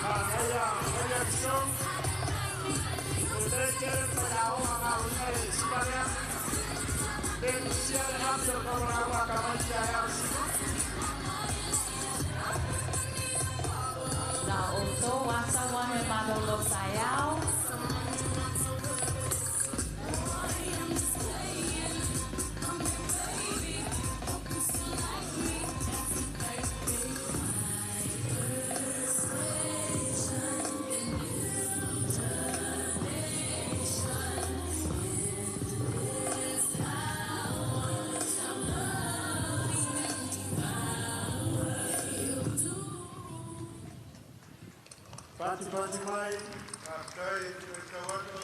Manaia, manaia action. Lelei tele faiaoga galuega i le siva lea. Le misia le afi o le kaulanaua a tamaiti a ARC. La outou a Sauano e malolo taeao. Patipati mai. Faafetai le Sauano.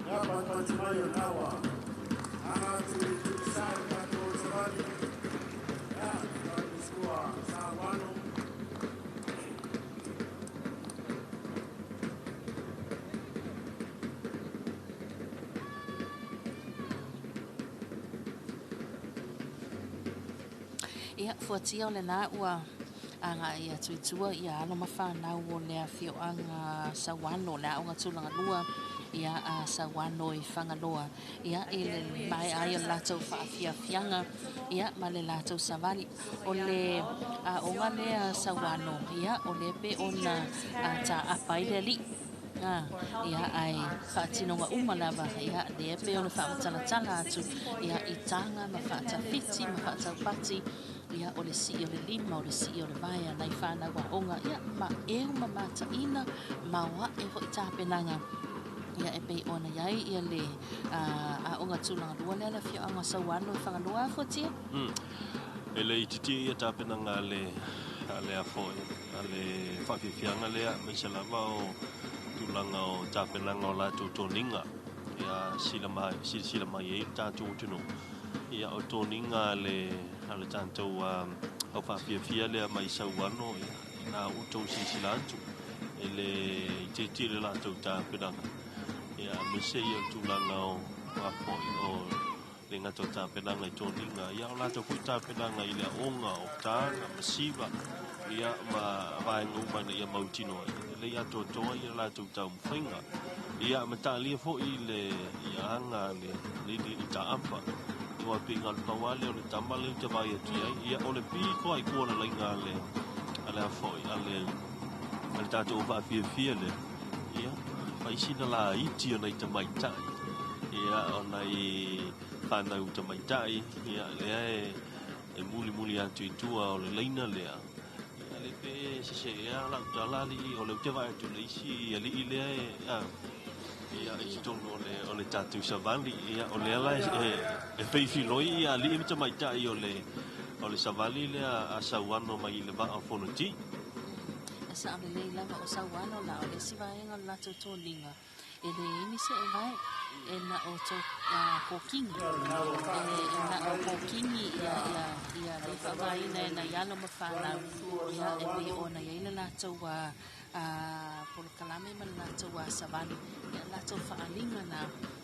Ia, patipati mai o lena ua aga atu i Tutusa le tatou savali. Ia, primary school a Sauano. Ia, fuatia o lena ua agai atu i tua ia alo ma fanau o le afioaga Sauano, le aoga tulagalua ia a Sauano i Fagaloa, ia i le maea ai o le latou faafiafiaga ia ma le latou savali. O le aoga lea Sauano, ia o lea pei ona taapa ai le alii. Ia, ae faatinoga uma lava, ia, lea pei ona faamatalatala atu, ia, i taga ma faatafiti ma faataupati, ia, o le sii o le lima, o le sii o le vae a nai fanau aoga, ia, ma eu ma mataina, maoae foi tapenaga, ia, e pei ona i ai ia le aoga tulagalua lea le afioaga o Sauano i Fagaloa. Fuatia. E le itiiti ia tapenaga a le a le foi a le faafiafiaga lea, aemaise lava o tulaga o tapenaga o latou toniga ia silasila mai ai le tatou atunuu. Ia o toniga a le tatou au faafiafia lea mai Sauano, ia na outou silasila atu e le itiiti le latou tapenaga. Ia aemaise ia o tulaga o foi o le gata o tapenaga i toniga, ia o latou foi tapenaga i le aoga o taga ma siva, ia ma vaega uma ina ia mautinoa e lelei atoatoa ia latou taumafaiga. Ia ma talia foi le ia aga le le taapa aua pei na o le pau lava lea o le tama lea ou te vaai atu i ai. Ia o le pito lava i tua o le laina a le foi a le tatou faafiafia lea, ia fai sina laiti o nai tamaitai, ia o nai fanau tamaitai, ia lea e mulimuli atu i tua o le laina lea. Ia le pe sese ea lau tala alii, o lea ou te vaai atu i le isi alii lea e ia i totonu o le tatou savali. Ia o lea la e feifiloi ia alii ma tamaitai o le savali lea a Sauano mai le vaa o Fonoti. E sao lelei lava o Sauano la o le isi vaega o le latou toniga. E leai ni seevae, e na o tou kōkini, e na o kōkini ia le faaaogaina e nai alo ma fanau, ia, e pei ona i ai le latou polokalame ma le latou savali, ia, latou faaaliga na,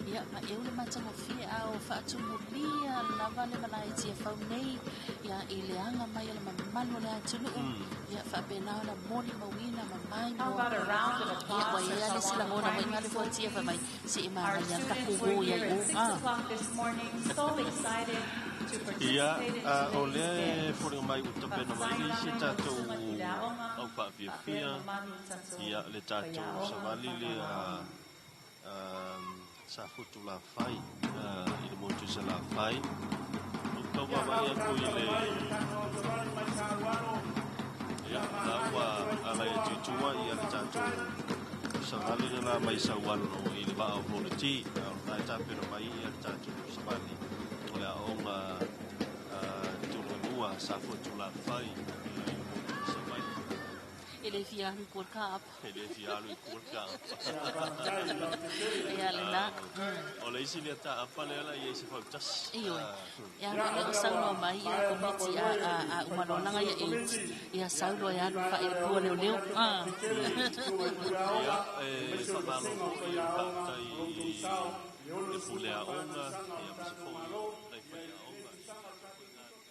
ia, ma e ulu matagofie a o faatumulia lava le malae i Tiafau nei, ia, i le aga mai o le mamalu o le atunuu, ia, faapena ona molimauina ma maimoa. Ia, ua i ai lava le isi lagona foi na le fuatia fai mai, se i manaia lava le tatou o i ai i o. Ia, o lea e foliga mai ua tapena mai le isi tatou au faafiafia, ia, le tatou savali lea Safotu Lafai i le motu i Salafai. Ou tau vaavaai atu i le ia, la ua agai atu i tua ia le tatou savali le la mai Sauano i le vaa o Fonoti. A o lena e tapena mai ia le tatou savali o le aoga Tulagalua Safotu Lafai i le motu i Savaii. E le fia alu i tua le kaapa. E le fia alu i tua le kaapa. Ia lena. O le isi lea taapa lea la i ai se fautasi. Ioe. Ia lea ua saunoa mai ia le Komiti a uma loa lana ia age, ia sau loa e alu faailipua leoleo. Ia, e faamalo foi le faafetai i le pule aoga, ia aemaise foi nai faiaoga i le latou foi galuega.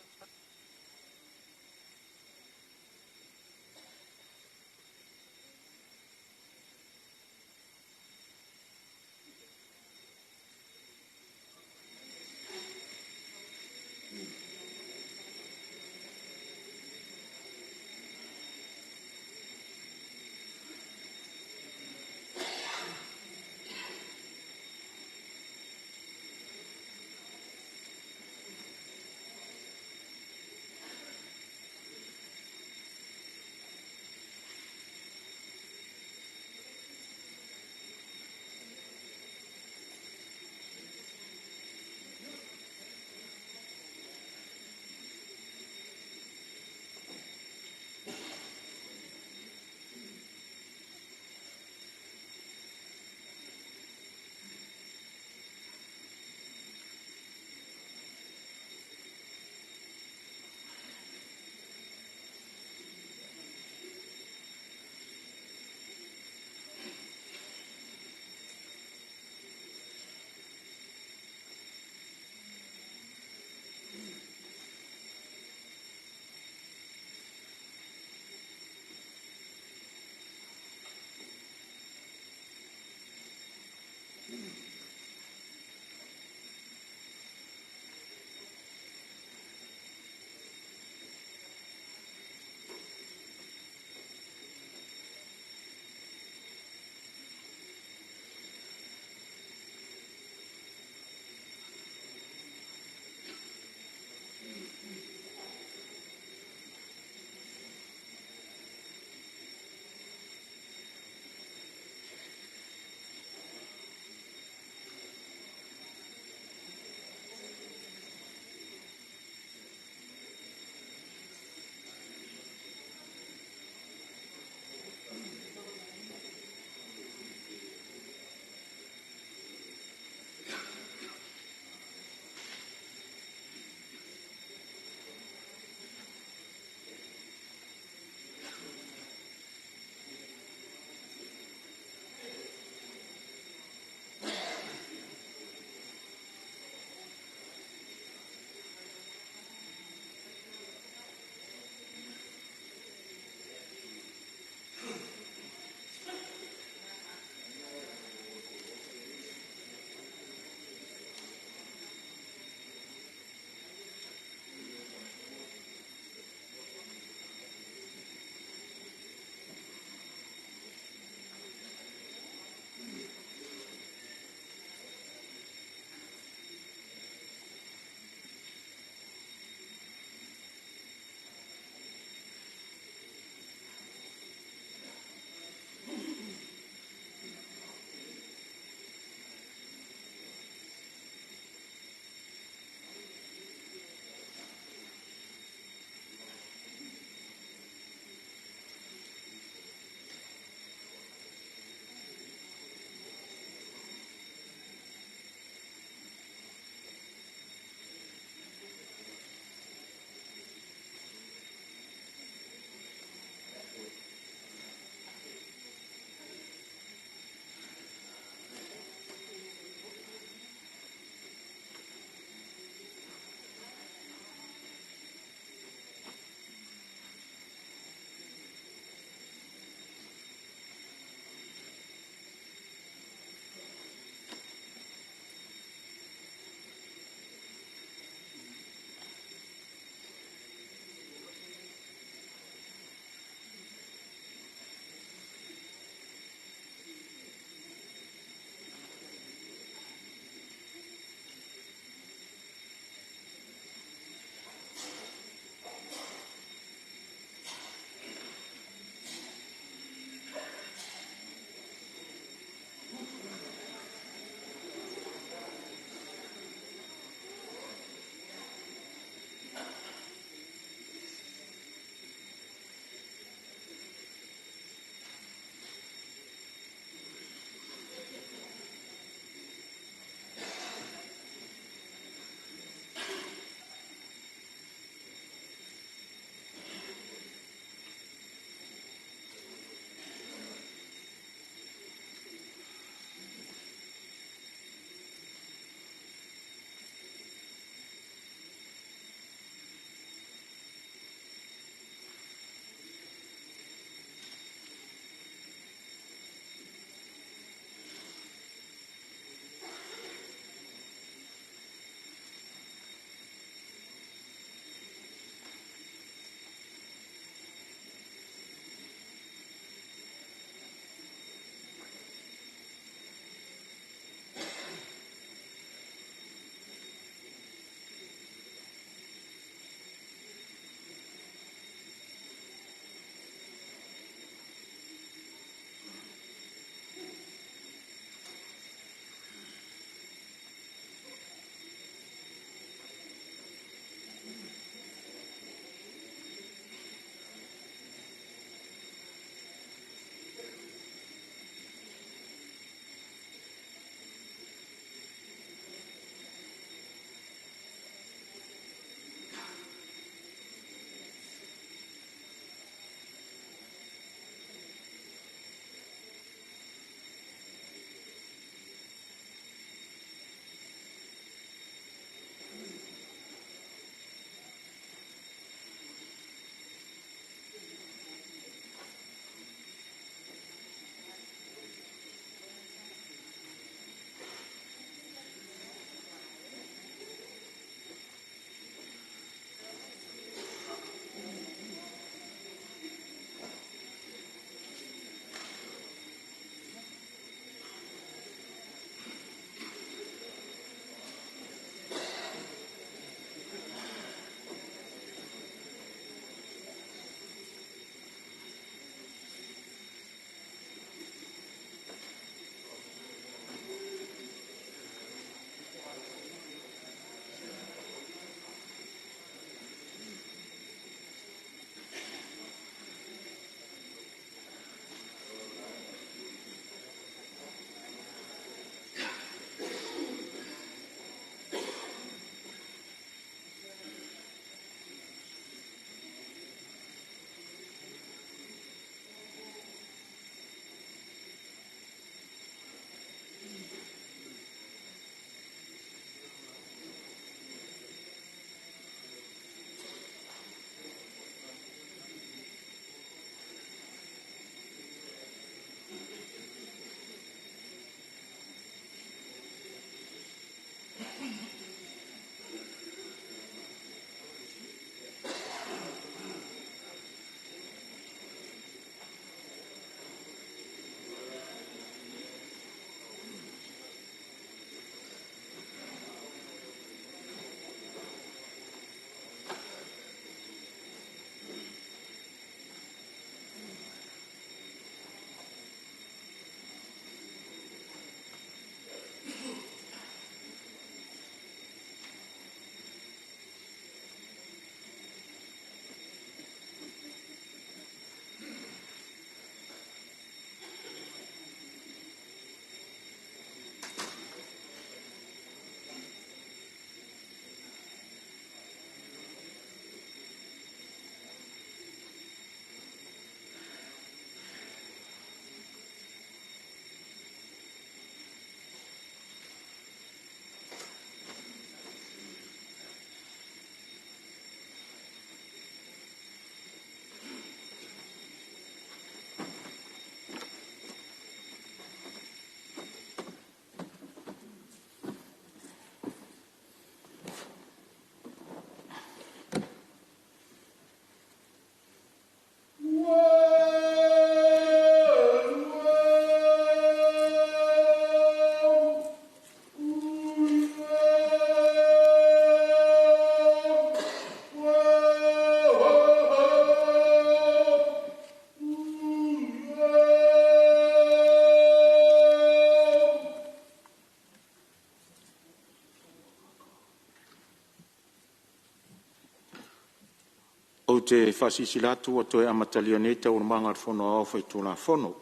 Ou te faasilasila atu ua toe amatalia nei Taualumaga a le Fono Aoao Faitulafono.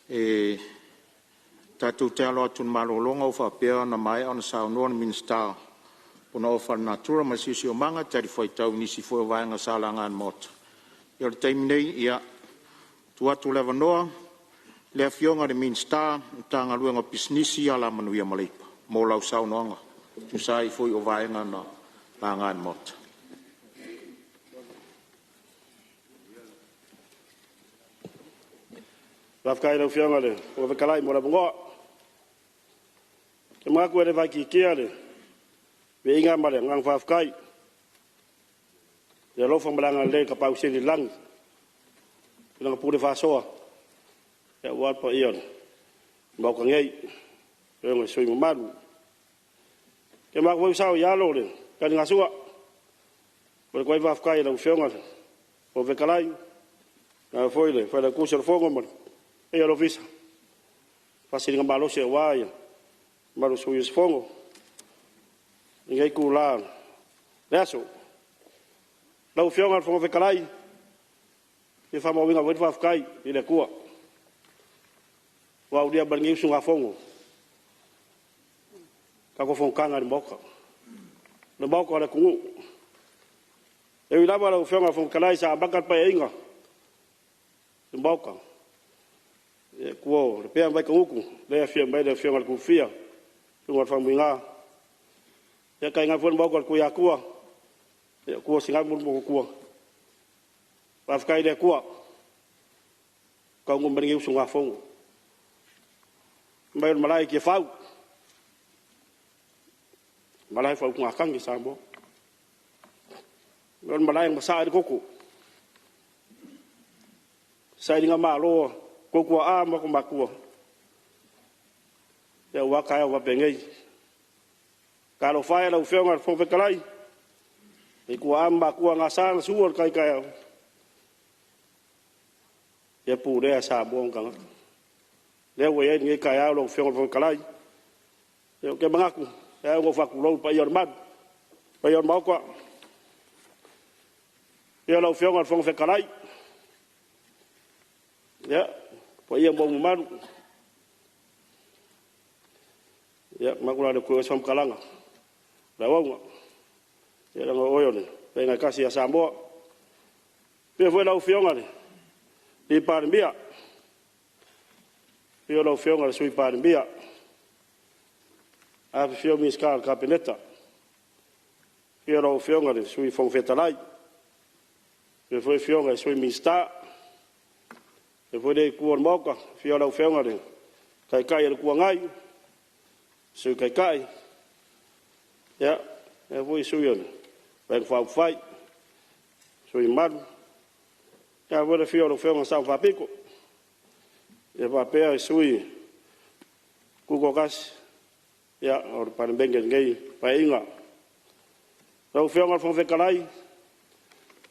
E tatou te alo atu i le malologa ua faapea ona maea saunoa le Minisita o Punaoa Faalenatura ma le Siosiomaga e talifuaitau i nisi foi o vaega sa laga e le Maota. Ia o le taimi lenei, e tuu atu le avanoa i le Afioga i le Minisita o le Matagaluega o Pisinisi, Alamanuia ma Leipa mo lau saunoaga e tusa ai foi o vaega na laga e le Maota. Faafetai i lau Afioga i le Fofoga Fetalai mo le avanoa. Ou te manatu e le faaitiitia le viiga ma le agaga faafetai i le alofa ma le agalelei o le Tapaau Sili i le lagi i Lana pule faasoa aua le paia o le Maota nei i Afioga i sui usufono mamalu. Ou te manatu foi ua saoialo le taligasua. E momoli atu ai le faafetai i lau Afioga i le Fofoga Fetalai, faapea foi le Failautusi o le Fono ma le paia o le Ofisa i le faasiligamalosi aua le mamalu o sui usufono i lenei itula o le aso. Lau Afioga i le Fofoga Fetalai, e fia faamauina foi le faafetai i le Atua ua aulia mai lenei usugafono i le tatou fonotaga i le Maota, le Maota o le atunuu. E ui lava lau Afioga i le Fofoga Fetalai sa amata le Paeaiga i le Maota i tua o Lepea ma Vaitogutu lea e afio mai ai le Afioga i le Tuifia, le Susuga i le Faumuina, tainane foi le Maota o le Tuiatua, o tua o Sinago ma Luatua. Faafetai i le Atua ua taunuu mai lenei usugafono. Fai mai o le malae i Tiafau, o le malae o le faautugatagi a Samoa. O le malae na masaa ai le toto, sailigamalo a outou tuaa ma tou matua aua taeao faapenei. Talofa e lau Afioga i le Fofoga Fetalai, i tuaa ma matua na asa na sua le tai taeao, ia pulea e Samoa ona tagata. Lea ua i ai lenei taeao lau Afioga i le Fofoga Fetalai, ou te manatu, e ao ona ou faatulou i le paia o le malu, le paia o le Maota. Afio lau Afioga i le Fofoga Fetalai, o paia ma mamalu, ia, ou te manatu o le a le toe oo i ai se faamatalaga a le auauna, leaga o oe o le Fetalaiga e tasi ia Samoa. Afio foi lau Afioga i le Palemia, afio lau Afioga i le Sui Palemia, afifio Minisita o le Kapeneta, afio lau Afioga i le Sui Fofoga Fetalai, faapea foi afioga i Sui Minisita. Faapea foi lea Itu o le Maota, afio lau Afioga i le Taitai o le Itu Agai, Sui Taitai, faapea foi sui o le Vaega Faaupufai, sui usufono mamalu. Ae a foi le afio o lau Afioga i le Sao Faapito, faapea Sui Tutoatasi o le Palemene i lenei Paeaiga. Lau Afioga i le Fofoga Fetalai,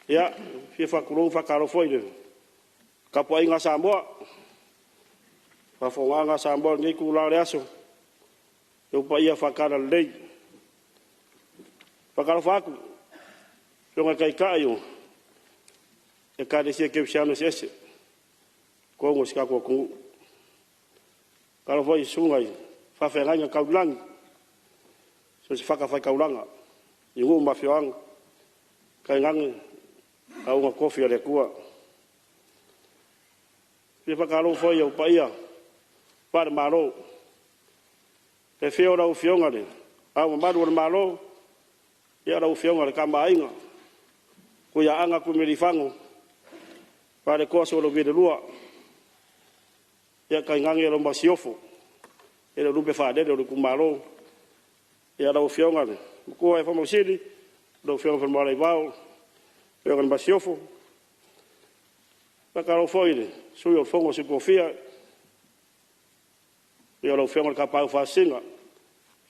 e fia faatulou ma faatalofa foi i le tapuaiga a Samoa, le faafofogaaga a Samoa i lenei itula o le aso, i ou paia faale-Talalelei. E faatalofa atu i afioga i Taitai o Ekalesia Kerisiano eseese i totonu o si o tatou atunuu. E faatalofa foi i susuga i faafeagaiga tau i le lagi, i so o se fatafaitaulaga i nuu ma afioaga, tainane auauna totofi a le Atua. E fia faatalofa foi i ou paia faale-Malo, i le afio o lau Afioga i Le Ao Mamalu o le Malo, lau Afioga i le Tama a Aiga, Tuiaana Tuimalealiifano Vaaletoa Sualauvi II, tainane lau Masiofo, e le o lupe faalele o le itumalo. Lau Afioga i le Matua ia Faamausili, lau Afioga Faleomavaega, lau Afioga i le Masiofo. E faatalofa foi i le Sui o le Fono a Sui Tofia, afio lau Afioga i le Tapaau Faasisina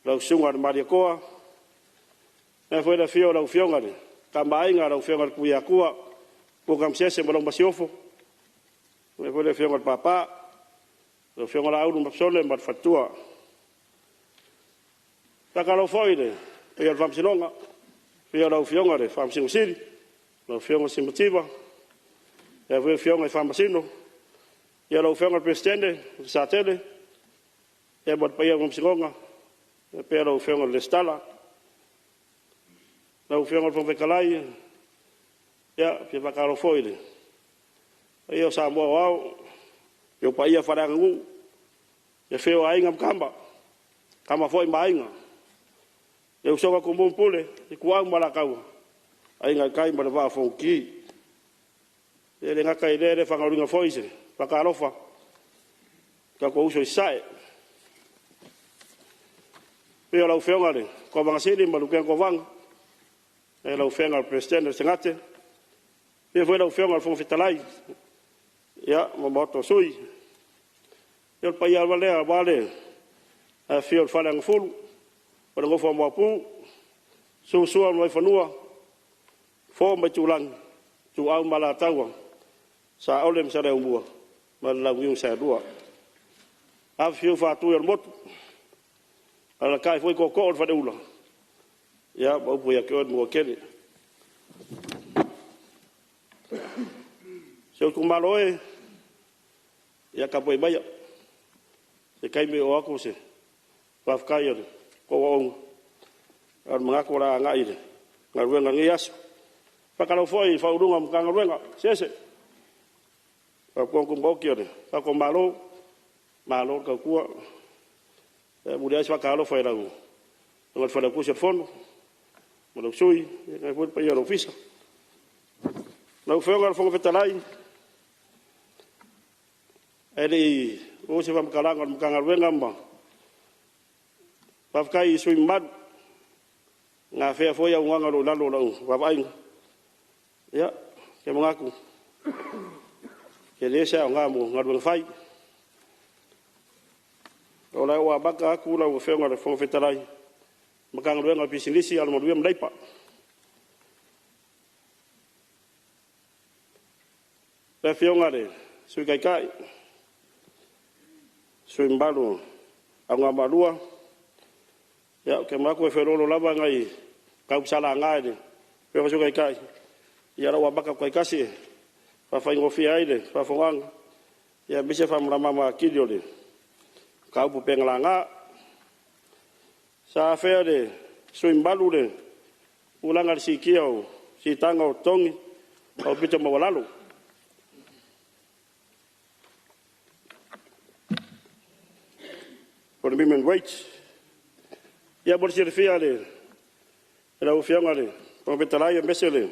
lau Susuga i le Malietoa, faapea foi le afio o lau Afioga i le Tama a Aiga lau Afioga i le Tuiatua Purutamasese ma lau Masiofo, faapea foi le afioga i le Papa, lau Afioga Laauli ma Sole ma le faletua. E faatalofa foi i le paia o le Faamasinoga, afio lau Afioga i le Faamasino Sili, Lau Afioga Simativa, faapea foi Afioga i Faamasino. Ia lau Afioga i le Peresetene o le Satele ma le paia o le Faamasinoga, faapea lau Afioga i le Resitara. Lau Afioga i le Fofoga Fetalai, ia, ou te faatalofa foi i le paia o Samoa aoao i ou paia faaleaganuu, le afio o Aiga ma Tama, Tama foi ma Aiga, le usoga a Tumua ma Pule, Ituau ma Alataua, Aiga i le Tai ma le Vaa o Fonoti. E le gata i lea, e le faagaloina foi se faatalofa i o tatou uso i Sasae. I le afio o lau Afioga i le Kovana Sili ma le Lutena Kovana, lau Afioga i le Peresetene o le Senate, afio foi lau Afioga i le Fofoga Fetalai ma le Maota o Sui. Ia o le paia lava lea aua le afifio o le Faleagafulu ma le nofo a Maopu, Susu Sua ma Vaifanua, Fofo ma Aitulagi, Ituau ma Alataua, Saole ma Saleaaumua ma le Launiu na Saelua. Afifio Faatui o le Motu, alaalatai foi tootoo o le Faleula, ma upu ia te oe le Manuatele. Si ou itumalo e, ia tapuai maia, se taimi oo atu se faafetai a le tou auauna, a o le manatu o le a agai i le galuega o lenei aso. E faatalofa foi i Ofisa Sili o Pulega o Matagaluega eseese, Faalapotopotoga Tumaoti a le tatou Malo, malo le tautua. E muliai se faatalofa i lau Afioga i le Failautusi o le Fono ma lou Sui, faapea foi le paia o le Ofisa. Lau Afioga i le Fofoga Fetalai, ae le i oo se faamatalaga a le Matagaluega ma... Faafetai i sui usufono mamalu na afea foi auaunaga o lo o i lalo o lau vaavaaiga. Ia, ou te manatu, e tele se aoga mo galuega fai. O le a ou amata atu lau Afioga i le Fofoga Fetalai, i le Matagaluega o Pisinisi, Alamanuia ma Leipa. Le Afioga i le Sui Taitai, sui usufono mamalu o Anoamaa 2, ia ou te manatu e feoloolo lava nai mataupu sa laga e le Afioga i le Sui Taitai, ia o le a ou amata atu taitasi e faafaigofie ai le faafofogaaga, aemaise le faamalamalama atili o le mataupu e pei ona laga. Sa afea e le sui usufono mamalu le tulaga i le siitia o siitaga o totogi aupito maualalo. Po o le minimum wage. Ia mo le silafia e lau Afioga i le Fofoga Fetalai aemaise le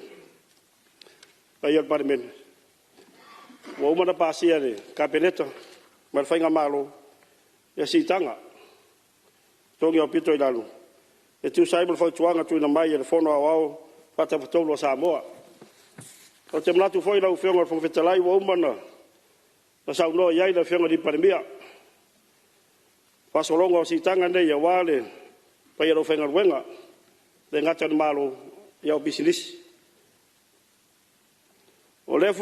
paia o le Palemene, ua uma ona pasia e le Kapeneta ma le faigamalo siitaga, totogi aupito i lalo e tusa ai ma le fautuaga tuuina mai e le Fono Aoao Faatafatolu o Samoa. Ou te manatu foi lau Afioga i le Fofoga Fetalai ua uma ona saunoa i ai le Afioga i le Palemia, i le faasologa o siitaga nei aua le paia o le aufaigaluega, e le gata i le Malo, a o pisinisi. O lea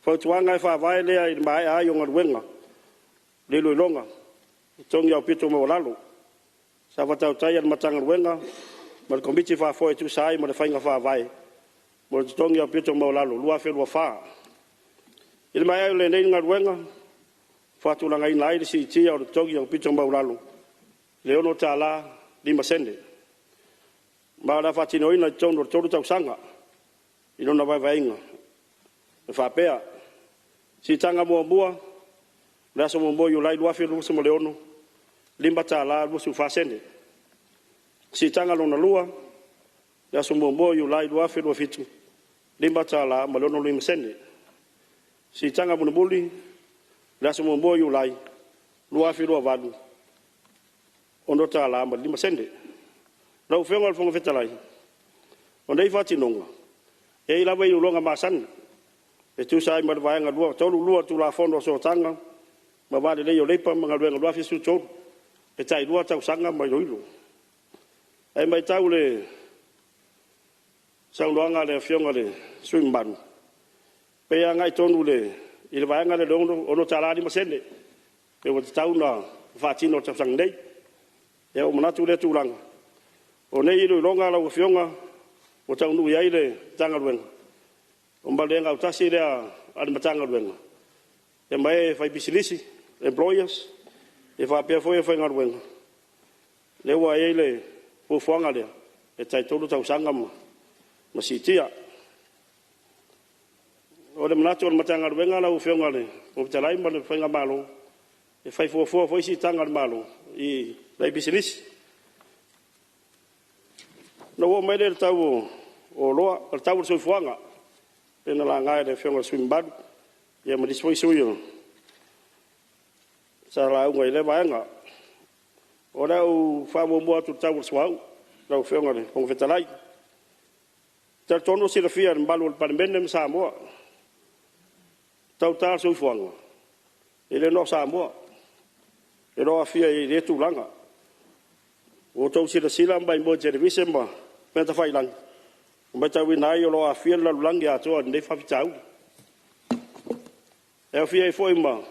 fautuaga e faavae lea i le maea ai o galuega le iloiloga o totogi aupito maualalo sa faatautai e le Matagaluega ma le Komiti Faafoe e tusa ai ma le Faiga Faavae mo le Totogi Aupito Maualalo 2024. I le maea ai o lenei galuega, faatulagaina ai le siitia o le totogi aupito maualalo i le $6.05 ma o le a faatinoina i totonu o le 3 tausaga i lona vaevaeina e faapea; Siitaga muamua, le aso 1 o Iulai 2026, $5.24. Siitaga lona lua, le aso 1 o Iulai 2027, $5.65. Siitaga mulimuli, le aso 1 o Iulai 2028, $6.05. Lau Afioga i le Fofoga Fetalai, o nei faatinoga, e i ai lava iloiloga masani e tusa ai ma le Vaega 32 o le Tulafono o Sootaga ma Va Lelei o Leipa ma Galuega 2013, e tai 2 tausaga ma iloilo. Ae matau i le saunoaga a le Afioga i le sui usufono mamalu, e pei e agai tonu i le vaega lea o le $6.05 pei ua tatau ona faatino i le tausaga nei. Ia ua ou manatu i lea tulaga, o nei iloiloga lau Afioga ua taunuu i ai le Matagaluega, ma o le le gautasi lea a le Matagaluega ma e faipisinisi, employers, faapea foi le aufaigaluega, lea ua i ai le fuafuaga lea, e tai 3 tausaga ma siitia. O le manatu o le Matagaluega lau Afioga i le Fofoga Fetalai ma le faigamalo, e fai fuafua foi siitaga a le Malo i nai pisinisi. Ona ou oo mai lea i le tau o oloa, o le tau o le soifuaga e pei ona laga e le Afioga i le sui usufono mamalu, ia ma nisi foi sui usufono sa lauga i lea vaega. O le a ou faamuamua atu i le tau o le suauu lau Afioga i le Fofoga Fetalai. E talitonu ua silafia e le mamalu o le Palemene ma Samoa, ua taugata le soifuaga, e le na o Samoa, e le o aafia i lea tulaga. Ua outou silasila ma maimoa i televise ma upega tafailagi ma matauina ai o lo o aafia le lalolagi atoa i lenei faafitauli. E aofia ai foi ma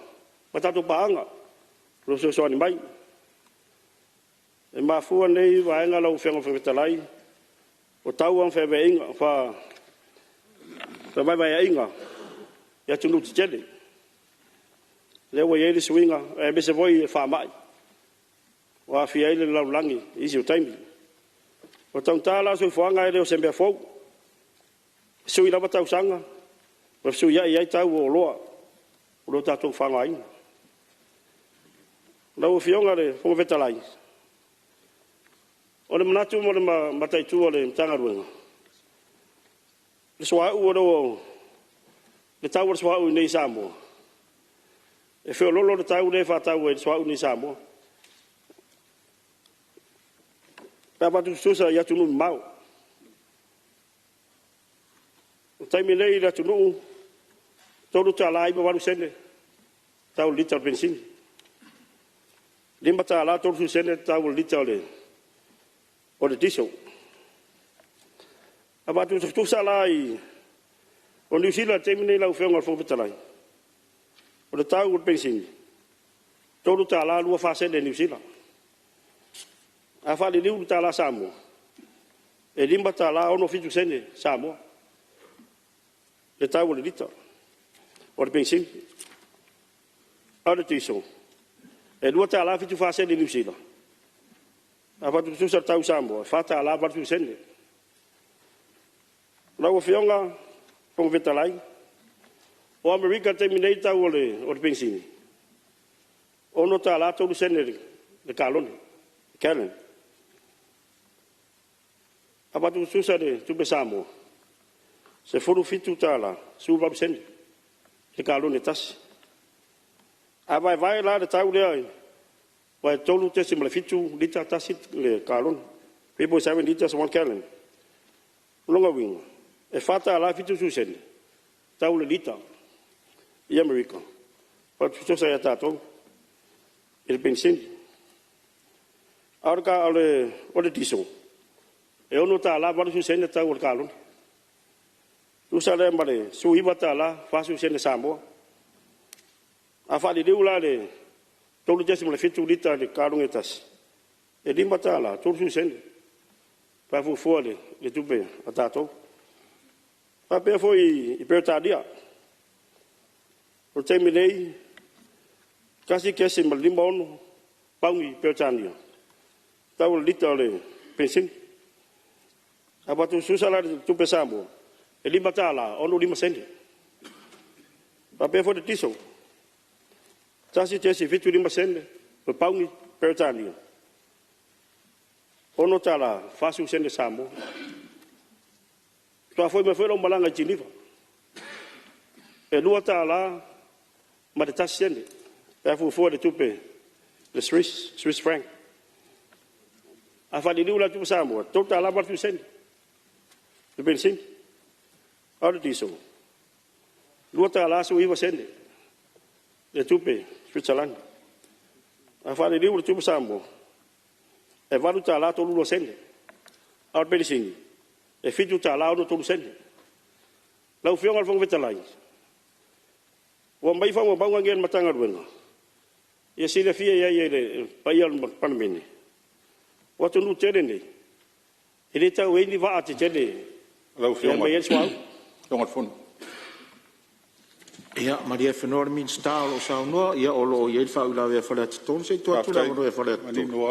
tatou paaga o lo o fesoasoani mai. E mafua lenei vaega lau Afioga i le Fofoga Fetalai, o taua ma fevaevaeaiga i atunuu tetele, lea ua i ai le suiga aemaise foi o faamai ua aafia ai le lalolagi i nisi o taimi. Ua taugata la le soifuaga e le o se mea fou, e sui lava tausaga ma fesuiai ai tau o oloa o lo o tatou faaaogaina. Lau Afioga i le Fofoga Fetalai, o le manatu mo le mataitu o le Matagaluega, le tau o le suauu iinei i Samoa, e feoloolo le tau lea e faatau ai le suauu iinei i Samoa, pe a faatusatusa i atunuu mamao. O le taimi nei i le atunuu, e $3.98 le tau o le lita o le penisini, $5.30 le tau o le lita o le kiso. A faatusatusa la i... O Niu Sila i le taimi lenei lau Afioga i le Fofoga Fetalai, o le tau o le penisini, e $3.24 Niu Sila. A faaliliu i le tala Samoa, e $5.67 Samoa le tau o le lita o le penisini. A o le kiso, e $2.74 Niu Sila, a faatusatusa i le tau i Samoa, e $4.80. Lau Afioga i le Fofoga Fetalai, o Amerika i le taimi nei le tau o le penisini, e $6.03 le kalone, gallon. A faatusatusa i le tupe Samoa, e $17.18 le kalone e tasi. A vaevae la le tau lea aua e 3.7 lita tasi le kalone, 3.7 litres 1 gallon. O lona uiga, e $4.70 le tau o le lita i Amerika, faatusatusa ia tatou i le penisini. A o le kiso, e $6.80 le tau o le kalone. E tusa lea ma le $19.40 Samoa. A faaliliu la i le 3.7 lita i le kalone e tasi, e $5.30 pe a fuafua i le tupe a tatou. E faapea foi i Peretania, o le taimi nei, e 1.56 pauni Peretania le tau o le lita o le penisini. A faatusatusa la i le tupe Samoa, e $5.65. E faapea foi i le kiso, e 1.75 le pauni Peretania, e $6.40 Samoa. Faatoa foi mai foi lau malaga i Keniva, e $2.01 pe a fuafua i le tupe Swiss Franc. A faaliliu la i tupe Samoa, e $3.80 le penisini, a o le kiso, e $2.19 le tupe Switzalani. A faaliliu i le tupe Samoa, e $8.32, a o le penisini e $7.63. Lau Afioga i le Fofoga Fetalai, ua aumai faamaumauga nei a le Matagaluega, ia silafia i ai e le paia o le Palemene, o atunuu tetele nei, e le tau ai ni vaa tetele. Lau Afioga i le Fofoga. Ia malie afenoa le Minisita o lo o saunoa, o lo o i ai le faauilavea a Faleata 3. Se i tuu atu le avanoa ia Faleata 3. Faafetai. E manino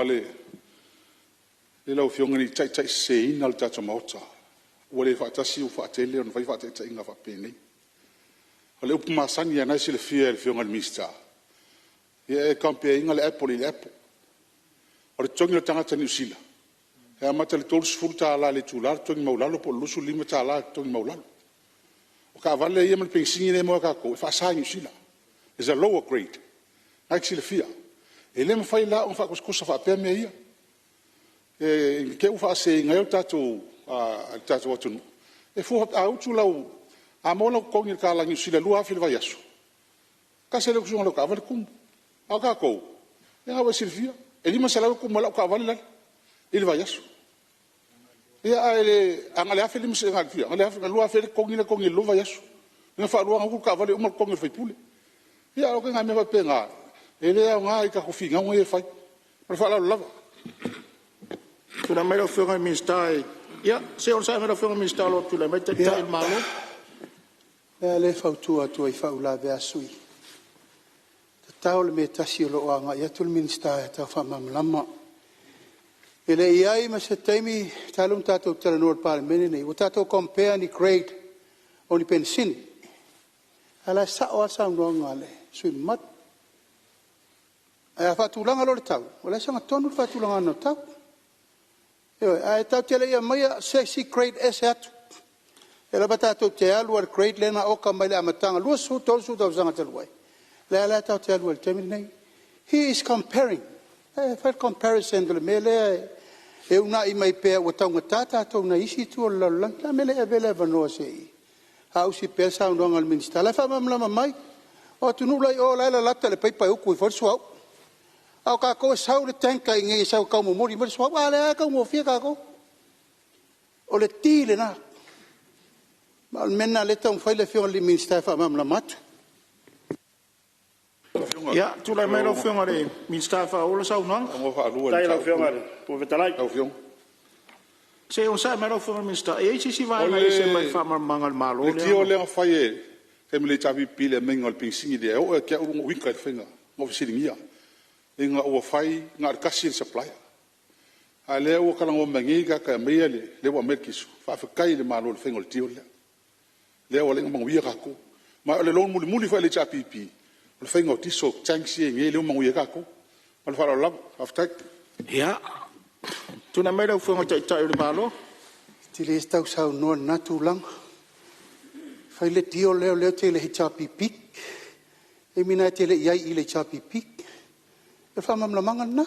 lava lau Afioga ne i taitaiseseina le tatou Maota, ua le faatasi ua faatele ona fai faataitaiga faapenei. O le upu masani lava o lena e silafia e le Afioga i le Minisita, ia e compare ina le apple i le apple. O le totogi o le tagata Niu Sila e amata i le $30 i le itula le totogi maualalo po o le $25 le totogi maualalo. O taavale ia ma le penisini lea e maua e tatou e faasa i Niu Sila, is a lower grade. O lena e te silafia. E le mafai la ona faatusatusa faapea mea ia, ne i te i ua faaseseina ai le tatou atunuu. E fua, a maua lou totogi i le tala Niu Sila e $2,000 i le vaiaso, e tasi lava le usuina o lau taavale tumu. A o tatou, ia o lena ua e silafia, e $500 e tumu ai lau taavale lale i le vaiaso. Ia ae na o le $1,500 ai le totogi lea e totogi i le lua vaiaso, na faalua ona utu le taavale uma le totogi o le sui usufono. Ia o ituaiga mea faapena, e le aoga i tatou finauga ia e fai. Ma le faaaloalo lava. Tulai mai lau Afioga i le Minisita. Ia se i onosai mai lau Afioga i le Minisita o lo o tulai mai le Taitai o le Malo. O le mea lava lea e fautua atu ai i faauilavea a sui usufono, tatao le mea e tasi o lo o agai atu le Minisita e tau faamalamalama. E le i i ai ma se taimi talu ona tatou talanoa i le Palemene lenei ua tatou compare ni grade o ni penisini. A o la e sao lava le saunoaga a le sui usufono mamalu. Ae a faatulaga loa le tau, o la e sagatonu le faatulagaga o tau. Ioe. Ae tatou te le i aumaia se isi grade ese atu. O lea lava tatou te alu lava i le grade lea na oka mai le amataga 20, 30 tausaga talu ai, lea la tatou te alu ai i le taimi lenei. He is comparing. E fai le comparison i le mea lea e uunai mai pea ua taugata tatou i nai isi itu o le lalolagi. O le a le mea e le avea le avanoa se i saausi pea le saunoaga a le Minisita? O la e faamalamalama mai, o atunuu la e i o la e lalata i le paipa e utu ifo ai le suauu, a o tatou e sau le tanker i inei e sau e taumomoli mai le suauu, a o lea lava e taugofie tatou. O le ki lena, ma o le mea lena o lea e taumafai le Afioga i le Minisita e faamalamalama atu. Ia, tulai mai lau Afioga i le Minisita e faaauau lau saunoaga. Faafetai i lau Afioga i le Fofoga Fetalai. Se i onosai mai lau Afioga i le Minisita, e i ai se isi vaega e ese mai le faamalamalamaga a le Malo O le deal lea na fai i le taimi o le HRPP i le aumaiga o le penisini lea, e oo ia te au na ou ita i le faiga, na ou fesiligia ina ua fai na o le tasi le supplier. A o lea ua talanoa mai nei tagata e aumaia lea ua aumai le kiso, faafetai i le Malo i le faiga o le deal lea, lea ua ala ai ona manuia tatou. Ma o le loan mulimuli foi a le HRPP, o le faiga o kiso tanks ia e i ai nei lea ua manuia ai tatou. Ma le faaaloalo lava. Faafetai. Ia, tulai mai lau Afioga i le Taitai o le Malo. E tele se tau saunoa i lena tulaga. Fai le deal lea o lea e te i le HRPP, o le taimi lena e te le i i ai i le HRPP. O le faamalamalamaga lena.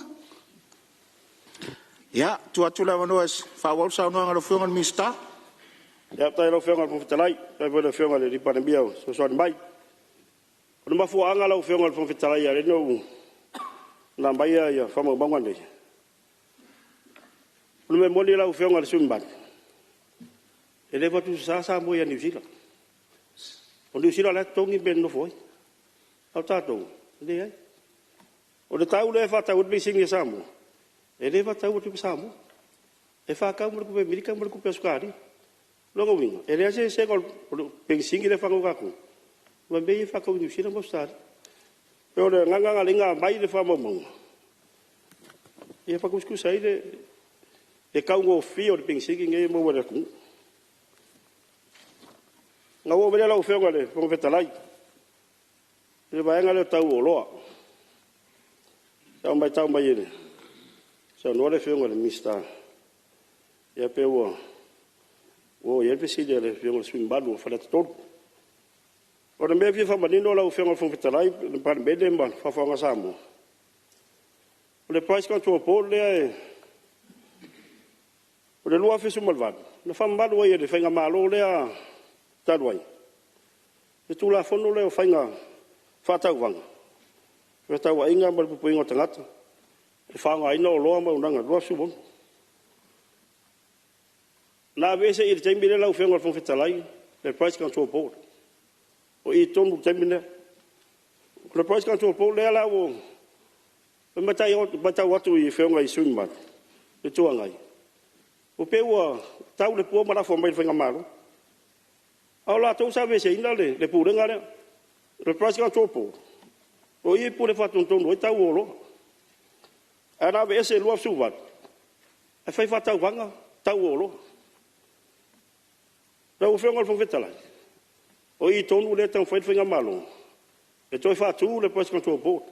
Ia, tuu atu le avanoa e faaauau le saunoaga a lau Afioga i le Minisita. Faafetai i lau Afioga i le Fofoga Fetalai, faafetai foi i le Afioga i le Palemia ua fesoasoani mai. O le mafuaaga lau Afioga i le Fofoga Fetalai e ala ai ona aumai faamaumauga nei, o le mea moni lau Afioga i le sui usufono mamalu, e le fatusa Samoa ia Niu Sila. O Niu Sila o la e totogi le mea e nonofo ai, a o tatou, e leai. O le tau lea e faatau ai le penisini a Samoa, e le faataua i le tupe Samoa, e faatau ma le tupe Amerika ma le tupe Ausetalia. O lona uiga, e leai se eseesega o le penisini lea e faatau e tatou ma mea ia e faatau i Niu Sila ma Ausetalia. E pei o le agaga lena na ala ai ona aumai le faamaumauga, ia faatusatusa ai le taugofie o le penisini nei e maua e le atunuu. Ona ou oo mai lea lau Afioga i le Fofoga Fetalai i le vaega lea o le tau o oloa. Sa ou matau mai i le saunoa le Afioga i le Minisita, ia pei ua oo i ai le fesili a le Afioga i le sui usufono mamalu o Faleata 3. O le mea e fia faamanino lau Afioga i le Fofoga Fetalai, le Palemene ma le faafofoga a Samoa, o le Price Control Board lea o le 2018, na faamamalu ai e le faigamalo lea talu ai le Tulafono lea o Faiga Faatauvaga, Fefaatauaiga ma le Puipuiga o Tagata e Faaaogaina Oloa ma Auaunaga 2016. Na aveese i le taimi lea lau Afioga i le Fofoga Fetalai le Price Control Board, o i tonu i le taimi lea. O le Price Control Board lea la ua matau atu i afioga i sui usufono mamalu o le Itu Agai, ua pei ua tau le pua ma lafo mai i le faigamalo. A o latou sa aveeseina le Pulega lea. O le Price Control Board, o i e pule faatonutonu ai tau o oloa. Ae na aveese i le 2018, ae fai faatauvaga tau o oloa. Lau Afioga i le Fofoga Fetalai, o i tonu lea e taumafai ai le faigamalo e toe faatu le Price Control Board.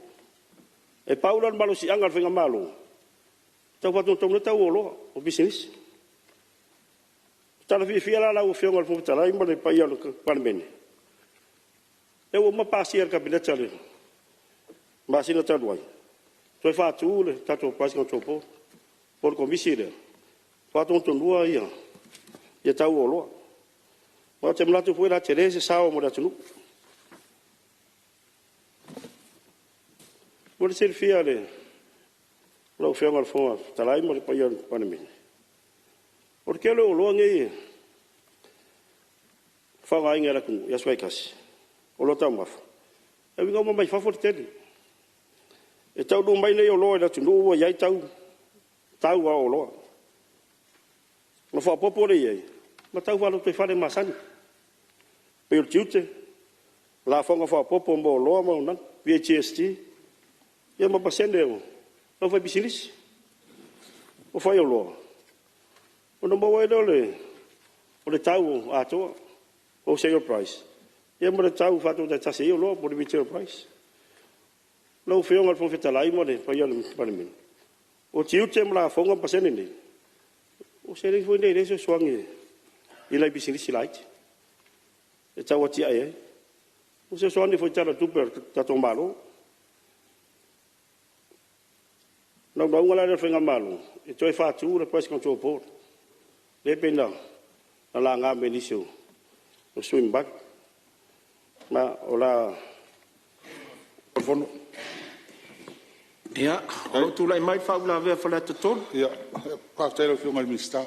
E pau lea o le malosiaga o le faigamalo e tau faatonutonu ai tau o oloa o pisinisi. O le tala fiafia la lau Afioga i le Fofoga Fetalai ma le paia o le Palemene, o lea ua uma ona pasia e le Kapeneta i le masina talu ai, e toe faatu le tatou Price Control Board po o le Komisi lea e faatonutonuina tau o oloa. Ma ou te manatu foi o le a tele se sao mo le atunuu. Mo le silafia e lau Afioga i le Fofoga Fetalai ma le paia o le Palemene, o le tele o oloa nei e faaaogaina e le atunuu i aso taitasi, oloa taumafa, e uiga uma mai fafo le tele. E taunuu mai nei oloa i le atunuu ua i ai tau o oloa, ona faaopoopo lea i ai ma tau faalotoifale masani, pei o le tiute, lafoga faaopoopo mo oloa ma auaunaga, VAGST, ia ma pasene o le aufaipisinisi, o faioloa, ona maua ai lea o le tau atoa, wholesale price, ia ma le tau e faatau taitasi ai oloa po o le retail price. Lau Afioga i le Fofoga Fetalai ma le paia o le Palemene, o tiute ma lafoga ma pasene nei, o seleni foi nei o lea e fesoasoani i nai pisinisi laiti e tau atiae ai. O fesoasoani foi i le Tala o le Tupe a le tatou Malo. O le naunautaiga la lea o le faigamalo, e toe faatu le Price Control Board, lea e pei ona laga mai e nisi o sui usufono mamalu. Ma o le a... Ia, o lo o tulai mai le faauilavea a Faleata 3. Faafetai i lau Afioga i le Minisita.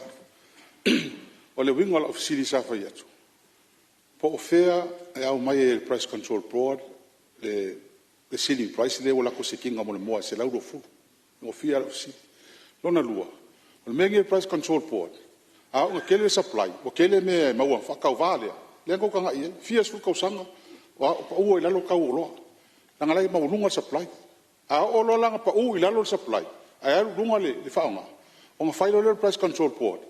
O le uiga o lau fesili sa fai atu, po o fea e aumai ai e le Price Control Board le ceiling price lea ua latou set ina mo le moa e $120. E gofie lava lau fesili. Lona lua, o le mea lenei o le Price Control Board, a oo ina tele le supply ua tele mea e maua faatauva lea, lea na tou tagai i ai, fia sefulu tausaga o pau ai i lalo tau o oloa, leaga o la e maualuga le supply. A oo loa la ina pau i lalo le supply ae alu i luga le faaaoga, ona fai loa lea o le Price Control Board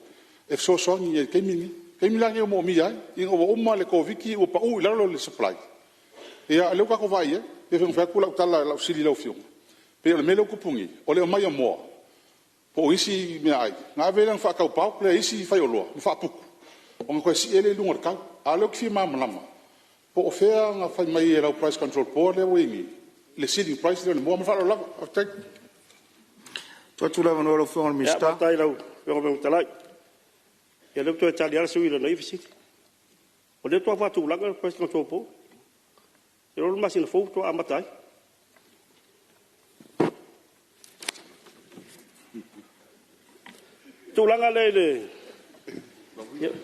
e fesoasoani i ai i le taimi lenei. O le taimi la lenei ua moomia ai, ina ua uma le Koviti ua pau i lalo le supply, ia lea ua tatou vaai i ai. E pei ona fai atu lau tala i lau fesili i lau Afioga, pei o le mea lea ua tupu nei, o le aumai o moa po o isi meaai, ona ave lea ona faatau bulk lea e isi faioloa ma faaputu ona toe sii ai lea i luga o le tau. A o lea ou te fia malamalama, po o fea na fai mai ai e lau Price Control Board lea ua i ai nei le ceiling price lea o le moa. Ma le faaaloalo lava. Faafetai. Tuu atu le avanoa i lau Afioga i le Minisita. Faafetai i lau Afioga i le Fofoga Fetalai. Ia o lea ua toe tali lava le sui usufono i lana ia fesili. O lea faatoa faatulaga le Price Control Board. Ou te iloa o le masina fou faatoa amata ai. O le tulaga lea i le… ia, ou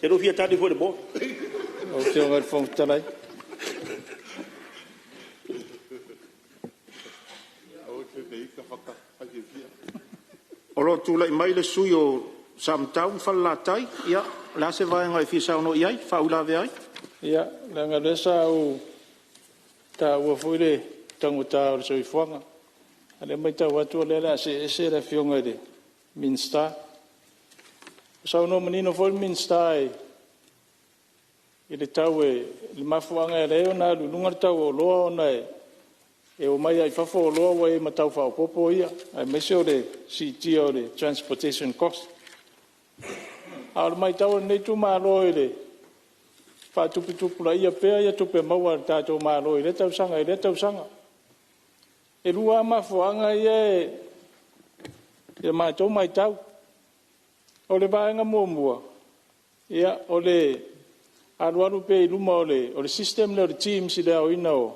te le o fia tali foi i le moa. Lau Afioga i le Fofoga Fetalai… O lo o tulai mai le sui usufono mo Samatau ma Falelatai. Ia, o le a se vaega e fia saunoa i ai e faauilavea ai? Ia, leaga o lea sa ou taua foi le taugata o le soifuaga, a o lea e maitau atu o lea o le a see ese le Afioga i le Minisita. Na saunoa manino foi le Minisita i le tau i le mafuaaga e ala ai ona alu i luga le tau o oloa ona e omai lava i fafo oloa ua i ai ma tau faaopoopo ia, aemaise o le siitia o le transportation cost. A o le maitau a lenei itumalo i le faatuputupulaia pea o tupe maua a le tatou Malo i lea tausaga i lea tausaga. E lua lava mafuaaga ia i le matou maitau. O le vaega muamua, o le alualu pea i luma o le system lea o le TIMS i le aoina o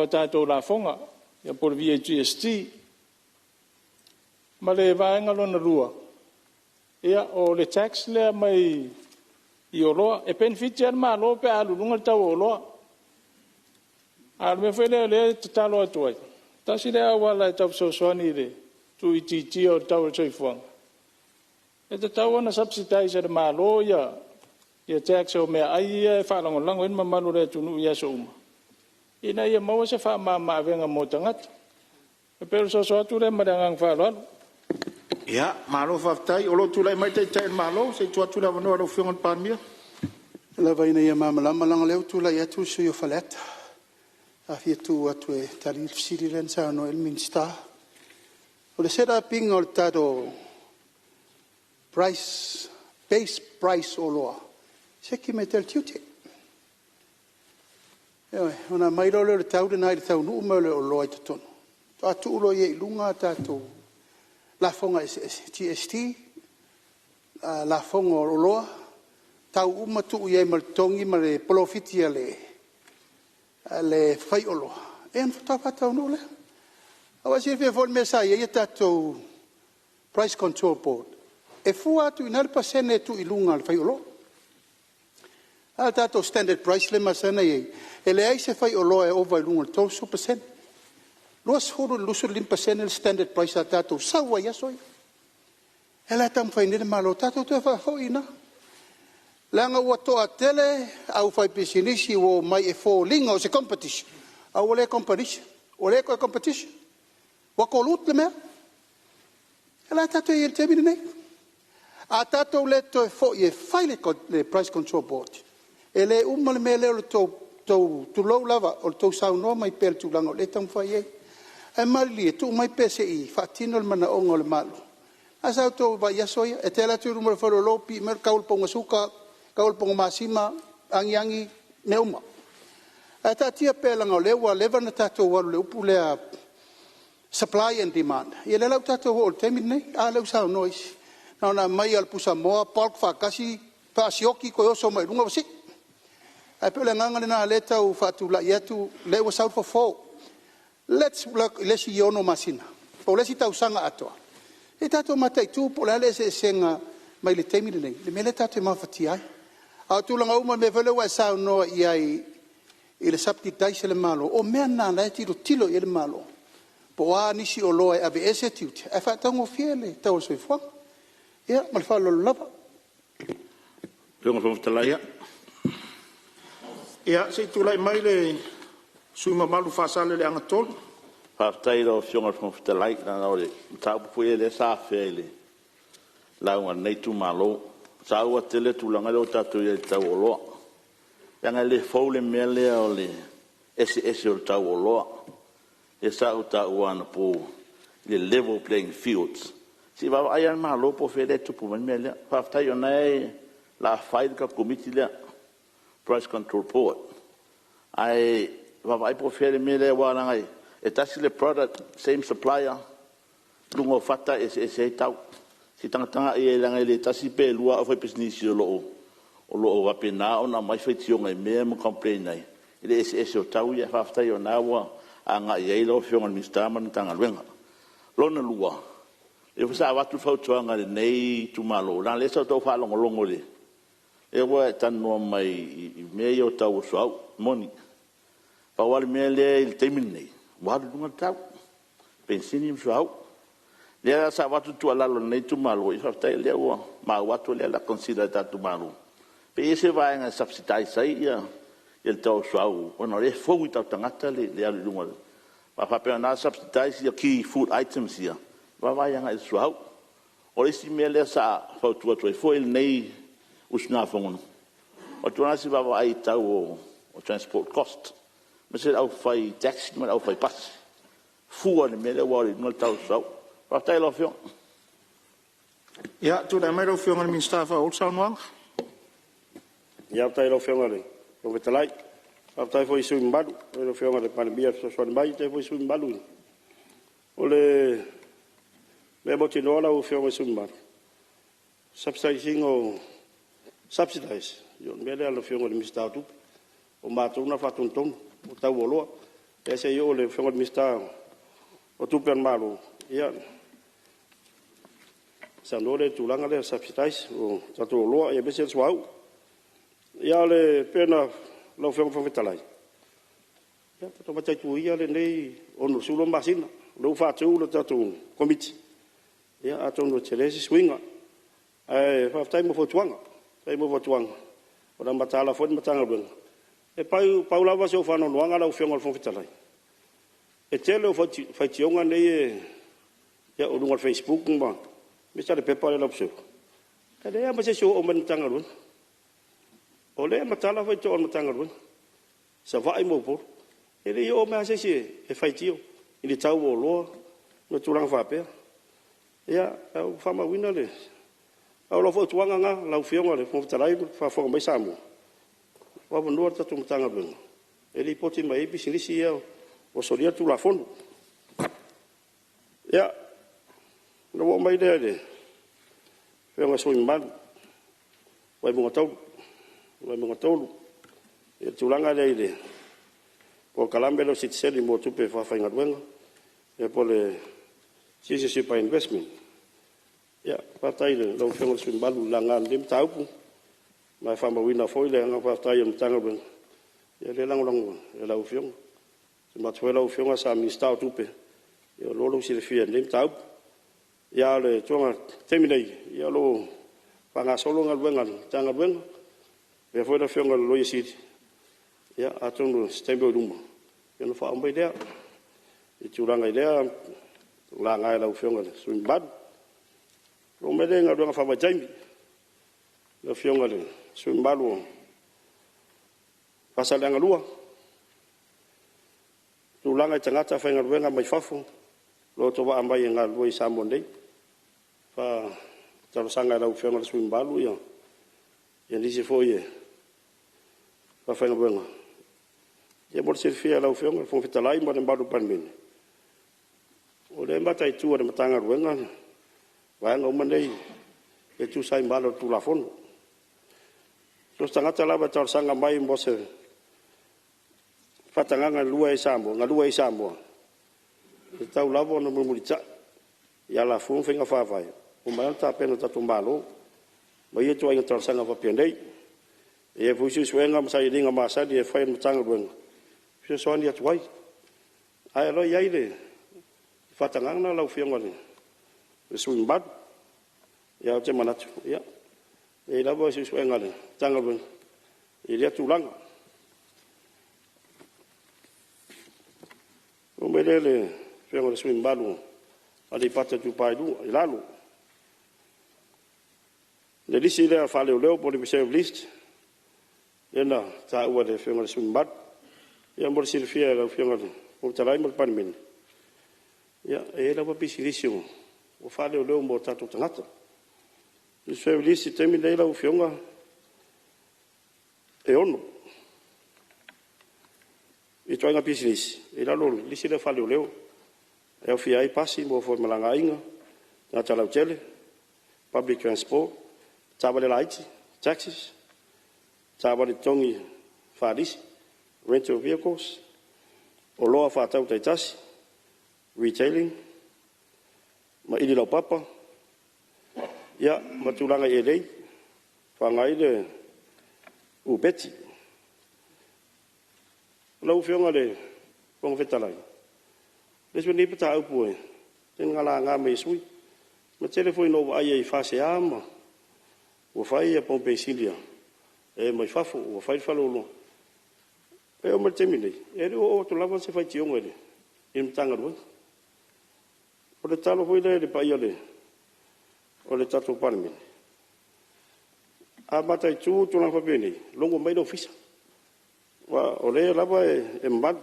a tatou lafoga po o le VAGST. Ma le vaega lona lua, o le tax lea mai oloa. E penefiti lava le Malo pe a alu i luga le tau o oloa. A o le mea foi lea e tatalo atu ai, tasi lea auala e tau fesoasoani i le tuuitiitia o le tau o le soifuaga, E tatau ona subsidize e le Malo ia tax o meaai ia e faalagolago ai le mamalu o le atunuu i aso uma, ina ia maua se faamama-avega mo tagata. E pei o le soso atu lea ma le agaga faaaloalo. Ia, malo faafetai. O lo o tulai mai le Taitai o le Malo, se i tuu atu le avanoa i lau Afioga i le Palemia. Lava ina ia malamalama leaga o lea ua tulai atu le sui usufono mo Faleata. Sa fia tu atu e tali le fesili lea na saunoa i ai le Minisita. O le set up ina o le tatou price, base price o oloa, siaki mai e le Tiute. Ioe, ona aumai loa lea o le tau lena i le taunuu mai o le oloa i totonu, faatoa tuu loa i luga tatou lafoga eseese, GST, lafoga o oloa, tau uma tuu i ai ma le totogi ma le polofiti a le faioloa, ia ona faatoa faataunuu lea. Aua e silafia foi le mea sa i ai tatou Price Control Board, e fua atu i ina le pasene e tuu i luga a le faioloa. A o le tatou standard price lea e masani ona i ai, e leai se faioloa e ova i luga o le 30%. E 20 i le 25% le standard price sa tatou sau ai i aso ia. O lea la e taumafai nei le Malo tatou toe faafoi i ina, leaga ua toatele aufaipisinisi ua omai e foliga o se competition, a ua le toe competition, ua pollute le mea. O lea la tatou te i ai i le taimi lenei. A tatou le toe foi e fai le Price Control Board, e le uma le mea lea o le tou, tulou lava, o le tou saunoa mai pea i le tulaga o lea e taumafai i ai. Ae malilie, tuu mai pea se i faatino le manaoga o le Malo. Ae sa outou vaai i aso ia, e te alu atu i luma o le faleoloa pipii mai le tau o le pauga suka, tau o le pauga masima, agiagi, mea uma. Ae taatia pea leaga o lea ua leva ona tatou alu i le upu lea supply and demand, ia lea la ua tatou oo i le taimi lenei. A lea ua saunoa isi, na ona aumai lava o le pusamoa bulk faatasi, faasioki toe oso mai luga ua sii. Ae pei o le agaga lena o lea e tau faatulai atu, o lea ua sau le fofo. Let's work i le isi 6 masina po o le isi tausaga atoa, se i tatou mataitu po o le a le eseesega mai le taimi lenei i le mea lea tatou te mafatia ai. A o tulaga uma i le mea foi lea ua e saunoa i ai i le subsidise e le Malo, o mea na o la e tilotilo i ai le Malo, po o a nisi oloa e aveese tiute ae faataugofie le tau o le soifuaga. Ia ma le faaaloalo lava. Ia, se i tulai mai le sui usufono mamalu mo Faasaleleaga 3. Faafetai i lau Afioga i le Fofoga Fetalai, leaga o le mataupu foi lea sa afea i le lauga a lenei itumalo. E taua tele le tulaga lea ua tatou i ai i le tau o oloa, leaga e le fou le mea lea o le eseese o tau o oloa. Lea sa ou taua anapo i le level playing fields, se i vaavaai lava le Malo po o fea lea e tupu mai ai le mea lea. Faafetai o lena o le a fai le tatou Komiti lea, Price Control Board, ae vaavaai po o fea le mea lea aua leaga e tasi le product same supplier, luga o fata e eseese ai tau. Se i tagatagai i ai leaga e le tasi pe lua au faipisinisi o lo o faapena ona aumai faitioga i mea ia ma complain ai i le eseese o tau ia. Faafetai o lena ua agai i ai lau Afioga i le Minisita ma le Matagaluega. Lona lua, lea foi sa avatu le fautuaga a lenei itumalo, leaga o lea sa outou faalogologo i le… lea ua e talanoa mai i mea ia o tau o le suauu. E moni, pau lava le mea lea i le taimi lenei, ua alu i luga le tau, penisini ma suauu. O lea la sa avatu le tuualalo a lenei itumalo, ia faafetai o lea ua maua atu o lea o le a consider e le tatou Malo, pe i ai se vaega e subsidize ai le tau o le suauu ona o lea e fou i o tatou tagata le alu i luga. A faapea o lena e subsidize key food items ia, vaavaai agai i le suauu. O le isi mea lea sa fautua atu ai foi lenei usugafono, avatu lava se vaavaai i le tau o transport cost, aemaise le aufai taxi ma le aufai pasi, fua i le mea lea ua alu ai i luga le tau o le suauu. Faafetai i lau Afioga. Ia, tulai mai lau Afioga i le Minisita e faaauau le saunoaga. Faafetai i lau Afioga i le Fofoga Fetalai, faafetai foi i sui usufono mamalu, faafetai i lau Afioga i le Palemia fesoasoani mai, faafetai foi i sui usufono mamalu. O le mea mautinoa lau Afioga i le sui usufono mamalu, subsidize ina o… subsidize, o le mea lea a le Afioga i le Minisita o Tupe. O matou na e faatonutonu o tau o oloa. Ia se i oo i le Afioga i le Minisita o Tupe a le Malo ona saunoa lea i le tulaga lea o le subsidize o tatou oloa aemaise le suauu. Ia e pei ona… Lau Afioga i le Fofoga Fetalai, ia tatou mataitu ia lenei 62 masina, o lea ua faatu le tatou Komiti, ia atonu e tele se suiga. Ae faafetai mo fautuaga, faafetai mo fautuaga o le a mataala foi le Matagaluega. E pau lava si ou faanoanoaga lau Afioga i le Fofoga Fetalai, e tele o faitioga nei e oo i luga o le facebook aemaise lava le pepa lea o le Observer, e leai lava ma se isi o oo mai i le Matagaluega. O lea e matala faitioga a le Matagaluega i Savaii ma Upolu. E le i oo mai lava se isi e faitio i ni tau o oloa ma tulaga faapea. Ia, ae ua faamauina le… A o lau fautuaga lena lau Afioga i le Fofoga Fetalai ma faafofoga mai Samoa, o lo o avanoa le tatou Matagaluega e lipoti mai ai pisinisi ia ua solia le Tulafono. Ia, ona ou oo mai lea i le Afioga i le sui usufono mamalu mo Vaimauga 3, i le tulaga lea i le polokalame lea o le sitiseni mo tupe faafaigaluega po o le Citizenship by Investment. Faafetai i lau Afioga i le sui usufono mamalu i le laga o lenei mataupu, ma e faamauina foi le agaga faafetai o le Matagaluega, o lea e lagolago e lau Afioga. Ou te manatu foi o lau Afioga sa Minisita o Tupe, ia ua iloa lou silafia i lenei mataupu. Ia, a o le taimi nei, o lo o faagasolo galuega a le Matagaluega, faapea foi le afioga i le Loia Sili, ia atonu o se taimi oi luma ona faaoo mai lea i tulaga i lea laga e lau Afioga i le sui usufono mamalu. Ona oo mai lea i galuega faavaitaimi. Lau Afioga i le sui usufono mamalu mo Faasaleleaga 2, tulaga i tagata faigaluega mai fafo o lo o autovaa mai e galulue i Samoa nei. E talosaga i lau Afioga i le sui usufono mamalu nisi foi e faafaigaluega. Ia mo le silafia e lau Afioga i le Fofoga Fetalai ma le mamalu o le Palemene, o lea e mataitu e le Matagaluega vaega uma nei e tusa ai ma ala o le Tulafono. So o se tagata lava e talosaga mai mo se faatagaga e galue ai i Samoa, e tatau lava ona mulimulitai i alafua ma faiga faavae ua maea ona tapena e le tatou Malo ma ia ituaiga talosaga faapenei. E i ai foi suesuega ma sailiiliga masani e fai e le Matagaluega e fesoasoani atu ai. Ae o lo o i ai le faatagaga lena lau Afioga i le sui usufono mamalu. Ae ou te manatu, e i ai lava suesuega a le Matagaluega i lea tulaga. Ona oo mai lea i le Afioga i le sui usufono mamalu mo Aleipata Itupa i Lalo. I le lisi lea faaleoleo po o le reserve list lea na taua e le Afioga i le sui usufono mamalu. Ia mo le silafia e lau Afioga i le Fofoga Fetalai ma le Palemene, e i ai lava pisinisi ua faaleoleo mo tatou tagata. O le reserve list i le taimi lenei lau Afioga, e 6 ituaiga pisinisi e i lalo o le lisi lea faaleoleo, e aofia ai pasi mo femalagaaiga a tagata lautele, public transport, taavale laiti, taxis, taavale totogi faalisi, rental vehicles, oloa faatau taitasi, retailing, ma ili laupapa, ia ma tulaga i elei e faaaoga ai le upeti. Lau Afioga i le Fofoga Fetalai, o le isi foi lenei mataupu e tele ina laga mai e sui usufono. Ua tele foi ina ou vaai ai i faasea ma ua fai pamu penisini a e mai fafo, ua fai le faleoloa. E oo mai i le taimi lenei, e le o oo atu lava se faitioga i le Matagaluega. O le tatalo foi lea i le paia o le tatou Palemene, a mataitu tulaga faapenei, logo mai le Ofisa, aua o lea lava e mamalu.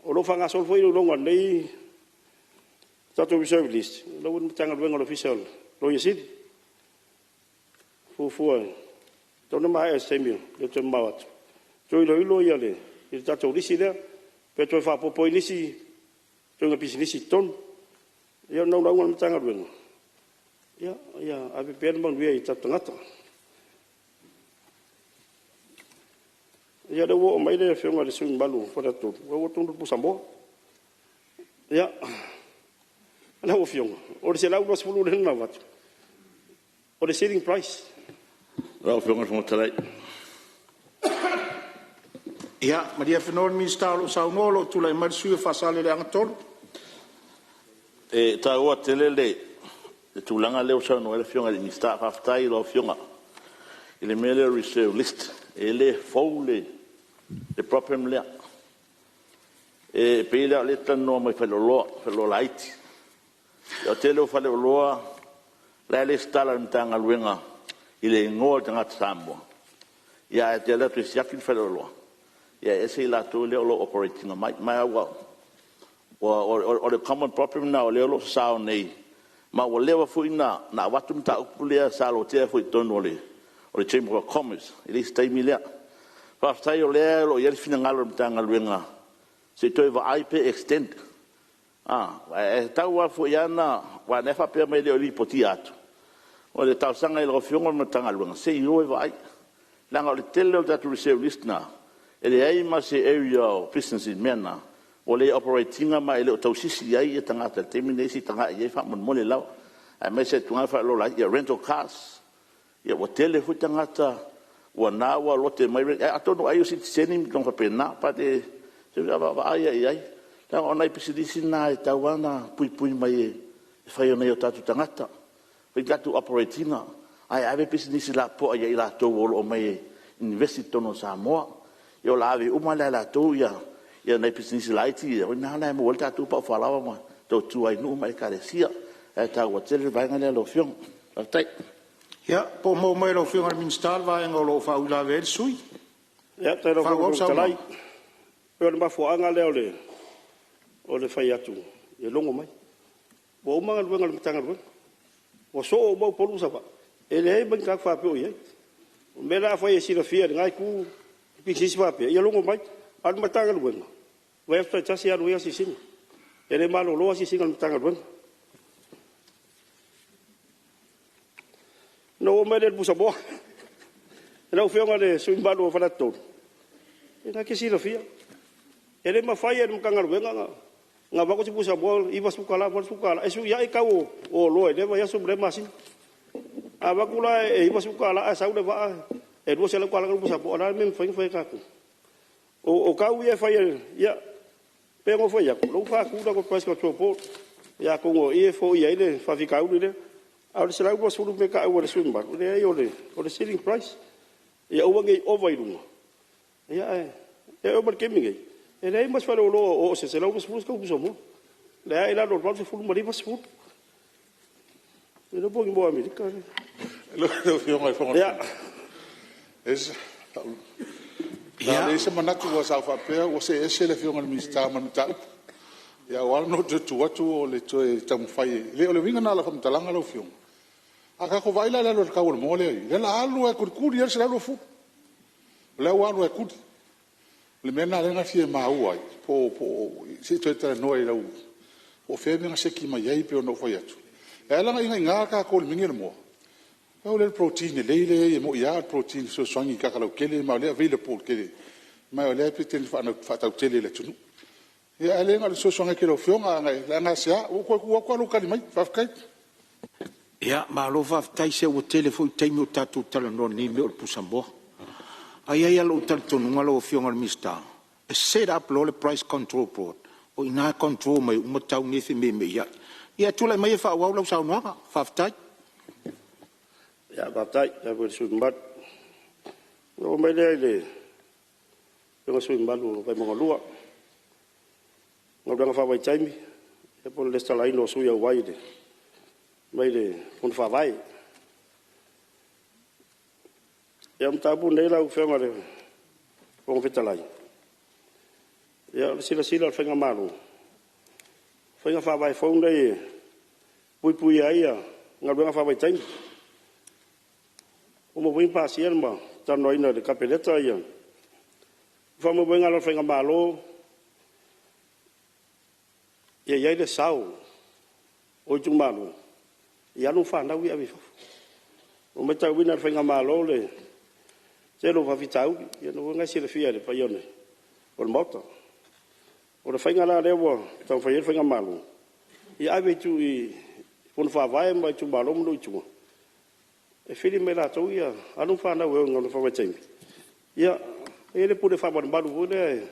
O lo o faagasolo foi iloiloga o lenei tatou reserve list, o la e ua i le Matagaluega o le Ofisa o le Loia Sili. E fuafua e tatau ona maea i se taimi e le o toe mamao atu, toe iloilo le tatou lisi lea, pe toe faaopoopo i ai nisi ituaiga pisinisi i totonu. Ia o le naunautaiga o le Matagaluega, ia ave pea le manuia i tatou tagata. Ia lea ua oo mai le Afioga i le sui usufono mamalu mo Faleata 3, lea ua oo tonu i le pusamoa. Ia, lau Afioga, o le $120 lea na avatu, o le selling price. Lau Afioga i le Fofoga Fetalai… Ia malie afenoa le Minisita o lo o saunoa o lo o tulai mai le sui usufono mo Faasaleleaga 3. E taua tele le le tulaga lea ua saunoa i ai le Afioga i le Minisita. Faafetai i lau Afioga i le mea lea o le reserve list, e le fou le problem lea. E pei la o lea e te talanoa mai i faleoloa laiti. O le tele o faleoloa la e resitala i le Matagaluega i le igoa o le tagata Samoa, ae te alu atu e siaki le faleoloa, e ese i latou ia o lo o operate ina mai. Ma o le common problem lena o lea o lo o sasao nei, ma ua leva foi ona avatu le mataupu lea sa lotea foi i totonu o le Chamber of Commerce i le isi taimi lea. Faafetai o lea o lo o i ai le finagalo o le Matagaluega se i toe vaai pe extend. Ae tatau foi lava ona… aua o lea e faapea mai e le o lipotiina atu. O le talosaga i lau Afioga ma le Matagaluega, se i o e vaai, leaga o le tele o tatou reserve list na, e leai ma se area o business i le mea lena, ua le operate ina ma e le o tausisi i ai tagata i le taimi lenei, se i tagai i ai faamolemole lava. Aemaise lava i tulaga o faleoloa laiti, ia rental cars, ua tele foi tagata na ua lote mai, atonu ai o sitiseni ma tulaga faapena. But se i vaavaai lava i ai, leaga o nai pisinisi na e tatau lava ona puipui mai e fai e nai o tatou tagata, e fai a tatou operate ina, ae ave pisinisi lapopoa ia i latou o lo o omai e invest i totonu o Samoa. Ia o le a ave uma la e latou nai pisinisi laiti ia, o i ina la e maua ai le tatou paufalaoa ma tautua ai nuu ma ekalesia. Ae taua tele le vaega lea lau Afioga. Faafetai. Ia, po o maua mai e lau Afioga i le Minisita le vaega o lo o faauilavea ai le sui usufono? Faaauau le saunoaga. Faafetai i lau Afioga i le Fofoga Fetalai. E pei o le mafuaaga lea o le fai atu e logo mai. Ua uma galuega a le Matagaluega, ua soo uma Upolu ma Savaii, e leai ma ni tagata faapea o i ai. O le mea lea afai e silafia e lena itu ni pisinisi faapea, ia logo mai. A o le Matagaluega, vaiaso taitasi e alu ai asiasiga. E le malolo asiasiga a le Matagaluega. Ona ou oo mai lea i le pusamoa. Lau Afioga i le sui usufono mamalu o Faleata 3, ia lena e te silafia, e le mafai e le Matagaluega ona avatu se pusamoa e $90, $80 e suiai le tau o oloa i lea vaiaso ma lea masina. A avatu la e $90 ae sau le vaa e $200 le tau o le pusamoa, o le a le mea e mafai ona fai e tatou? O tau ia e fai e… ia, pei ona ou fai atu, o lea ua faatu le tatou Price Control Board, ia atonu o i e foia ai le faafitauli lea. A o le $120 le mea e taua e le sui usufono mamalu, e leai o le ceiling price, ia aua ne i ova i luga, ae oo mai i le taimi lenei, e leai ma se faleoloa o oo i se $120 se tau o le pusamoa. O lea lava e i lalo i le $80 ma le $90. Le iloa po o ni moa Amerika. Ia. Sa leai se manatu aua sa ou faapea ua see ese le Afioga i le Minisita ma le mataupu. Ae ua ala ona ou toe tu atu o le toe taumafai e… Leai o le uiga lena o lau faamatalaga lau Afioga. A tatou vaai la i le alu a le tau o le moa lea e i ai, lea o le a alu lava e tulituli lava le $120. O lea ua alu lava e tuli. O le mea lena lea na fia maua ai po o… se i toe talanoa i lau… po o fea le mea na seki mai ai pei ona ou fai atu. E ala ona inaina tatou i le mea lenei o le moa, pau lea o le protein lelei lea e i ai, e moni lava o le protein e fesoasoani i le tagata lautele ma o lea e available tele, ma o lea e tele ina faatautele i le atunuu. Ia ae leai na o le fesoasoani atu i lau Afioga, leaga e se? Ua ou toe tu atu lava o lou tali mai. Faafetai. Ia, malo faafetai. Se ua tele foi taimi o tatou talanoa i lenei mea o le pusamoa. Ae i ai lava lou talitonuga lau Afioga i le Minisita, e set up loa le Price Control Board, o i ina e control mai ai uma tau nei e femeimeiai. Ia tulai maia e faaauau lau saunoaga. Faafetai. Faafetai i le sui usufono mamalu. Ona ou oo mai lea i le Afioga i le sui usufono mamalu o Vaimauga 2. O galuega faavaitaimi po o le resitalaina o sui auai mai le Fono Faavae. Ia, o le mataupu lenei lau Afioga i le Fofoga Fetalai, o le silasila a le faigamalo, o faiga faavae fou nei e puipuia ai galuega faavaitaimi. Ua uma foi ona pasia ma talanoaina e le Kapeneta le faamoemoega lava o le faigamalo, ia i ai le sao o itumalo i alo ma fanau ia e ave i fafo. Ua matauina e le faigamalo le tele o faafitauli, ia o lena foi e silafia e le paia o le Maota. O le faiga la lea ua taumafai i ai le faigamalo, ia ave i fono faavae ma itumalo ma nuu i tua, e fili mai e latou alo ma fanau e o i galuega faavaitaimi, ia e i ai le pule faamalumalu foi lea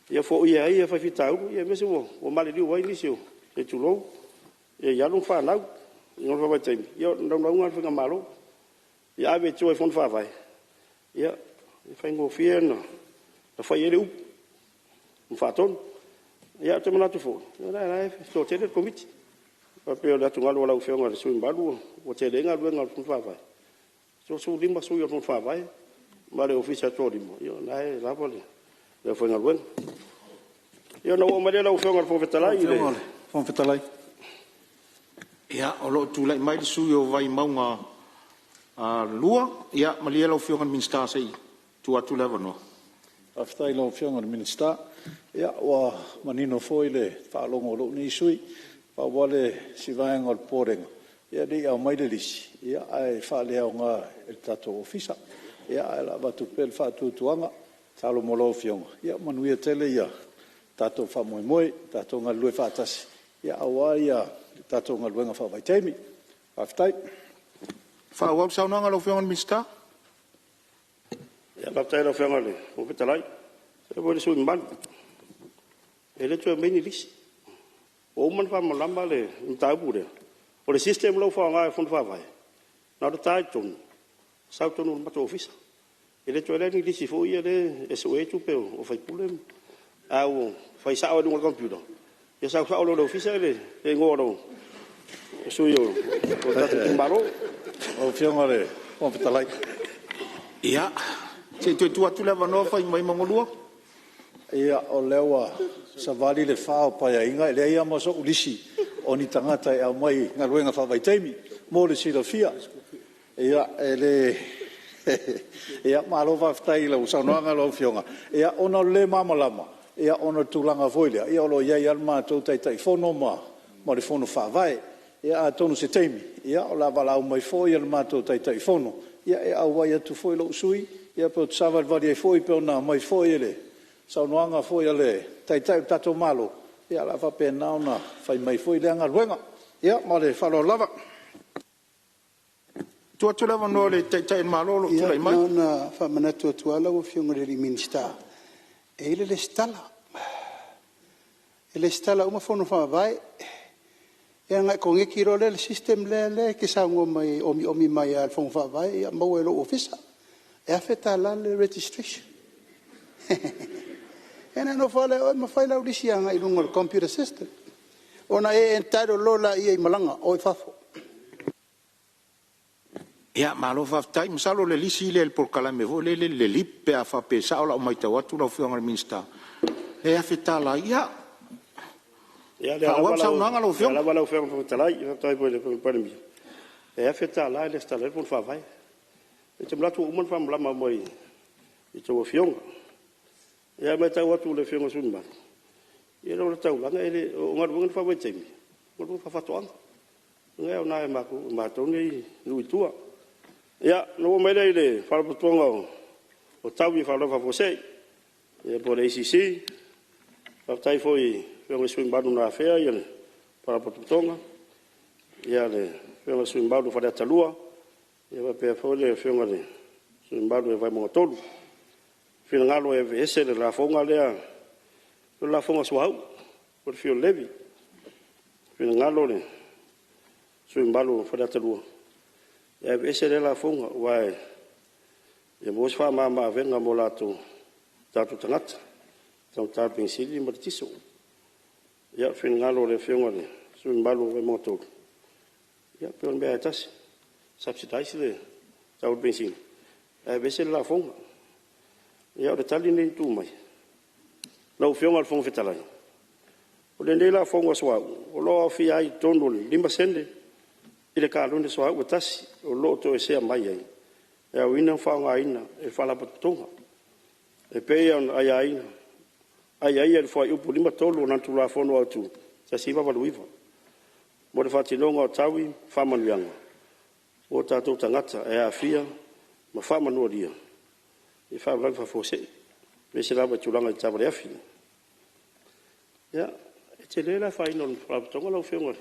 ia foia ai faafitauli, aemaise ua maliliu ai nisi, se i tulou, i alo ma fanau. galuega faavaitaimi, ia o le naunauga lava o le faigamalo, ia ave i tua i Fono Faavae, e faigofie ona fai i ai le upu ma faatonu. Ae ou te manatu foi, o la e toatele le Komiti. E faapea o le atugalu o lau Afioga i le sui usufono mamalu ua tele ai galuega a le Fono Faavae. E 35 sui o le Fono Faavae ma le Ofisa e toalima, ia o lena e lava le aufaigaluega. Ia ona ou oo mai lea lau Afioga i le Fofoga Fetalai i le… Ia, o lo o tulai mai le sui usufono mo Vaimauga 2. Ia malie lau Afioga i le Minisita se i tuu atu le avanoa. Faafetai i lau Afioga i le Minisita. Ia ua manino foi le faalogo a lou nei sui usufono. Pau lava si vaega o le popolega, ia ne i aumai le lisi ae faaleaoga e le tatou Ofisa. Ae o le a avatu pea le faatuatuaga. Tatalo mo lau Afioga, ia manuia tele le tatou faamoemoe, tatou galulue faatasi aua le tatou galuega faavaitaimi. Faafetai. Faaauau le saunoaga a lau Afioga i le Minisita. Faafetai i lau Afioga i le Fofoga Fetalai. Faafetai foi i le sui usufono mamalu. E le toe aumaia ni lisi. Ua uma ona faamalamalama le mataupu lea. O le system la ua faaaoga e Fono Faavae, na ona ta lava i totonu sau i totonu o le matou ofisa. E le toe i ai la ni lisi foi ia e sue ai tupe a sui usufono. Ae ua fai sao lava i luga o le computer, ia sau sao loa i le ofisa le igoa o le sui o le tatou itumalo. Lau Afioga i le Fofoga Fetalai… Ia, se i toe tuu atu le avanoa Vaimauga 2. Ia, o lea ua savali le fa o Paeaiga e leai lava ma sou lisi o ni tagata e aumai i galuega faavaitaimi mo le silafia. Ia malo faafetai i lau saunoaga lau Afioga. Ia ona o le le malamalama ona o le tulaga foi lea, o lo o i ai lava le matou Taitaifono ma le Fono Faavae. Ia atonu o se taimi o le a valaau mai foi le matou Taitaifono e auai atu foi lou sui usufono pe ou te savalivali ai foi pei ona aumai foi e le saunoaga foi a le Taitai o le tatou Malo, ia o le a faapena ona fai mai foi lea galuega. Ia ma le faaaloalo lava. Tuu atu le avanoa i le Taitai o le Malo o lo o tulai mai. Ia, na ona faamanatu atu lava lau Afioga i le Minisita, e i ai le resitala, e resitala uma Fono Faavae. Ia ona e koneti loa lea i le system lea e te saunoa mai ai e omiomi mai lava e le Fono Faavae maua e lou ofisa. E $1000 le registration. Ia ona e nofo lava lea o oe ma fai lau lisi agai i luga o le computer system, ona e entitle loa lea i malaga, o i fafo. Ia malo faafetai. Masalo o le lisi lea i le polokalame foi lele le LEAP pe a faapea e sao lau matau atu lau Afioga i le Minisita, e $1000 ai. Ia, faaauau le saunoaga lau Afioga. Ia, o lea lava lau Afioga i le Fofoga Fetalai, faafetai foi i le Afioga i le Palemia, e $1000 e resitala ai le Fono Faavae. Ou te manatu ua uma ona faamalamalama uma i a outou afioga. Ia, ae matau atu i le Afioga i le sui usufono mamalu, e le o le taulaga, o galuega faavaitaimi, o galuega faafaatoaga, lena e aoga i matou nei i nuu i tua. Ia, ona ou oo mai lea i le Faalapotopotoga o Taui o Faalavelave Faafuasei po o le ACC. Faafetai foi i Afioga i sui usufono mamalu na afea le faalapotopotoga, le Afioga i le sui usufono mamalu mo Faleata 2, faapea foi le Afioga i le sui usufono mamalu mo Vaimauga 3. Finagalo e aveese le lafoga lea, o le lafoga suauu po o le fuel levy. Finagalo le sui usufono mamalu mo Faleata 2 e aveese lea lafoga aua e maua se faamama-avega mo tatou tagata i le taugata o le penisini ma le tiso. Ia, o le finagalo o le Afioga i le sui usufono mamalu mo Vaimauga 3, ia pei o le mea lava e tasi, subsidize le tau o le penisini ae aveese le lafoga. Ia o le tali lenei na tuu mai, lau Afioga i le Fofoga Fetalai, o lenei lafoga suauu o lo o aofia ai i totonu o le 5sene i le kalone suauu e tasi o lo o toesea mai ai e aoina ma faaaogaina e le Faalapotopotoga e pei ona aiaia i le Fuaiupu 53 o lana Tulafono Autu 1989 mo le faatinoga o taui ma faamanuiaga mo tatou tagata e aafia ma faamanualia i faalavelave faafuasei, aemaise lava i tulaga i taavale afi. Ia, e tele le afaina o le Faalapotopotoga lau Afioga i le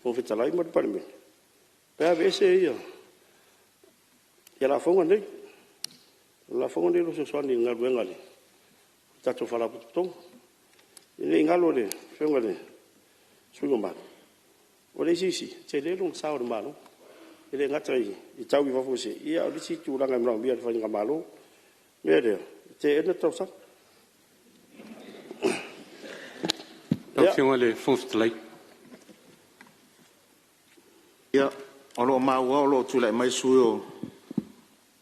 Fofoga Fetalai ma le Palemene pe a aveese lafoga nei. O lafoga nei o lo o fesoasoani i galuega a le tatou Faalapotopotoga. Ina ne i galo i le Afioga i le sui usufono mamalu, O le ACC, e tele lona sao i le Malo. E le gata i tau i fafo o se'i, a o nisi tulaga e manaomia e le faigamalo. O le mea lea, e teena le talosaga. Lau Afioga i le Fofoga Fetalai… Ia, o lo o maua o lo o tulai mai le sui usufono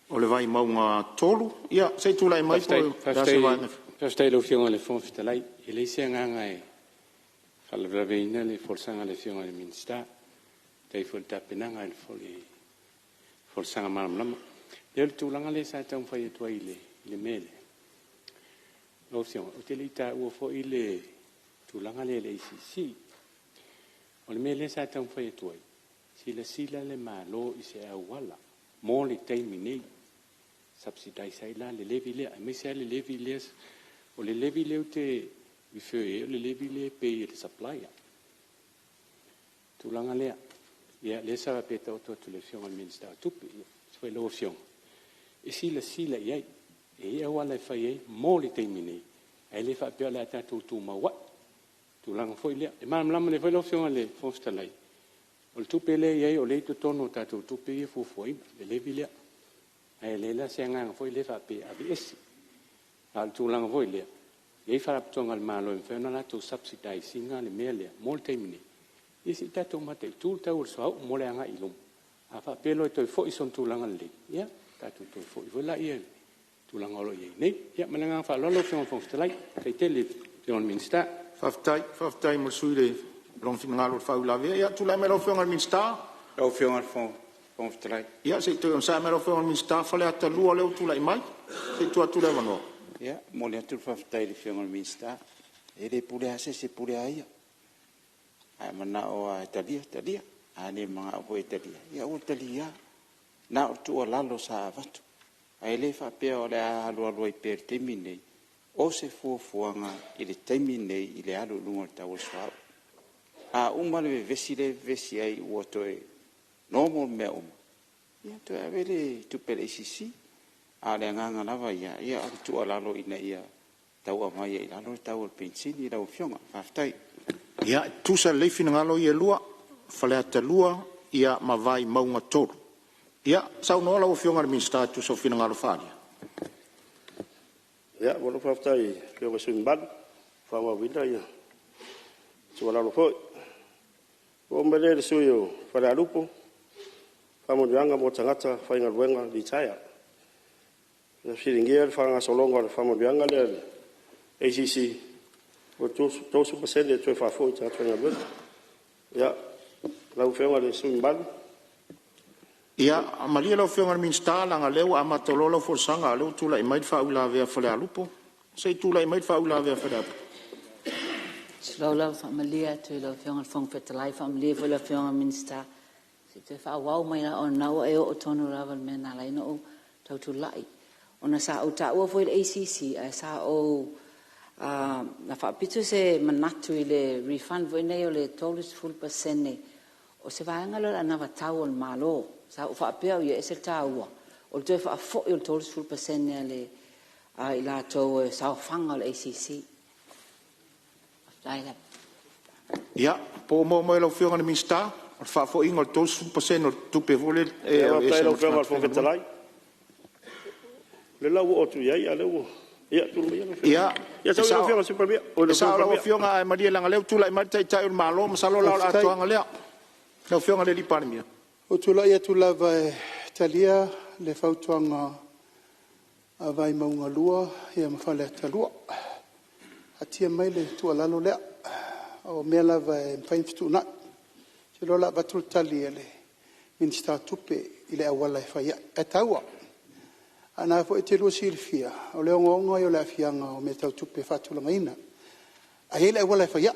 o le Vaimauga 3. Ia se i tulai mai po o le a se vaega. Faafetai i lau Afioga i le Fofoga Fetalai. E leai se agaga e faalavelaveina le folasaga a le Afioga i le Minisita. Faafetai foi i le tapenaga o le folasaga malamalama. Ia o le tulaga lea sa taumafai atu ai i le mea lea, lau Afioga, ou te le i taua foi le tulaga lea i le ACC. O le mea lea sa taumafai atu ai, silasila le Malo i se auala mo le taimi nei, subsidize ai la le levy lea, aemaise lava le levy lea… O le levy lea ou te refer i ai o le levy lea e pay e le supplier, le tulaga lea. Ia lea sa faapea e taoto atu i le Afioga i le Minisita o Tupe aemaise foi lau Afioga e silasila i ai. E i ai auala e fai ai mo le taimi nei, ae le faapea o le a tatou tumau ai i le tulaga foi lea. E malamalama lelei foi lau Afioga i le Fofoga Fetalai, o le tupe lea e i ai o lea e i totonu o tatou tupe ia e fuafuaina, le levy lea. Ae leai la se agaga foi lea faapea e aveese. A o le tulaga foi lea, e i ai faalapotopotoga a le Malo e mafai ona latou subsidize ina le mea lea mo le taimi nei, ia se i tatou mataitu le tau o le suauu mo le agai i luma. A faapea loa e toe foi sona tulaga lelei, ia tatou toe foi foi lea i le tulaga o lo o i ai nei. Ia ma le agaga faaaloalo lau Afioga i le Fofoga Fetalai. Faafetai tele i lau Afioga i le Minisita. Faafetai. Faafetai mo le sui usufono i lona finagalo i le faauilavea. Ia, tulai mai lau Afioga i le Minisita. Lau Afioga i le Fofoga Fetalai… Ia se i toe onosai mai lau Afioga i le Minisita Faleata 2 lea ua tulai mai, se i tuu atu le avanoa. Ia, e momoli atu le faafetai i le Afioga i le Minisita. E le pule lava se isi e pule lava ia. A e manao lava e talia, talia. A le manao foi e talia, ia aua le talia. Na o le tuualalo sa avatu, ae le faapea o le a alualu ai pea i le taimi lenei. O se fuafuaga i le taimi lenei i le alu i luga o le tau o le suauu. A uma le vevesi lea e vevesi ai ua toe normal mea uma, ia toe ave le tupe i le ACC. A o le agaga lava ia, o le tuualalo ina ia tau aumai ai i lalo le tau o le penisini lau Afioga. Faafetai. Ia, e tutusa lelei finagalo ia e lua, Faleata 2 ma Vaimauga 3. Ia, saunoa lau Afioga i le Minisita e tusa o finagalo faaalia. Ia, malo faafetai i lau Afioga i le sui usufono mamalu, ua faaauauina tuualalo foi. Ona ou oo mai lea i le sui usufono mo Falealupo, faamanuiaga mo tagata faigaluega litaea. Na fesiligia le faagasologa o le faamanuiaga lea a le ACC o le 30% e toe faafoi i tagata faigaluega. Ia, lau Afioga i le sui usufono mamalu… Ia, malie lau Afioga i le Minisita leaga o lea ua amata loa lau folasaga a o lea ua tulai mai le faauilavea a Falealupo. Se i tulai mai le faauilavea a Falealupo. Tulouna lau, e faamalie atu i lau Afioga i le Fofoga Fetalai, faamalie foi i le Afioga i le Minisita, se i toe faaauau mai lava, ona o lena ua e oo tonu lava i le mea na ala ai ona ou tau tulai. Ona sa ou taua foi le ACC ae sa ou faapito se manatu i le refund foi nei o le 30% o se vaega lea o le anavatau a le Malo. Sa ou faapea au ia e ese le taua o le toe faafoi o le 30% a i latou e saofaga o le ACC. Faafetai lava. Ia, po ua maua mai e lau Afioga i le Minisita, o le faafoiga o le 30% o le tupe foi lea e Faafetai aveese i lau mo Afioga i le tagata Fofoga faigaluega. Fetalai, o lea la ua oo atu i ai a o lea ua… Ia tulai maia lau Ia, Afioga. e Ia sau lau Afioga i le Sui Palemia. E sao lau Afioga, ae malie leaga o lea ua tulai mai le Taitai o le Malo, masalo la o le atoaga lea. Lau Afioga i le Palemia. Ua ou tulai atu lava e talia le fautuaga a Vaimauga 2 ma Faleata 2. Taatia mai le tuualalo lea, o mea lava e mafai ona fetuunai. Ou te iloa o le a avatu le tali a le Minisita o Tupe i le auala e fai ai, ae taua. Ae o lena foi e te lua silafia, o le ogaoga ia o le aafiaga o mea tau tupe faatulagaina. Ae i ai le auala e fai ai,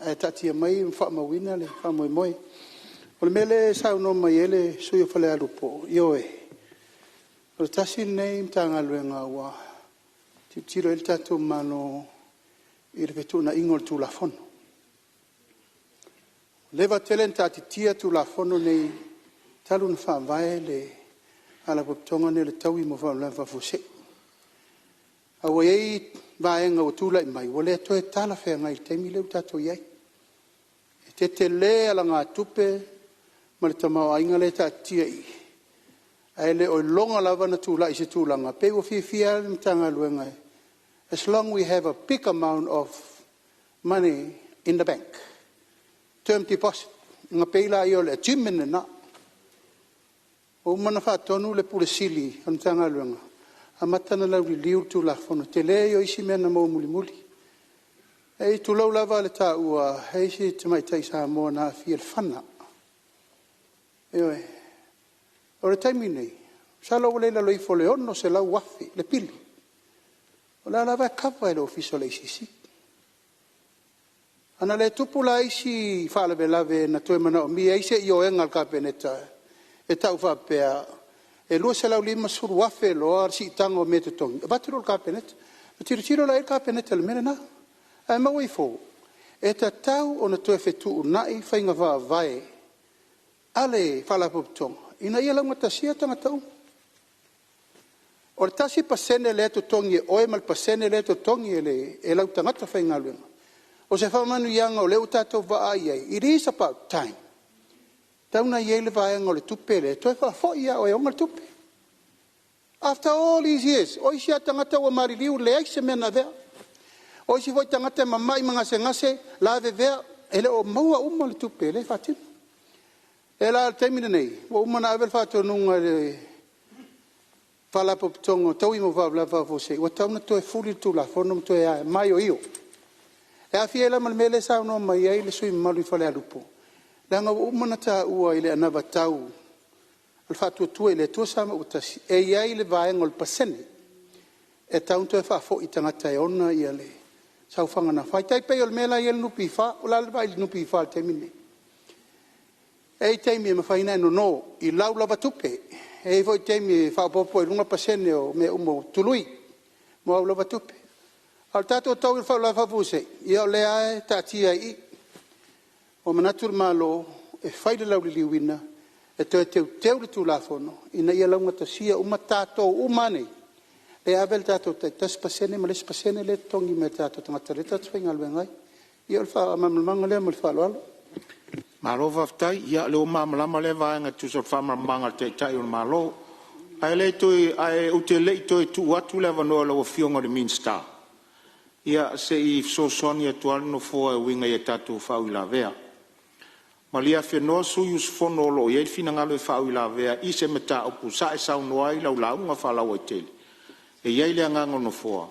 ae taatia mai ma faamauina le faamoemoe. O le mea lea e saunoa mai ai le sui usufono mo Falealupo, ioe, o le tasi lenei Matagaluega ua tilotilo i ai le tatou Malo i le fetuunaiga o le Tulafono. Ua leva tele ona taatitia Tulafono nei talu ona faavae le Faalapotopotoga lenei o le Taui mo Faalavelave Faafuasei. Ae ua i ai vaega ua tulai mai ua le toe talafeagai i le taimi lea ua tatou i ai. E E tetele alagatupe ma le tamaoaiga lea e taatitia i i, ae le o iloga lava ona tulai i se tulaga, e pei ua fiafia lava le Matagaluega as long we have a big amount of money in the bank, term deposit, ona pei lea o le achievement lena. Ua uma ona faatonu le Ofisa Sili o le Matagaluega, amata ona lauliliu le Tulafono. O le tele ia o isi mea na maua mulimuli. Tulou lava le taua, e i ai si tamaitai Samoa na aafia i le fana. Ioe. O le taimi lenei, masalo ua le i lalo ifo o le $600,000 le pili, o la e lava e kava e le Ofisa o le ACC. Ana le tupu la isi faalavelave na toe manaomia ai se ioega a le Kapeneta e tau faapea e $250,000 loa le siitaga o mea e totogi, avatu lea i le Kapeneta. Ona tilotilo la i ai le Kapeneta i le mea lena. Ae maua ifo, e tatau ona toe fetuunai faiga faavae a le Faalapotopotoga ina ia laugatasia tagata uma. O le 1% lea e totogi e oe ma le pasene lea e totogi e lau tagata faigaluega, o se faamanuiaga o lea ua tatou vaai i ai, it is about time, e tatau ona i ai le vaega o le tupe lea e toe faafoi lava o e ona le tupe. After all these years, o isi lava tagata ua maliliu e leai se mea na avea. O isi foi tagata e mamai ma gasegase, lavevea, e le o maua uma le tupe lea e faatino. O lea la i le taimi lenei, ua uma ona ave le faatonuga i le Faalapotopotoga o Taui mo Faalavelave Faafuasei, ua tatau ona toe fuli le Tulafono ma toe maioio. E aafia ai la ma le mea lea e saunoa mai ai le sui usufono mamalu mai Falealupo, leaga ua uma ona taua i le anavatau a le Faatuatua i le Atua Samoa ua Tasi, e i ai le vaega o le pasene e tatau ona toe faafoi i tagata e ona le saofaga na fai. E tai pei o le mea la e i ai le NPF. O le a le vaai i le NPF i le taimi lenei? E i ai taimi e mafai ona e nono i lau lava tupe, e i ai foi taimi e faaopoopo ai i luga pasene o mea uma o tului mo au lava tupe. A o le tatou taui o le faalavelave faafuasei, ia o lea lava e taatia ai i i. Ua manatu le Malo e fai le lauliliuina e toe teuteu le Tulafono ina ia laugatasia uma tatou uma lava nei e ave le tatou tai 1% ma le isi pasene lea e totogi mai e tatou tagata o lea tatou te faigaluega ai. Ia o le faamalamalamaga lea ma le faaaloalo. Malo faafetai. Ia o lea ua malamalama lea vaega e tusa o le faamalamalamaga a le Taitai o le Malo. Ae ou te le i toe tuu atu le avanoa i lau Afioga i le Minisita, ia se i fesoasoani atu lava le Nofoa e uiga i a tatou faauilavea. Malie afenoa sui usufono o lo o i ai le finagalo e faauilavea i se mataupu sa e saunoa ai i lau lauga faalauaitele. E i ai le agaga o le Nofoa,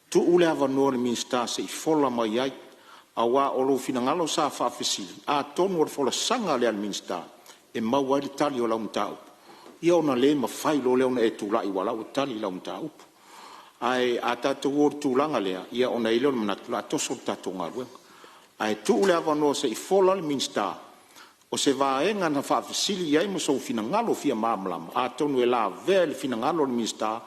tuu le avanoa i le Minisita se i fola mai ai, aua o lou finagalo sa faafesili, atonu o le folasaga lea a le Minisita e maua ai le tali o lau mataupu, ia ona le mafai loa lea ona e tulai aua o la e ua tali lau mataupu. Ae a tatou o i le tulaga lea, ia ona i ai lea o le manatu o le a toso le tatou galuega. Ae tuu le avanoa se i fola le Minisita, o se vaega na faafesili i ai ma sou finagalo fia malamalama, atonu e lavea i le finagalo o le Minisita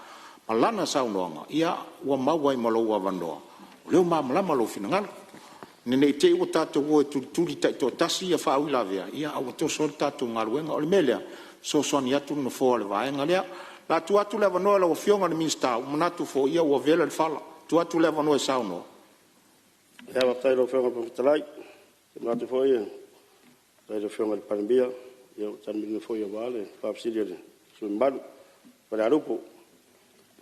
ma lana saunoaga, ia ua maua ai ma lou avanoa, o lea ua malamalama lou finagalo. Ina ne i te i ua tatou o e tulituli taitoatasi faauilavea, ae ua toso ai le tatou galuega. O le mea lea, e fesoasoani atu le Nofoa i le vaega lea. O le a tuu atu le avanoa i lau Afioga i le Minisita, ua manatu foi ua vela le fala, tuu atu le avanoa e saunoa. Faafetai i lau Afioga i le Fofoga Fetalai. Ou te manatu foi e faafetai i le Afioga i le Palemia, ua tali manino foi aua le faafesili a le sui usufono mamalu o Falealupo.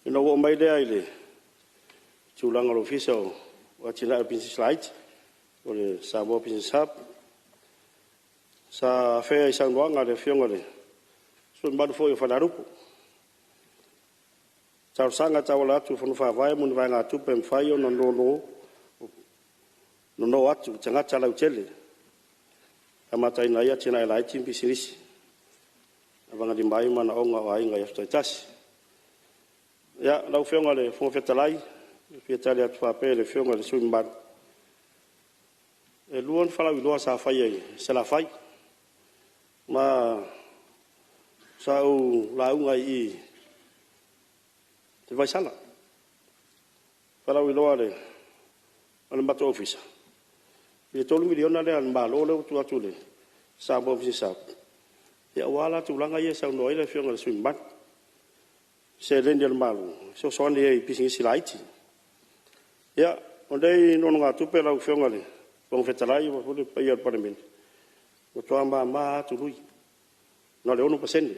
Ona ou oo mai lea i le tulaga o le Ofisa o Atinae o Pisinisi Laiti po o le Samoa Business Hub. Sa afea i saunoaga a le Afioga i le sui usufono mamalu foi o Falealupo le talosaga e tauala atu i le Fono Faavae mo ni vaegatupe e mafai ona nono atu i tagata lautele e amataina ai atinae laiti ma pisinisi e lavagalima ai manaoga o aiga i aso taitasi. Ia, lau Afioga i le Fofoga Fetalai, e fia tali atu faapea i le Afioga i le sui usufono mamalu, e lua ni faalauiloa sa faia i Salafai, ma sa ou lauga ai i i i Vaisala. Faalauiloa a le matou Ofisa i le $3 miliona lea a le Malo lea ua tuu atu i le Samoa Business Hub, aua la tulaga ia e saunoa ai le Afioga i le sui usufono mamalu, i seleni a le Malo e fesoasoani ai i pisinisi laiti. Ia, o nei nonogatupe lau Afioga i le Fofoga Fetalai faapea foi le paia o le Palemene, ua matua mama lava tului, na o le 6%.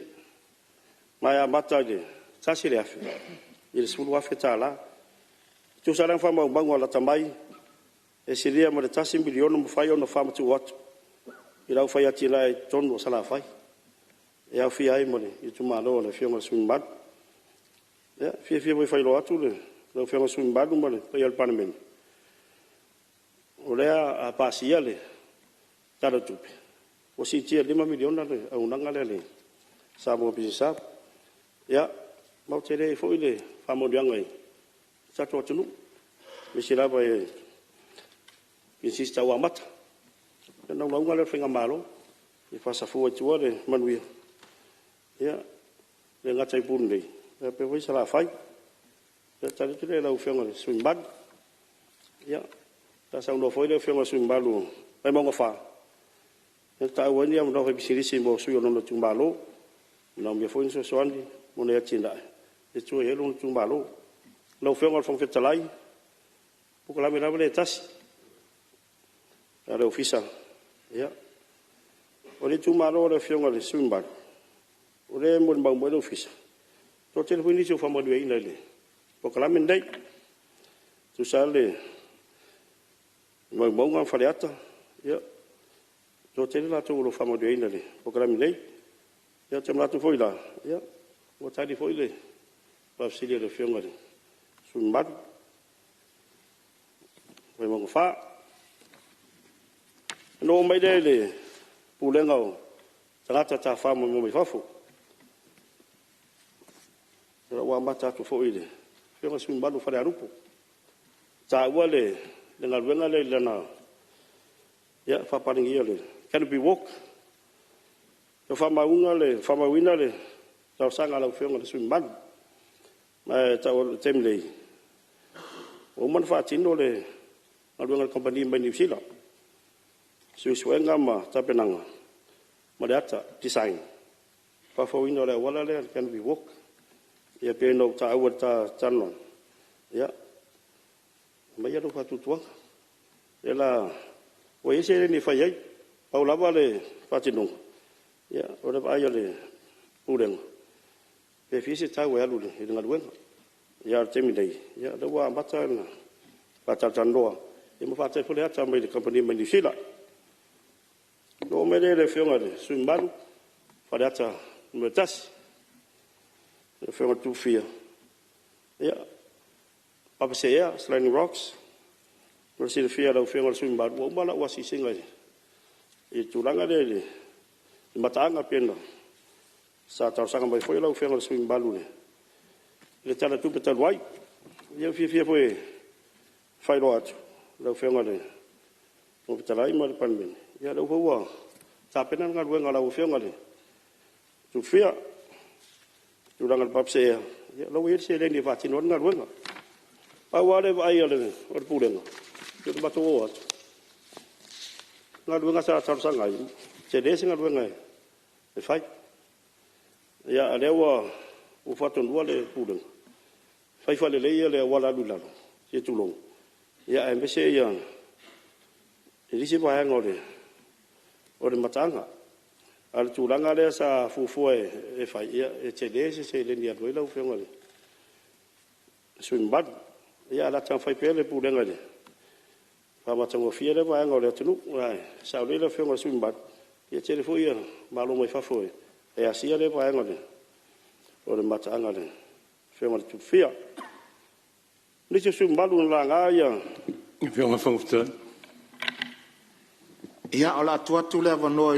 Ma e amata i le $1,000 i le $10,000. E tusa la ma faamaumauga lata mai, e silia ma le $1 miliona ua mafai ona faamatuu atu i le au fai atinae i totonu o Salafai, e aofia ai ma le itumalo o le Afioga i le sui usufono mamalu. E fiafia foi e faailoa atu lau Afioga i le sui usufono mamalu ma le paia o le Palemene, o lea a pasia le Tala o le Tupe, ua siitia i le $5 miliona le auaunaga lea a le Samoa Business Hub. Ia, ma ua tele ai foi le faamanuiaga i le tatou atunuu, aemaise lava i pisinisi tau amata. Ia o le naunauga lea o le faigamalo, ia faasafua i tua le manuia, e le gata i Upolu nei, ae faapea foi Salafai. O le tali atu lea i lau Afioga i le sui usufono mamalu. Ia, sa saunoa foi le Afioga i le sui usufono mamalu mo Vaimauga 4, na taua ai ni avanoa faipisinisi mo sui usufono o lona itumalo. E manaomia foi ni fesoasoani mo ni atinae e tua i ai lona itumalo. Lau Afioga i le Fofoga Fetalai, o le polokalame lava lea e tasi a le Ofisa. Ia, o le itumalo o le Afioga i le sui usufono mamalu, o lea e molimau mai le Ofisa, e toatele foi nisi ua faamanuiaina i le polokalame lenei. E tusa lava le Vaimauga ma Faleata, ia, e toatele latou o lo o faamanuiaina i le polokalame nei. Ia ou te manatu foi la, ua tali foi le faafesili a le Afioga i le sui usufono mamalu mo Vaimauga 4. Ona ou oo mai lea i le Pulega o Tagata Tafafao Maimoa mai Fafo. Ia ua amata atu foi i le Afioga i le sui usufono mamalu mo Falealupo, na taua le galuega lea i lana faapapalegia o le canopy walk. Ua faamauina le talosaga a lau Afioga i le sui usufono mamalu. Ma e tau o le taimi nei, ua uma ona faatino le galuega a le kamupani mai Niu Sila, suesuega ma tapenaga ma le ata, design, faafouina o le auala lea o le canopy walk. Ia pei ona ou taua i le ta talanoaga, ia, aumaia lou faatuatuaga, o lea o le a… Ua i ai seleni e fai ai, pau lava le faatinoga, o le vaai a le Pulega pe fia se tau e alu i le galuega. A o le taimi nei, o lea ua amata ona faatalatalanoa ma faatali foi le ata mai le kamupani mai Niu Sila. Ona ou oo mai lea i le Afioga i le sui usufono mamalu mo Faleata 1, lau Afioga Tuifia, ia, Papaseea Sliding Rocks. Mo le silafia e lau Afioga i le sui usufono mamalu, ua uma lau asiasiga i le tulaga lea i le mataaga pei ona sa talosaga mai foi lau Afioga i le sui usufono mamalu i le Tala o le Tupe talu ai. Ia ua fiafia foi e faailoa atu i lau Afioga i le Fofoga Fetalai ma le Palemene, ia o lea foi ua tapena le galuega a lau Afioga i le Tuifia. I le tulaga i le Papaseea, ia o la e ua i ai le seleni e faatino ai le galuega. Pau lava le vaai a le Pulega i le matou o atu, o galuega sa talosaga ai, e tele se galuega e fai. A o lea ua faatonuina le Pulega, fai faalelei le auala alu i lalo, se i tulou, aemaise le isi vaega o le mataaga. A o le tulaga lea sa fuafua e fai, ia e tele se seleni e alu ai lau Afioga i le sui usufono mamalu. Ae o le a taumafai pea le Pulega e faamatagofie lea vaega o le atunuu. Aua e sao lelei lau Afioga i le sui usufono mamalu, ia e tele foi malo mai fafo e asia lea vaega o le mataaga a le Afioga i le Tupufia. O nisi o sui usufono mamalu na laga Lau Afioga i le Fofoga Fetalai… Ia, o le a tuu atu le avanoa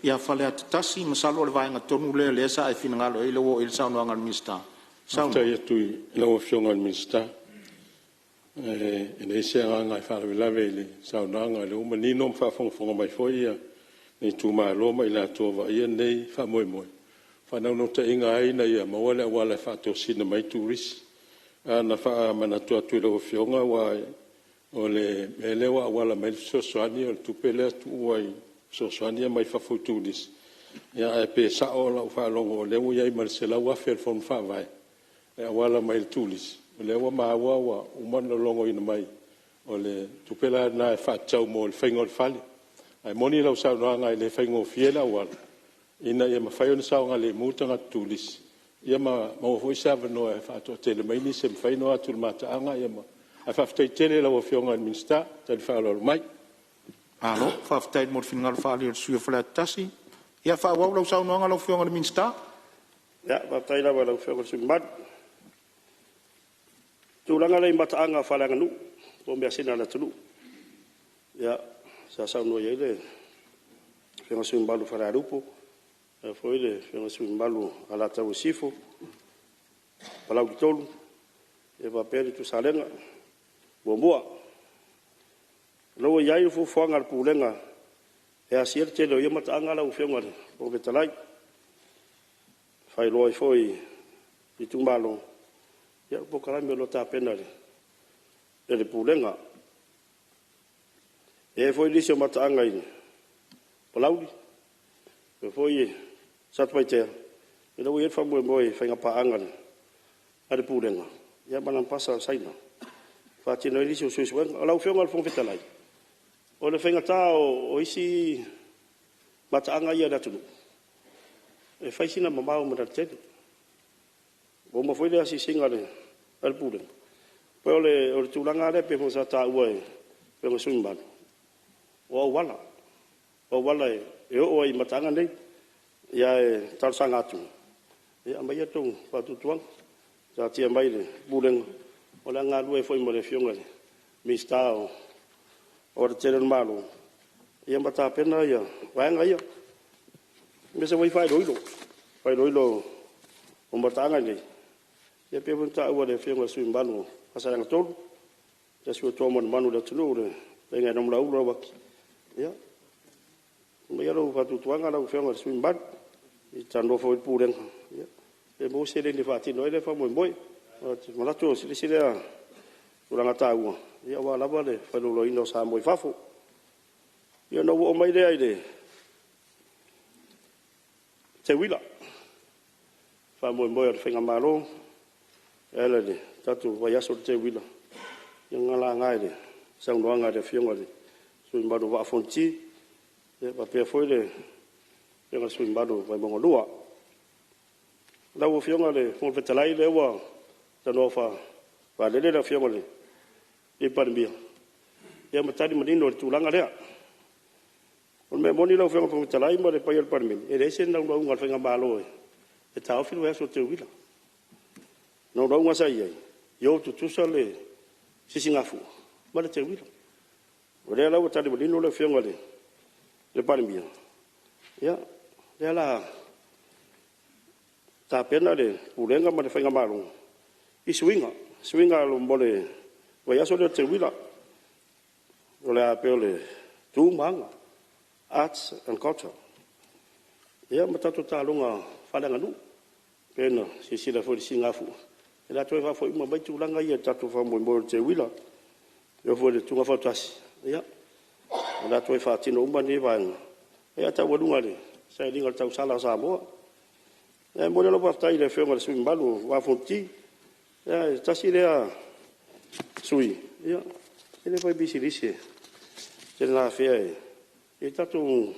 ia Faleata 1, masalo o le vaega tonu lea o lea sa e finagalo i ai lea ua oo i ai le saunoaga a le Minisita. Saunoa. Faafetai atu i lau Afioga i le Minisita. E leai se agaga e faalavelave i le saunoaga, o lea ua manino ma faafogafoga mai foi le itumalo ma i latou o vaaia lenei faamoemoe. O le faanaunautaiga lava ina ia maua le auala e faatosina mai ai turisi. Ae na ona faamanatu atu i lau Afioga aua o le mea lea ua auala mai ai le fesoasoani o le tupe lea e tuua i fesoasoani ia mai fafo i turisi, ae pe sao lau faalogo o lea ua i ai ma le $100,000 a le Fono Faavae e auala mai i le turisi? O lea ua maua ua uma ona logoina mai O le tupe la lena e faatatau mo le faiga o le fale. Ae moni lau saunoaga e le faigofie le auala ina ia mafai ona saogalemu tagata turisi ia ma maua foi se avanoa e faatoatele mai nisi e mafai ona o atu i le mataaga Ae faafetai tele i lau Afioga i le Minisita le tali faaaloalo mai. Malo faafetai mo le finagalo faaalia o le sui usufono mo Faleata 1. Ia faaauau lau saunoaga lau Afioga i le Minisita. Faafetai lava i lau Afioga i le sui usufono mamalu. O le tulaga lea i mataaga faaleaganuu po o measina a le atunuu. Ia, sa saunoa i ai le Afioga i le sui usufono mamalu o Falealupo, faapea foi le Afioga i le sui usufono mamalu o Alataua Sisifo, Palauli 3, faapea le Itu Salega 1. O lo o ua i ai le fuafuaga a le Pulega e asia le tele o ia mataaga lau Afioga i le Fofoga Fetalai. E faailoa ai foi i itumalo le polokalame o lo o tapena e le Pulega. E i ai foi nisi o mataaga i Palauli, faapea foi Satupaitea, o lea ua i ai le faamoemoe i faigapaaga a le Pulega ma le Ambasa a Saina e faatino ai nisi o suesuega. Lau Afioga i le Fofoga Fetalai, o le faigata o isi mataaga ia a le atunuu, e fai sina mamao ma le alatele. Ua uma foi le asiasiga a le Pulega, e pei o le tulaga lava lea pei ona taua e le Afioga i le sui usufono mamalu, o auala, o auala e oo ai i mataaga nei. Ae talosaga atu, ia aumai a outou faatuatuaga, taatia mai i le Pulega o le a galulue ai foi ma le Afioga i le Minisita o Aualatele a le Malo ma tapena vaega ia, aemaise foi faailoilo, faailoilo o mataaga nei, e pei foi ona taua e le Afioga i le sui usufono mamalu mo Faasaleleaga 3, se tasi foi o toa manumanu i le atunuu le fetalaiga ia Namulauulu Lauaki, ia, aumaia lou faatuatuaga lau Afioga i le sui usufono mamalu, se i talanoa foi le Pulega pe maua se seleni e faatino ai lea faamoemoe. Ou te manatu o le isi lea tulaga taua aua lava le faailoiloaina o Samoa i fafo. Ia ona ou oo mai lea i le teuila, faamoemoe o le faigamalo e ala i le tatou vaiaso o le teuila, na laga i le saunoaga a le Afioga i le sui usufono mamalu o le Vaa o Fonoti, faapea foi le Afioga i le sui usufono mamalu o Vaimauga 2. Lau Afioga i le Fofoga Fetalai, o lea ua tanoa faalele le Afioga i le Palemia ma tali manino i le tulaga lea. O le mea moni lau Afioga i le Fofoga Fetalai ma le paia o le Palemene, e leai se naunautaiga o le faigamalo e taofi le vaiaso o le teuila. O le naunautaiga sa i ai, ia o tutusa le Sisigafua ma le teuila. O lea la ua tali manino le Afioga i le Palemia, ia, o lea o le a tapena le Pulega ma le faigamalo i suiga, suiga mo le vaiaso lea o le teuila. O le a pei o le tu ma aga, arts and culture. Ia ma tatou taaloga faaleaganuu. Pei ona silasila foi i le Sisigafua, o le a toe faafoi uma mai tulaga ia i le tatou faamoemoe o le teuila. E oo foi i le tuuga fautasi, ia, o le a toe faatino uma nei vaega, ae taualuga i le sailiga o le tausala a Samoa. Ae momoli lau faafetai i le Afioga i le sui usufono mamalu mo le Vaa o Fonoti. E tasi lea sui usufono e le fai pisinisi, e tele ina afea e tatou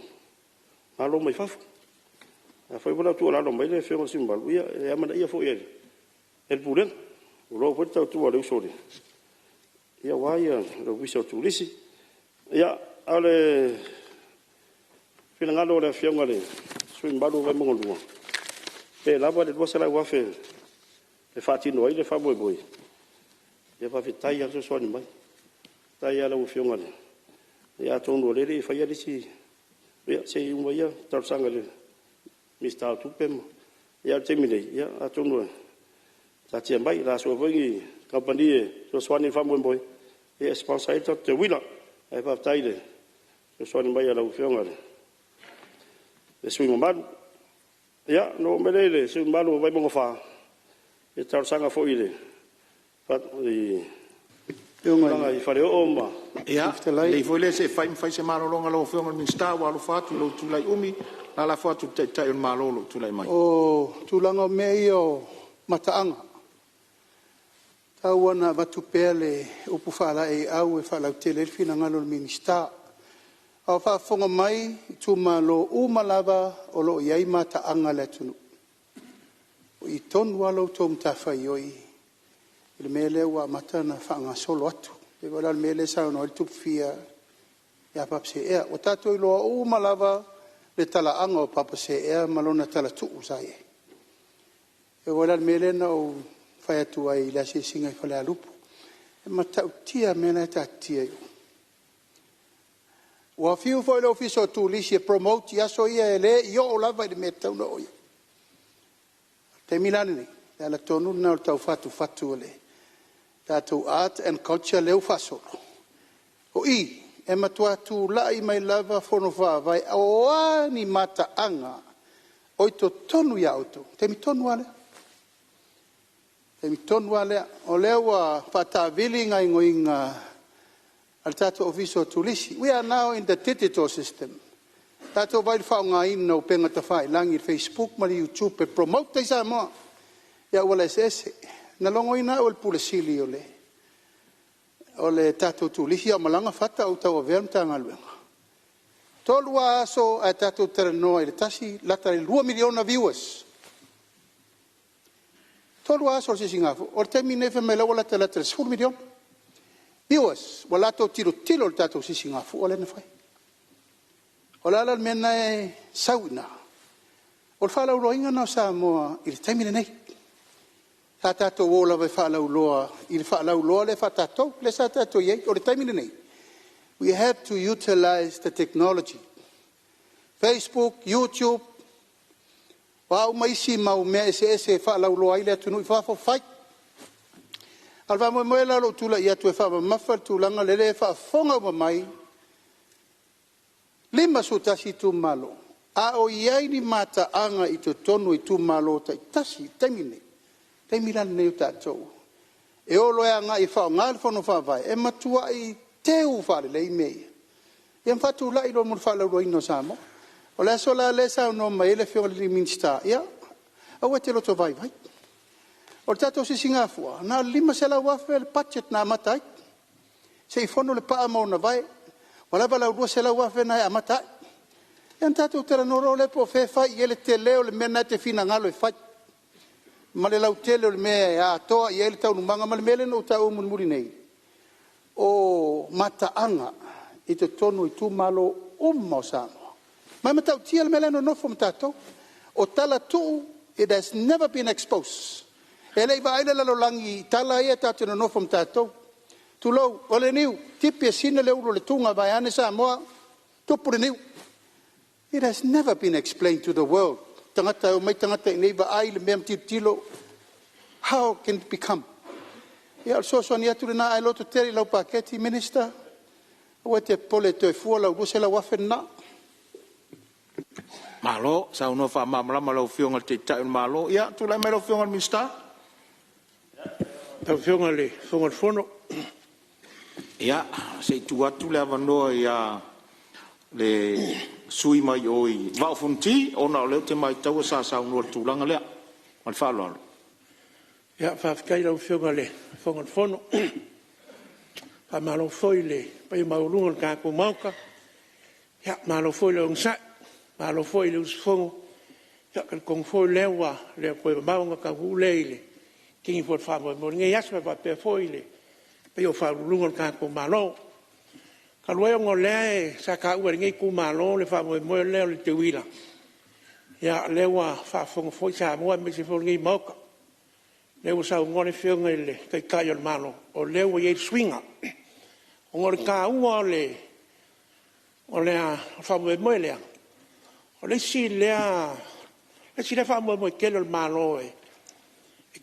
malo mai fafo. Afai foi la o tuualalo mai le Afioga i le sui usufono mamalu, ia e amanaia foi e le Pulega, ua iloa foi le tautua a le uso aua le Ofisa o Turisi. Ia, a o le finagalo o le Afioga i le sui usufono mamalu mo Vaimauga 2, pe lava le $200,000 e faatino ai le faamoemoe, ia faafetai lava fesoasoani mai. Faafetai lava i lau Afioga. Ia atonu o lea e le i faia le isi… Ia se i uma ia talosaga i le Minisita o Tupe ma… A o le taimi nei, ia atonu e taatia mai, o le a sue foi ni kamupani e fesoasoani i le faamoemoe e sponsor ai le tatou teuila. Ae faafetai i le fesoasoani mai a lau Afioga i le sui usufono mamalu. Ia, ona oo mai lea i le sui usufono mamalu mo Vaimauga 4, ia talosaga foi i le tulaga i Faleoo ma… Ia, lelei foi lea se i fai ma fai se malologa a lau Afioga i le Minisita, ua alofa atu i lou tulai umi. O le a lafo atu i le Taitai o le Malo o lo o tulai mai. O tulaga o mea ia o mataaga, Tau lava ina avatu pea le upu faalaeiau e faalautele ai le finagalo o le Minisita. A o faafofoga mai itumalo uma lava o lo o i ai mataaga a le atunuu, o i tonu lava la outou matafaioi i le mea lea ua amata ona faagasolo atu. E pei foi la o le mea lea e saunoa ai le Tupufia ia Papaseea. Ua tatou iloa uma lava le talaaga o Papaseea ma lona talatuu sa i ai. E oo foi la i le mea lea na ou fai atu ai i le asiasiga i Falealupo, e matautia le mea la e taatitia i o. Ua fiu foi le Ofisa o Turisi e promote i aso ia e le i oo lava i le mea e tatau ona oo i ai. O le taimi la lenei, o le ala tonu lena o le tau fatufatu o le tatou Arts and Culture lea ua faasolo, o i e matua tulai mai lava fono faavae o a ni mataaga o i totonu ia outou, o le taimi tonu lava lea. O le taimi tonu lava lea. O lea ua faataavili gaoioiga a le tatou Ofisa o Turisi. We are now in the digital system. Tatou vaai i le faaaogaina o upega tafailagi facebook ma le youtube e promote ai Samoa i auala eseese. Na logoina au e le Ofisa Sili o le tatou Turisi a o malaga fata a o ou tauavea le Matagaluega, e 3 lava aso ae tatou talanoa i le tasi lata i le 2 miliona viewers. E 3 lava aso o le Sisigafua. O le taimi lenei fai mai o la ua latalata i le 10 miliona viewers ua latou tilotilo i le tatou Sisigafua lea na fai. O le a la le mea lena e sau i ina? O le faalauiloaina lena o Samoa i le taimi lenei. Sa tatou o lava e faalauiloa i le faalauiloa lea faatatou lea sa tatou i ai. O le taimi lenei, we have to utilize the technology, facebook, youtube, o a uma isi mau mea eseese e faalauiloa ai le atunuu i fafo, fai. A o le faamoemoe la o lou tulai atu e faamamafa le tulaga lea, o lea e faafofoga uma mai 51 itumalo, a o i ai ni mataaga i totonu o itumalo taitasi i le taimi lenei, o le taimi la lenei o tatou e o loa agai e faaaoga le fono faavae e matuai teu faalelei mea ia, ia ma faatulai loa mo le faalauiloaina o Samoa. O le aso la lea e saunoa mai ai le Afioga i le Minisita, ia, aua e te loto vaivai. O le tatou Sisigafua, na o le $500,000 le budget na amata ai, se i fono le paa ma ona vae, ua lava lau $200,000 lena e amata ai. Ia ona tatou talanoa loa lea po o fea e fai i ai le tele o le mea lena e te finagalo e fai ma le lautele o le mea e atoa i ai le taualumaga ma le mea lea na ou taua mulimuli nei, o mataaga i totonu o itumalo uma o Samoa. Ma e matautia le mea la e nonofo ma tatou. O talatuu, it has never been exposed. E le i vaai le lalolagi i tala ia tatou te nonofo ma tatou. Tulou, o le niu, tipi e Sina le ulu o le tuga vaeane Samoa, tupu le niu. It has never been explained to the world. Tagata e omai tagata i inei vaai le mea ma tilotilo, how can it become? Ia o le fesoasoani atu lena, ae lototele i lau paketi Minister, aua e te popole e toe fua lau $200,000 lena. Malo saunoa faamalamalama i lau Afioga i le Taitai o le Malo. Ia, tulai mai lau Afioga i le Minisita. Lau Afioga i le Fofoga o le Fono. Ia, se i tuu atu le avanoa i le sui usufono mai le Vaa o Fonoti ona o lea ou te matauina sa saunoa i le tulaga lea. Ma le faaaloalo. Ia, faafetai i lau Afioga i le Fofoga o le Fono. Faamalo foi i le paia maualuga o le tatou Maota, malo foi le onosai, malo foi le usufono. E talitonu foi o lea ua le o toe mamao ona taunuu lea i le fini foi o le faamoemoe o lenei aso, e faapea foi le paia o Ofisa Sili o Pulega o le tatou Malo. Talu ai ona o lea sa taua e lenei itumalo le faamoemoe lea o le teuila, o lea ua faafofoga foi Samoa aemaise foi o lenei Maota, o lea ua saunoa le Afioga i le Taitai o le Malo, o lea ua i ai le suiga. Ona o le taua o le faamoemoe lea, o le isi lea faamoemoe tele o le Malo e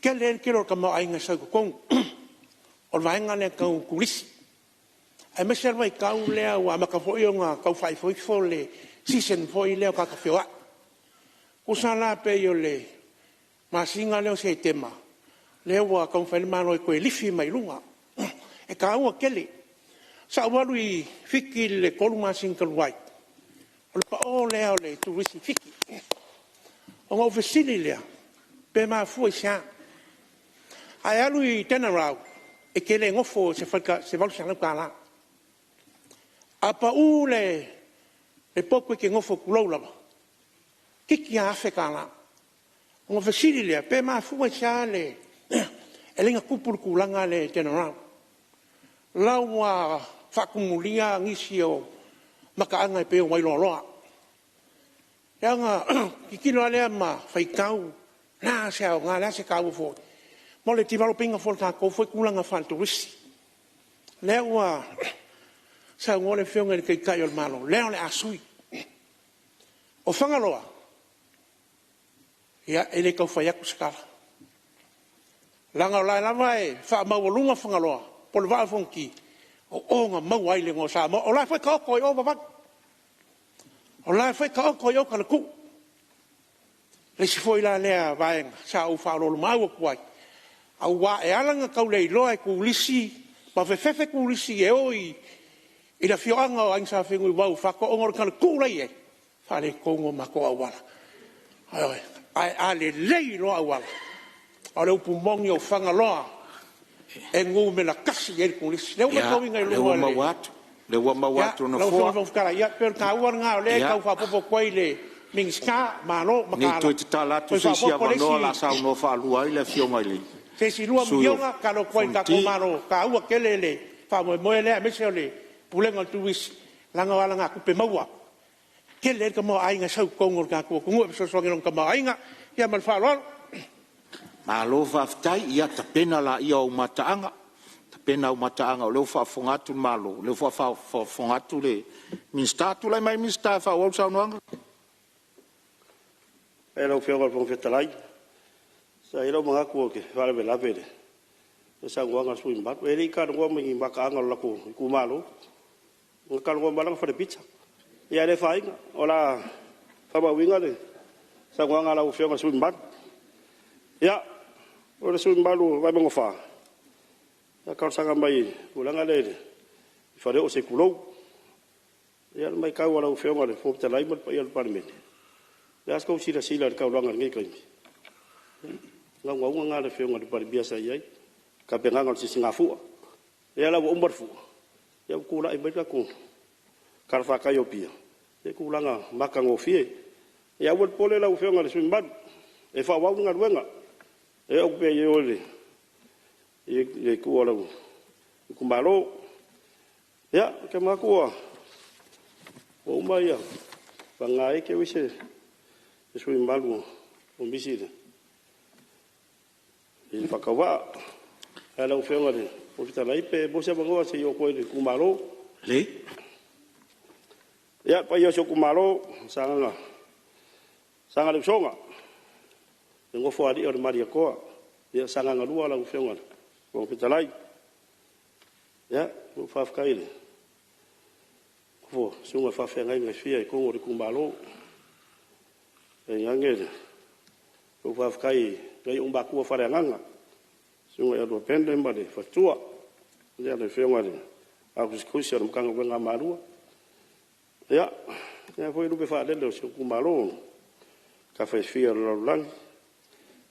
tele ai le tele o le tamaoaiga e sau i totonu, o le vaega lea tau turisi. Aemaise lava le vaitau lea ua amata foi ona tau faaifoifo le season foi lea o tagata feoai. Tusa la pe o le masina lea o Setema lea ua taumafai ai le Malo e toe lifi mai i luga. E taua tele. Sa ou alu i Fiti i le 3 masina talu ai, o le pao lea o le turisi i Fiti. Ona ou fesili lea, pe mafua i se a? Ae alu i Denarau, E te le nofo i se $800. A pau le potu e te nofo tulou lava, toeitiiti lava $1000. Ona fesili lea, pe mafua i se a e ala ai ona tupu le tulaga lea i le turnaround? O la ua faatumulia nisi o mataaga e pei o Wailoaloa. Ia ona tilotilo lava lea ma faitau, o le a se aoga o le a se taua foi mo le develop ina foi o le tatou tulaga faale-turisi. O lea ua saunoa le afioga i le Taitai o le Malo, o lea o le a sui. O Fagaloa, ia e le tau fai atu se tala, leaga o la lava e faamaualuga Fagaloa po o le Vaa o Fonoti, o o na maua ai le igoa o Samoa. O la foi e taoto ai i o vavau. O la foi e taoto ai i o talatuu. O le isi foi la lea vaega sa ou faaoloolomaau atu ai, aua e ala ona tau leiloa e turisi ma fefefe turisi e o i le afioaga o Aiga Sa Fenunuivao i Uafato ona o le talatuu la e i ai, e faaletonu o matou auala. Ioe, ae a lelei loa auala, o le upu moni o Fagaloa e numera 1 i ai le turisi. O lea ua matauina i luga o le... Ia, o lea ua maua atu e le Nofoa. Lau Afioga i le Fofoga Fetalai, e pei o le taua lena o lea e tau faaopoopo atu ai i le Minisita, malo mataala. Ne i toe tatala atu se isi avanoa o le a saunoa faalua ai le afioga i le Se isi $2 miliona tatalo atu ai i le tatou Malo, e taua tele le faamoemoe lea aemaise o le Pulega o le Turisi leaga o alagatupe maua e tele ai le tamaoaiga e sau i totonu o le tatou atunuu e fesoasoani i lona tamaoaiga. Ia ma le faaaloalo. Malo faafetai, ia tapena laia o au mataaga, tapena au mataaga o lea ua faafofoga atu le Malo, o lea foi ua faafofoga atu le Minisita. Tulai mai le Minisita e faaauau le saunoaga. Faafetai i lau Afioga i le Fofoga Fetalai. Sa i ai lou manatu ou te faalavelave i le saunoaga a le sui usufono mamalu. E le i talanoa mai i ni mataaga o le latou itumalo, na talanoa mai lava o lana fale pizza. Ia ae le afaina, o le a faamauina le saunoaga a lau Afioga i le sui usufono mamalu. Ia, o le sui usufono mamalu o Vaimauga 4, na talosaga mai i le tulaga lea i le faleoo se i tulou. Ia o le matau a lau Afioga i le Fofoga Fetalai ma le paia o le Palemene, o le a se tou silasila i le taulaga i lenei taimi? O le naunautaiga lena o le Afioga i le Palemia sa i ai, tapenaga o le sisigafua. O lea la ua uma le fua, ia ua tulai mai le tatou talafatai o Apia i le tulaga matagofie. Ia aua le popole lau Afioga i le sui usufono mamalu, e faaauau le galuega, e oo atu pea i o i tua o lou itumalo. Ia, ou te manatu ua uma ia, vagana ai ne i te i ua i ai se sui usufono mamalu ua misi i le faatauvaa. Ae lau Afioga i le Fofoga Fetalai pe maua se avanoa se i ou oo atu ai i le itumalo. Lelei. Ia, le paia o si ou itumalo o Sagaga le Usoga, le nofo a alii o le Malietoa, ia Sagaga 2 lau Afioga i le Fofoga Fetalai. Ia, faafetai i le susuga i faafeagaiga e fia i totonu o le itumalo, tainane le faafetai i nai ou matua faaleagaga, susuga ia Ruapene ma le faletua, le afioga i le Au Tusitusi a le Matagaluega a Malua. Ia, faapena foi lupe faalele o si ou itumalo i tafa e fia o le lalolagi,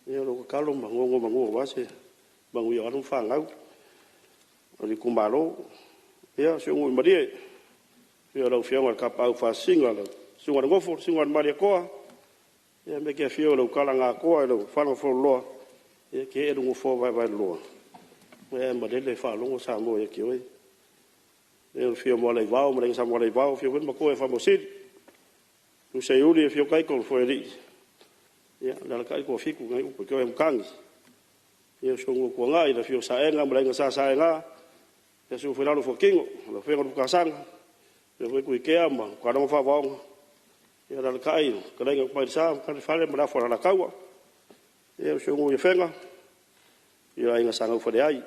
ia o lau tatalo ma nonomanu aua se manuia o alo ma fanau o le itumalo. Ia, si ou nuu i Malie, i le afio o lau Afioga i le Tapaau Faasisina lau Susuga i le Nofo, susuga i le Malietoa, faapea le afio o lau tala na atoa i lau fala fualoloa, ia tetee lou nofoa vaevaeloloa, ae malele faalogo Samoa ia te oe. Le afio o Mualaivao ma le Aiga Sa Mualaivao, afio foi le Matua ia Faamausili, afio Seiuli afio Taito ma Foealii, alaalatai le toafitu o upu ia te oe Matagi. Ia si ou nuu o Tuanai, le afio o Saega ma le Aiga Sa Saega, susu foi la Fuatino lau Afioga Luamasaga, afio foi Tuitea ma Taulaga Faavaoga, alaalatai le fetalaiga ia Tamailesa ma le afu a Alataua. Ia si ou nuu i Afega, afio le Aiga Sa Naufaleai,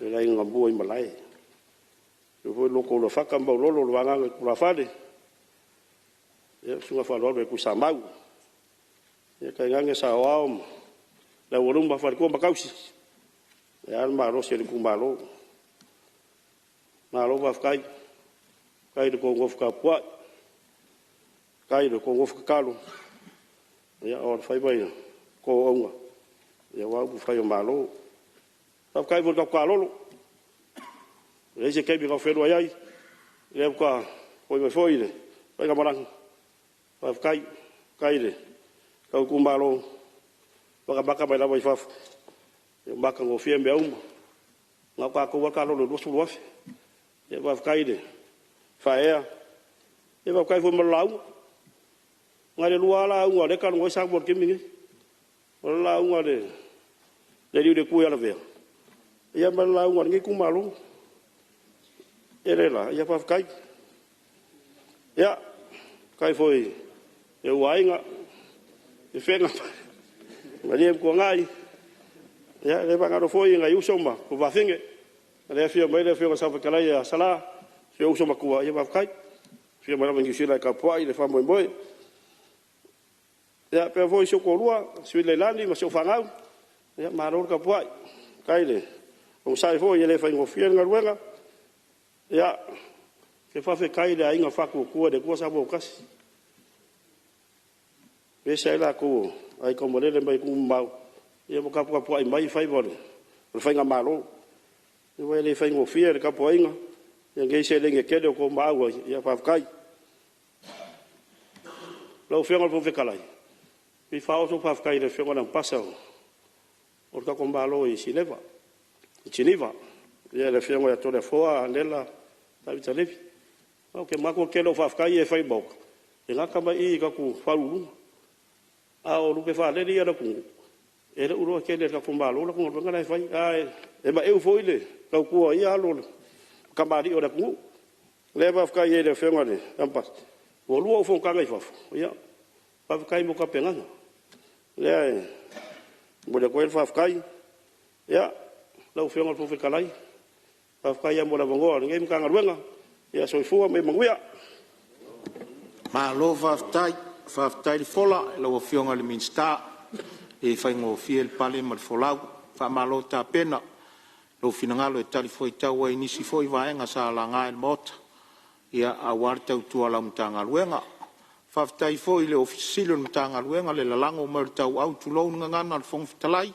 le Aiga na Muaimalae, afio foi le Lotoulafata ma Maulolo le vagana i tulafale, le susuga Faaulualu ia Tuisamau. Ia tainane saoao ma le aualuma, faletua ma tausi, ae a le malosi o le itumalo. Malo faafetai, faafetai i le tou nofo tapuai, faafetai i le tou nofo tatalo, o alofaiva ia outou auauna aua upufai o Malo. Faafetai foi i le tatou taalolo, e leai se taimi e tatou te feiloai ai, o lea faatoa foi mai foi le faigamalaga, faafetai. Faafetai i lou itumalo, matamata mai lava i fafo, ua matagofie mea uma. Na o tatou lava taalolo e $20,000. Ia faafetai le faaeaea, faafetai foi mo le lauga. Na o le lua lava lauga o lea e talanoa ai Samoa i le taimi lenei, o le lauga a le alii o le Itu ia Lavea, ia ma le lauga a lenei itumalo. O le mea lea la, ia faafetai. Ia, faafetai foi i ou aiga, Afega, Malie ma Tuanai, e le faagalo foi nai uso ma tuafafine, lea e afio mai le afioga i le Saofetalai ia Sala, si ou uso matua, ia faafetai. Afio mai lava i Niu Sila e tapuai le faamoemoe. Ia faapea foi si ou toalua, Sweet Leilani ma si au fanau, ia malo le tapuai, faafetai le onosai foi, e le faigofie le galuega. Ia, ou te faafetai i le Aiga Faatuatua i le Atua Samoa ua Tasi, e ese ai latou o aiga taumalele mai atunuu mamao ma taputapuai mai faiva o le faigamalo. Aua e le faigofie le tapuaiga i lenei seleni e tele ua outou maau ai, ia faafetai. Lau Afioga i le Fofoga Fetalai, e fia faaoo sau faafetai i le afioga i le Amepasa o le tatou Malo i Geniva, le Afioga ia Toleafoa Anela Tavita Levi. Ou te manatu o le tele o faafetai ia e fai i le Maota, e gata mai i i tatou Ofisa Sili o Pulega. A o lupe faalele ia a le atunuu, e le o iloa tele e le tatou Malo le latou galuega la e fai. Ae maeu foi le tautua a ia alo o tamalii o le atunuu. O lea e faafetai ai i le afioga i le Amepasa, ua lua ou fonotaga i fafo, ia faafetai mo tapenaga. O lea e momoli atu ai le faafetai. Ia, lau Afioga i le Fofoga Fetalai, faafetai lava mo le avanoa o lenei Matagaluega. Ia soifua ma ia manuia. Malo faafetai, faafetai le fola i lau Afioga i le Minisita, e le faigofie le pale ma le folau. Faamalo tapena i lou finagalo e talifuaitau ai i nisi foi vaega sa laga e le Maota aua le tautua a lau Matagaluega. Faafetai foi i le Ofisa Sili o le Matagaluega le lalago mai o le tauau, tulou le gagana a le Fofoga Fetalai,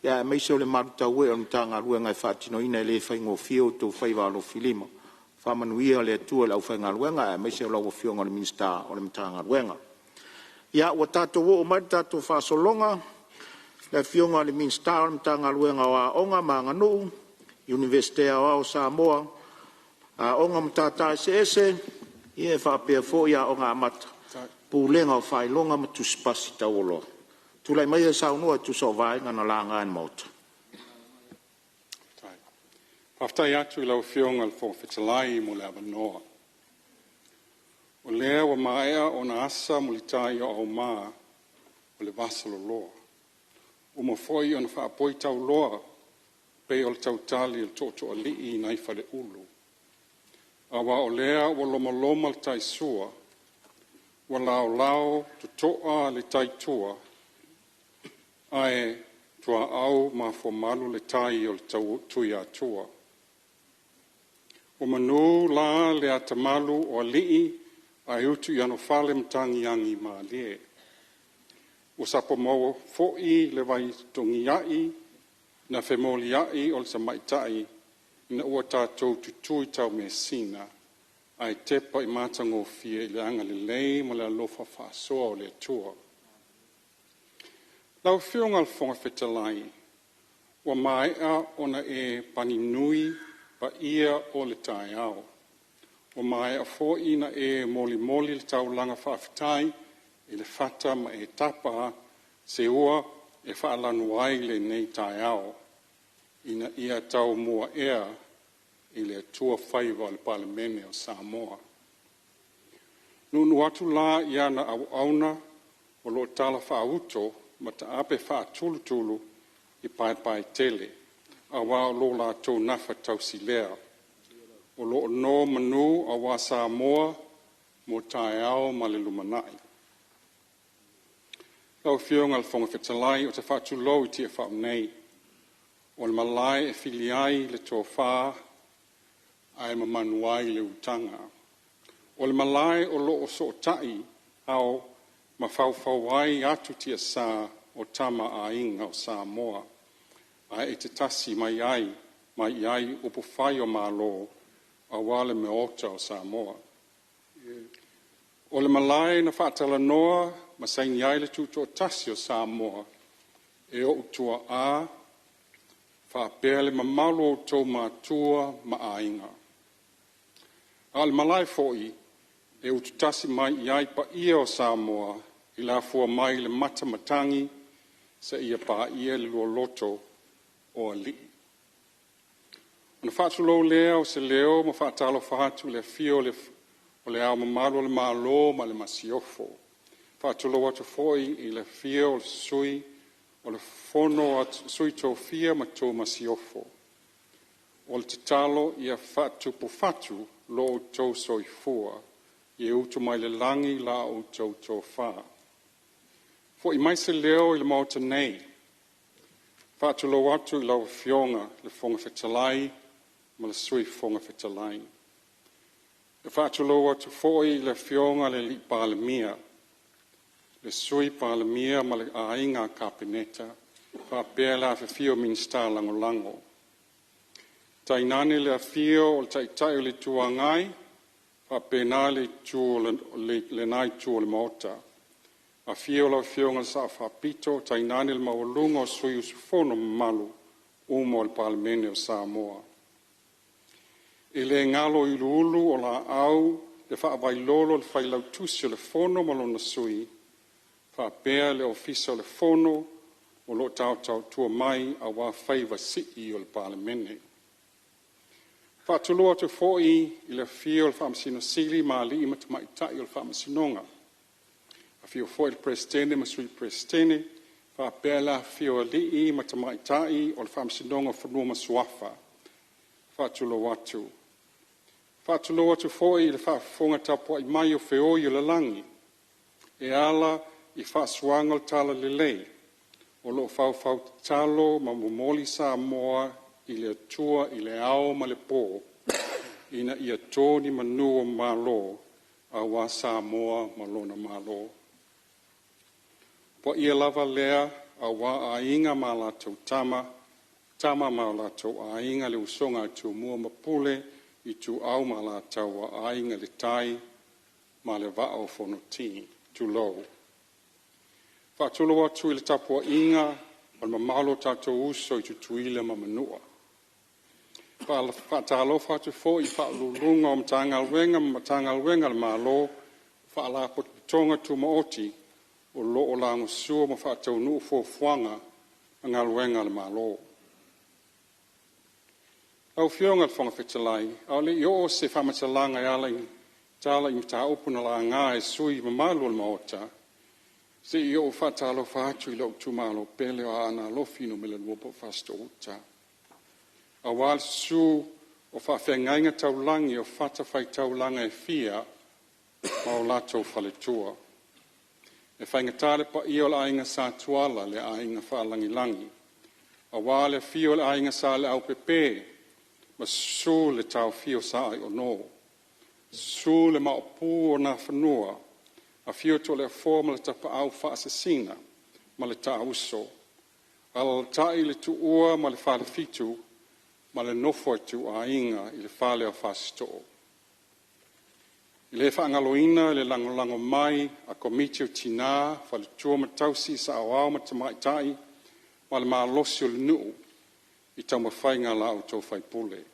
aemaise o le malutauee o le Matagaluega e faatinoina. E le faigofie outou faiva alofilima. Faamanuia le Atua i le aufaigaluega aemaise o lau Afioga i le Minisita o le Matagaluega. Ia, ua tatou oo mai le tatou faasologa i le Afioga i le Minisita o le Matagaluega o Aoga ma Aganuu, Iunivesite Aoao o Samoa, Aoga o Matata Eseese, e faapea foi Aoga Amata, Pulega o Faailoga ma Tusi Pasi Taualoa. Tulai maia e saunoa e tusa o vaega na laga e le Maota. Faafetai atu i lau Afioga i le Fofoga Fetalai mo le avanoa. O lea ua maea ona asa mulitai o auma o le vasaloloa, ua uma foi ona faapoi tauloa pei o le tautali a le Tootooalii nai Faleulu, aua o lea ua lomaloma le taisua, ua laolao totoa le taitua ae tuaau mafuamalu le tai o le Tuiatua. Ua manu la le atamalu o alii ae utu i anofale matagi agimalie. Ua sapomaua foi le vai togiai na femoliai o le tamaitai ina ua tatou tutui taumeasina ae tepa i matagofie i le agalelei ma le alofa faasoa o le Atua. Lau Afioga i le Fofoga Fetalai, ua maea ona e paninui paia o le taeao, ua maea foi ona e molimoli le taulaga faafetai i le fata ma e tapa seua e faalanu ai lenei taeao ina ia taumuaea i le Atua faiva o le Palemene o Samoa. Nuunuu atu la i ana auauna o lo o talafaauto ma taape faatulutulu i paepaetele aua o lo latou gafatausi lea, o lo o nonomanu aua Samoa mo taeao ma le lumanai. Lau Afioga i le Fofoga Fetalai, ou te faatulou i Tiafau nei, o le malae e fili ai le tofa ae mamanu ai le utaga. O le malae o lo o sootai ao ma faufau ai atu tiasa o Tama a Aiga o Samoa. ae e te tasi mai ai upufai o Malo aua le Maota o Samoa. O le malae na faatalanoa ma saini ai le tutoatasi o Samoa e o'u tuaa faapea le mamalu o outou matua ma aiga. A o le malae foi e ututasi mai i ai paia o Samoa i le afua mai le matamatagi seia paia le lualoto o alii. Ona faatulou lea o se leo ma faatalofa atu i le afio o Le Ao Mamalu o le Malo ma le Masiofo. E faatulou atu foi i le afio o le Sui o le Fono a Sui Tofia ma le Masiofo. O le tatalo ia faatupufatu lo outou soifua, ia utu mai le lagi la outou tofa. Foi mai se leo i le Maota nei, e faatulou atu i lau Afioga i le Fofoga Fetalai ma le Sui Fofoga Fetalai. E faatulou atu foi i le Afioga i le Palemia, le Sui Palemia ma le Aiga Kapeneta, faapea le afifio o Minisita Lagolago. Tainane le afio o le Taitai o le Itu Agai faapena lena Itu o le Maota. Afio lau Afioga i le Sao Faapito, tainane le maualuga o sui usufono mamalu uma o le Palemene o Samoa. E le galo i uluulu o laau le faavailolo o le Failautusi o le Fono ma lona Sui, faapea le Ofisa o le Fono o lo o taotaotua mai aua faiva sii o le Palemene. E faatulou atu foi i le afio o le Faamasino Sili ma alii ma tamaitai o le Faamasinoga, afio foi le Peresetene ma le Sui Peresetene, faapea le afifio o alii ma tamaitai o le Faamasinoga o Fanua ma Suafa. E faatulou atu. E faatulou atu foi i le faafofoga tapuai mai o feoi o le lagi e ala i faasuaga o le talalelei o lo o faufautatalo ma momoli Samoa i le Atua i le ao ma le po ina ia to ni manu o malo aua Samoa ma lona Malo. O paia lava lea aua Aiga ma latou Tama, Tama ma o latou Aiga, le usoga a Tumua ma Pule, Ituau ma Alataua, Aiga i le Tai ma le Vaa o Fonoti. Tulou. E faatulou atu i le tapuaiga a le mamalu o tatou uso i Tutuila ma Manua. E faatalofa atu foi i Ofisa Sili o Pulega o Matagaluega ma Matagaluega a le Malo, Faalapotopotoga Tumaoti o lo o lagolagosua ma faataunuu fuafuaga ma galuega a le Malo. Lau Afioga i le Fofoga Fetalai, a o le i oo se faamatalaga e ala i tala i mataupu na laga e sui usufono mamalu o le Maota, se i ou faatalofa atu i lou itumalo pele o Aana Alofi Nu.2 po o Fasitoouta, aua le susu o faafeagaiga taulagi o fatafaitaulaga e fia ma o latou faletua. E faigata le paia o le Aiga Sa Tuala, le Aiga Faalagilagi, aua le afio o le Aiga Sa Leaupepe ma susu le taofia o Sa Aiono, susu le Maopu o Nafanua, afio Toleafoa ma le Tapaau Faasisina ma le Taauso, alaalatai le Tuua ma le Falefitu ma le nofo a ituaiga i le fale o Fasitoo. E le faagaloina le lagolago mai a Komiti o Tina, Faletua ma Tausi, Saoao ma Tamaitai ma le malosi o le nuu i taumafaiga a la outou sui usufono.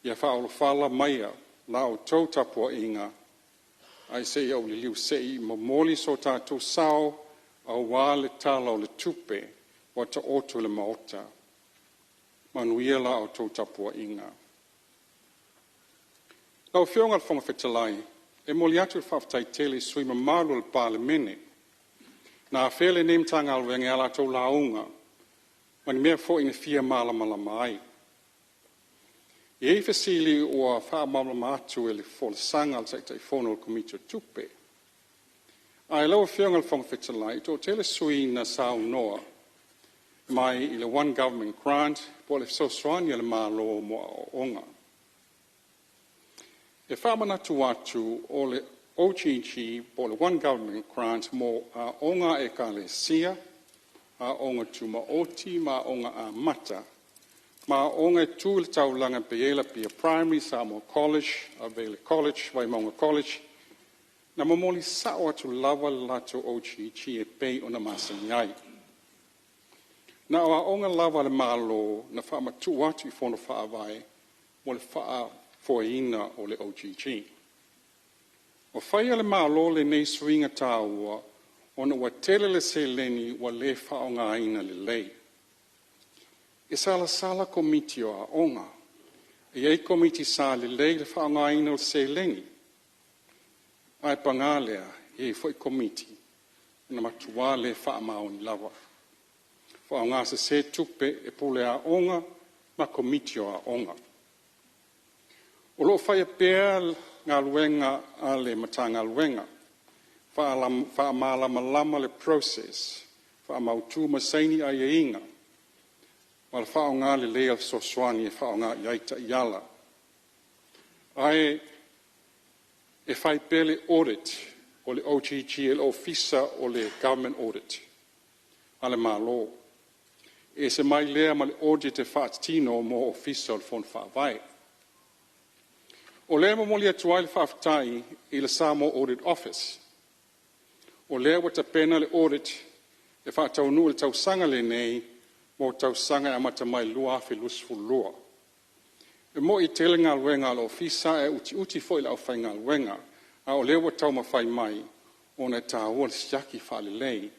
Ia faaulufala maia la outou tapuaiga ae se i ou liliu se i momoli so tatou sao aua le Tala o le Tupe ua taoto i le Maota. Manuia la outou tapuaiga. Lau Afioga i le Fofoga Fetalai, e momoli atu le faafetai tele i sui usufono mamalu o le Palemene na afea lenei Matagaluega i a latou lauga ma ni mea foi na fia malamalama ai. E i ai fesili ua faamalamalama atu e le folasaga a le Taitaifono o le Komiti o Tupe. Ae lau Afioga i le Fofoga Fetalai, e toatele sui usufono na saunoa mai i le One Government Grant po o le fesoasoani a le Malo mo aoaoga. E faamanatu atu o le OGG po o le One Government Grant mo aoga a Ekalesia, Aoga Tumaoti ma Aoga Amata, ma aoga e tu i le taulaga e pei ai Apia Primary, Samoa College, Avele College, Vaimauga College, na momoli sao atu lava le latou OGG e pei ona masani ai. Na o aoga lava a le Malo na faamatuu atu i Fono Faavae mo le faafoeina o le OGG. Ua faia e le Malo lenei suiga taua ona ua tele le seleni ua le faaaogaina lelei. E salasala Komiti o Aoga, e i ai Komiti sa lelei le faaaogaina o seleni, ae paga lea, e i ai foi Komiti na matua le faamaoni lava, faaaogasese tupe e Pule Aoga ma Komiti o Aoga. O lo o faia pea galuega a le Matagaluega, faamalamalama le process, faamautu ma saini aiaiga ma le faaaoga lelei o le fesoasoani e faaaoga i ai taiala. Ae e fai pea le audit a le OGG e le Ofisa o le Government Audit a le Malo, e ese mai lea ma le audit e faatino mo Ofisa o le Fono Faavae. O lea e momoli atu ai le faafetai i le Samoa Audit Office, o lea ua tapena le audit e faataunuu i le tausaga lenei mo tausaga e amata mai i le 2022. E moni e tele galuega a le ofisa ae utiuti foi le aufaigaluega, a o lea ua taumafai mai ona e taua le siaki faalelei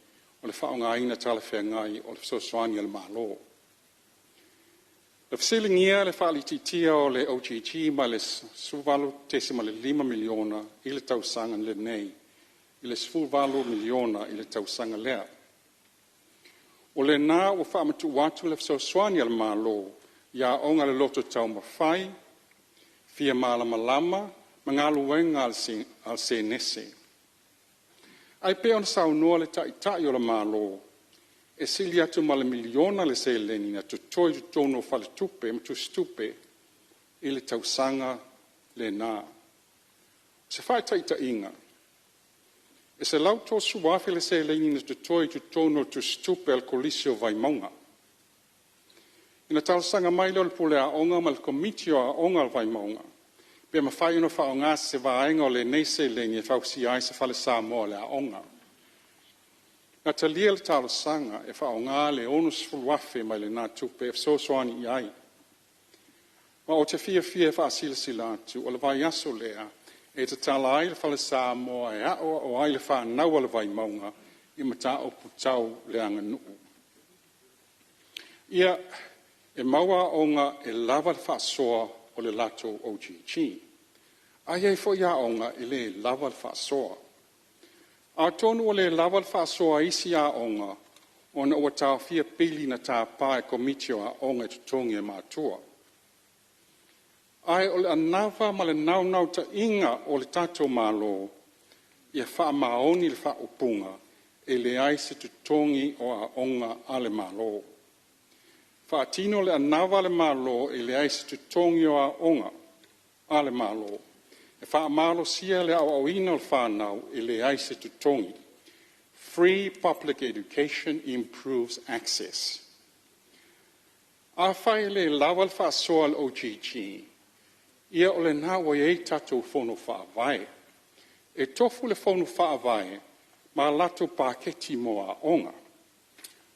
o le faaaogaina talafeagai o le fesoasoani a le Malo. Na fesiligia le faaitiitia o le OGG mai le $18.5 miliona i le tausaga lenei i le $18 miliona i le tausaga lea. O lena ua faamatuu atu le fesoasoani a le Malo i aoga a le Loto Taumafai, Fia Malamalama ma galuega a le Senese. Ae pei ona saunoa le Taitai o le Malo, e sili atu ma le $1 miliona le seleni na totoe i totonu o faletupe ma tusitupe i le tausaga lena. O se faataitaiga, e $130,000 le seleni na totoe i totonu o le tusitupe a le Kolisi o Vaimauga. Ona talosaga mai lea o le Pule Aoga ma le Komiti o Aoga a Vaimauga pe mafai ona faaaoga se vaega o lenei seleni e fausia ai se fale Samoa o le aoga. Na talia le talosaga e faaaoga le $60,000 mai lena tupe e fesoasoani i ai. Ma ou te fiafia e faasilasila atu, o le vaiaso lea e tatala ai le fale Samoa e aoao ai le fanau a le Vaimauga i mataupu tau le aganuu. Ia, e maua aoga e lava le faasoa o le latou OGG, ae i ai foi aoga e le lava le faasoa. Atonu ua le lava le faasoa a isi aoga ona ua taofia pili na tapa e Komiti o Aoga e totogi e matua. Ae o le anava ma le naunautaiga o le tatou Malo, ia faamaoni le faaupuga, e leai se totogi o aoga a le Malo. Faatino le anava a le Malo e leai se totogi o aoga a le Malo. E faamalosia le aoaoina o fanau e leai se totogi. Free public education improves access. Afai e le lava le faasoa a le OGG, ia o lena ua i ai tatou Fono Faavae. E tofu le Fono Faavae ma latou paketi mo aoga.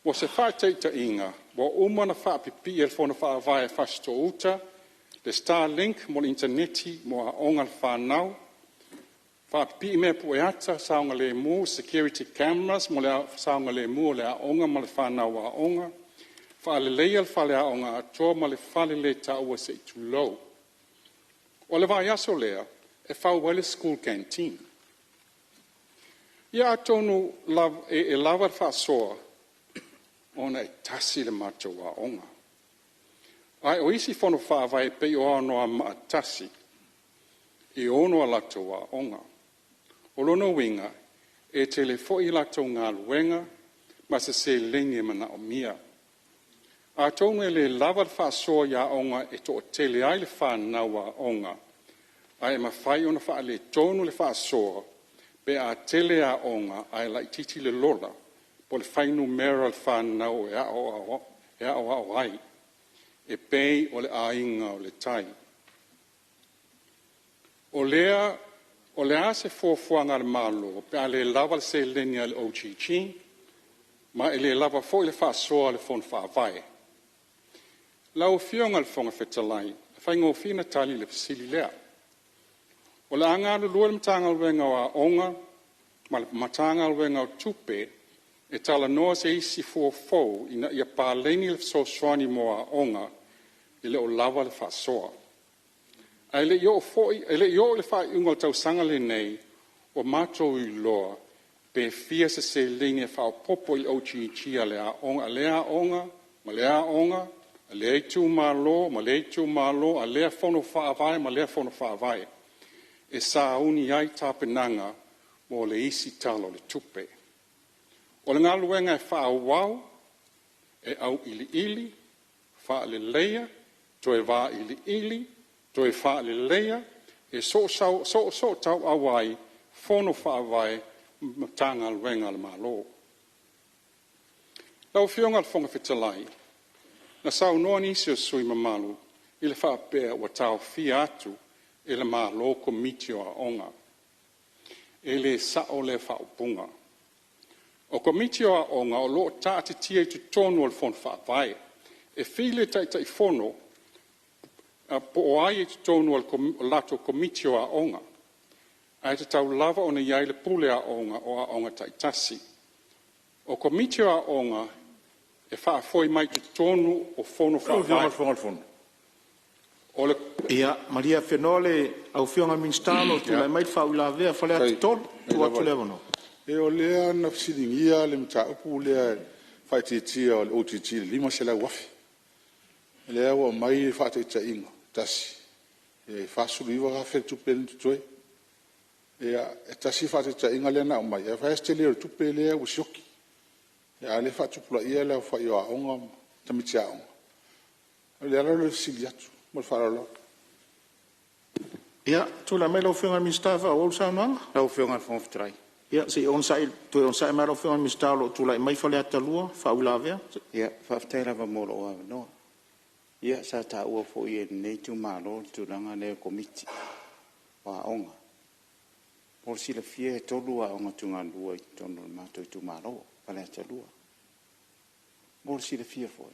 Mo se faataitaiga, ua uma ona faapipii e le Fono Faavae a Fasitoo-uta le starlink mo le initaneti mo aoga a le fanau, faapipii mea pueata saogalemu, security cameras mo le saogalemu o le aoga ma le fanau aoga, faaleleia le faleaoga atoa ma le faleletaua se i tulou. O le vaiaso lea e fau ai le school canteen. Ia atonu e lava le faasoa ona e tasi le matou aoga. Ae o isi fono faavae e pei o Anoamaa 1, e 6 a latou aoga. O lona uiga, e tele foi a latou galuega ma se seleni e manaomia. Atonu e le lava le faasoa i aoga e toatele ai le fanau aoga, ae mafai ona faaletonu le faasoa pe a tele aoga ae laitiiti le lola po o le fuainumera o le fanau e aoao ai, e pei o le Aiga i le Tai. O le a se fuafuaga a le Malo pe a le lava le seleni a le OGG ma e le lava foi le faasoa a le Fono Faavae? Lau Afioga i le Fofoga Fetalai, e faigofie ona tali le fesili lea. O le a galulue le Matagaluega o Aoga ma le Matagaluega o Tupe e talanoa se isi fua fou ina ia paleni le fesoasoani mo aoga e le o lava le faasoa. Ae le i oo i le faaiuga o le tausaga lenei, ua matou iloa pe fia se seleni e faaopoopo i le OGG a lea aoga ma lea aoga, a lea itumalo ma lea itumalo, a lea fono faavae ma lea fono faavae e sauni ai tapenaga mo le isi Tala o le Tupe. O le galuega e faaauau, e auiliili, faaleleia, toe vailiili, toe faaleleia, e soosootauau ai Fono Faavae ma Matagaluega a le Malo. Lau Afioga i le Fofoga Fetalai, na saunoa nisi o sui usufono mamalu i le faapea ua taofia atu e le Malo Komiti o Aoga. E le sao lea faaupuga. O Komiti o Aoga o lo o taatitia i totonu o le Fono Faavae. E fili e le Taitaifono po o ai i totonu o le latou Komiti o Aoga, ae tatau lava ona i ai le pule aoga o aoga taitasi. O Komiti o Aoga e faafoe mai totonu o Fono Faavae. O le… Ia, malie afenoa lau Afioga i le Minisita o lo o tulai mai le faauilavea a Faleata 3. E tuu atu le avanoa. O lea na fesiligia le mataupu lea i le faaitiitia o le OGG i le $500,000. O lea ua aumai le faataitaiga tasi, e $49,000 le tupe lea na totoe. Ia, e tasi le faataitaiga lea na aumai ae fai lava si tele o le tupe lea ua sioki, a o lea e faatupulaia le aofai o aoga ma tamaiti aoga. O le ala lea o le fesili atu. Ma le faaaloalo lava. Ia, tulai mai lau Afioga i le Minisita e faaauau le saunoaga. Lau Afioga i le Fofoga Fetalai… Ia, se i toe onosai mai lava lau Afioga i le Minisita o lo o tulai mai Faleata 2 i le faauilavea. Ia, faafetai lava mo lou avanoa. Ia sa taua foi e lenei itumalo le tulaga lea o Komiti o Aoga. Mo le silafia e 3 Aoga Tugalua i totonu o le matou itumalo o Faleata 2. Mo le silafia foi,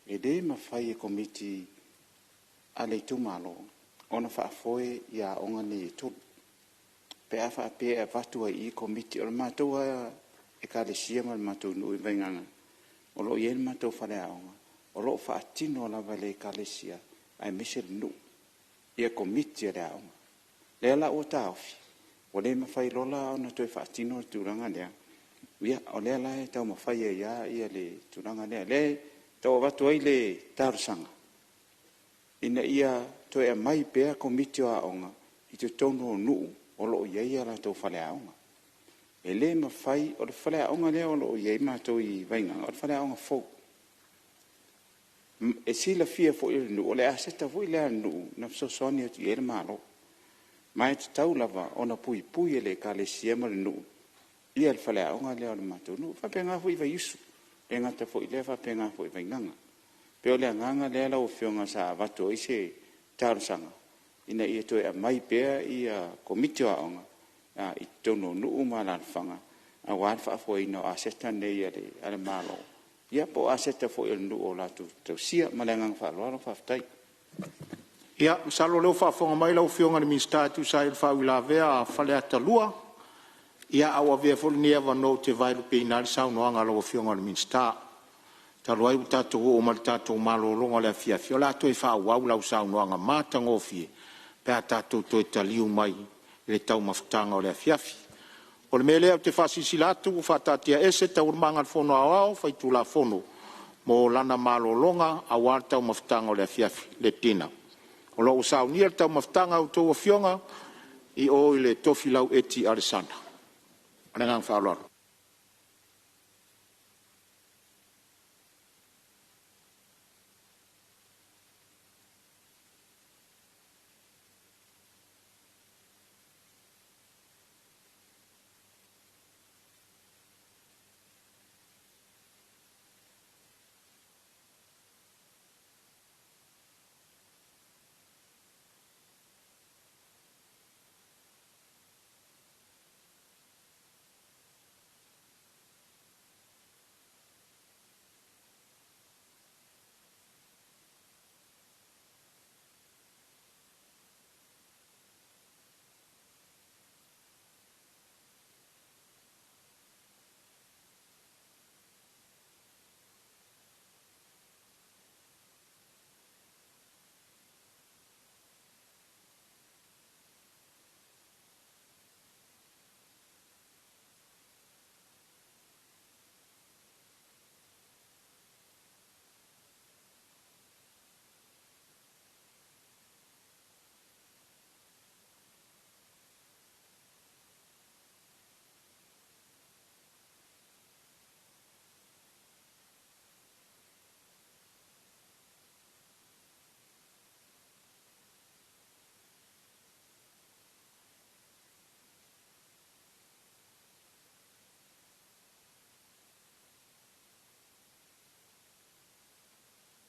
e le mafai e Komiti a le itumalo ona faafoe aoga nei e 3, pe a faapea e avatu ai i i Komiti. O le matou lava Ekalesia ma le matou nuu i Vaigaga o lo o i ai le matou faleaoga, o lo o faatino lava e le Ekalesia aemaise le nuu Komiti a le aoga. O lea la ua taofi, ua le mafai loa la ona toe faatino le tulaga lea, ia o lea la e taumafai ai lava le tulaga lea. O lea e tau avatu ai le talosaga, ina ia toe aumai pea Komiti o Aoga i totonu o nuu o lo o i ai a latou faleaoga. E le mafai… O le faleaoga lea o lo o i ai matou i Vaigaga, o le faleaoga fou. E silafia foi e le nuu, o le aseta foi lea a le nuu na fesoasoani atu i ai le Malo. Ma e tatau lava ona puipui e le Ekalesia ma le nuu le faleaoga lea o le matou nuu. E faapena foi i Vaiusu, e le gata foi i lea ae faapena foi i Vaigaga. E pei o le agaga lea lau Afioga sa avatu ai se talosaga, ina ia toe aumai pea Komiti o Aoga i totonu o nuu ma alaalafaga aua le faafoeina o aseta nei a le Malo, ia po o aseta foi a le nuu o latou tausia. Ma le agaga faaaloalo faafetai. Ia, masalo o lea ua faafofoga mai lau Afioga i le Minisita e tusa ai o le faauilavea a Faleata 2. Ia, ae ua avea foi lenei avanoa ou te vaelupeina ai le saunoaga a lau Afioga i le Minisita. Talu ai ua tatou oo mai i le tatou malologa o le afiafi, o le a toe faaauau lau saunoaga matagofie pe a tatou toe taliu mai i le taumafataga o le afiafi. O le mea lea ou te faasilasila atu ua faataatiaese Taualumaga a le Fono Aoao Faitulafono mo lana malologa aua le taumafataga o le afiafi, le dinner. O lo o ua saunia le taumafataga a outou afioga i o i le Tofilau Eti Alesana. Ma le agaga faaaloalo.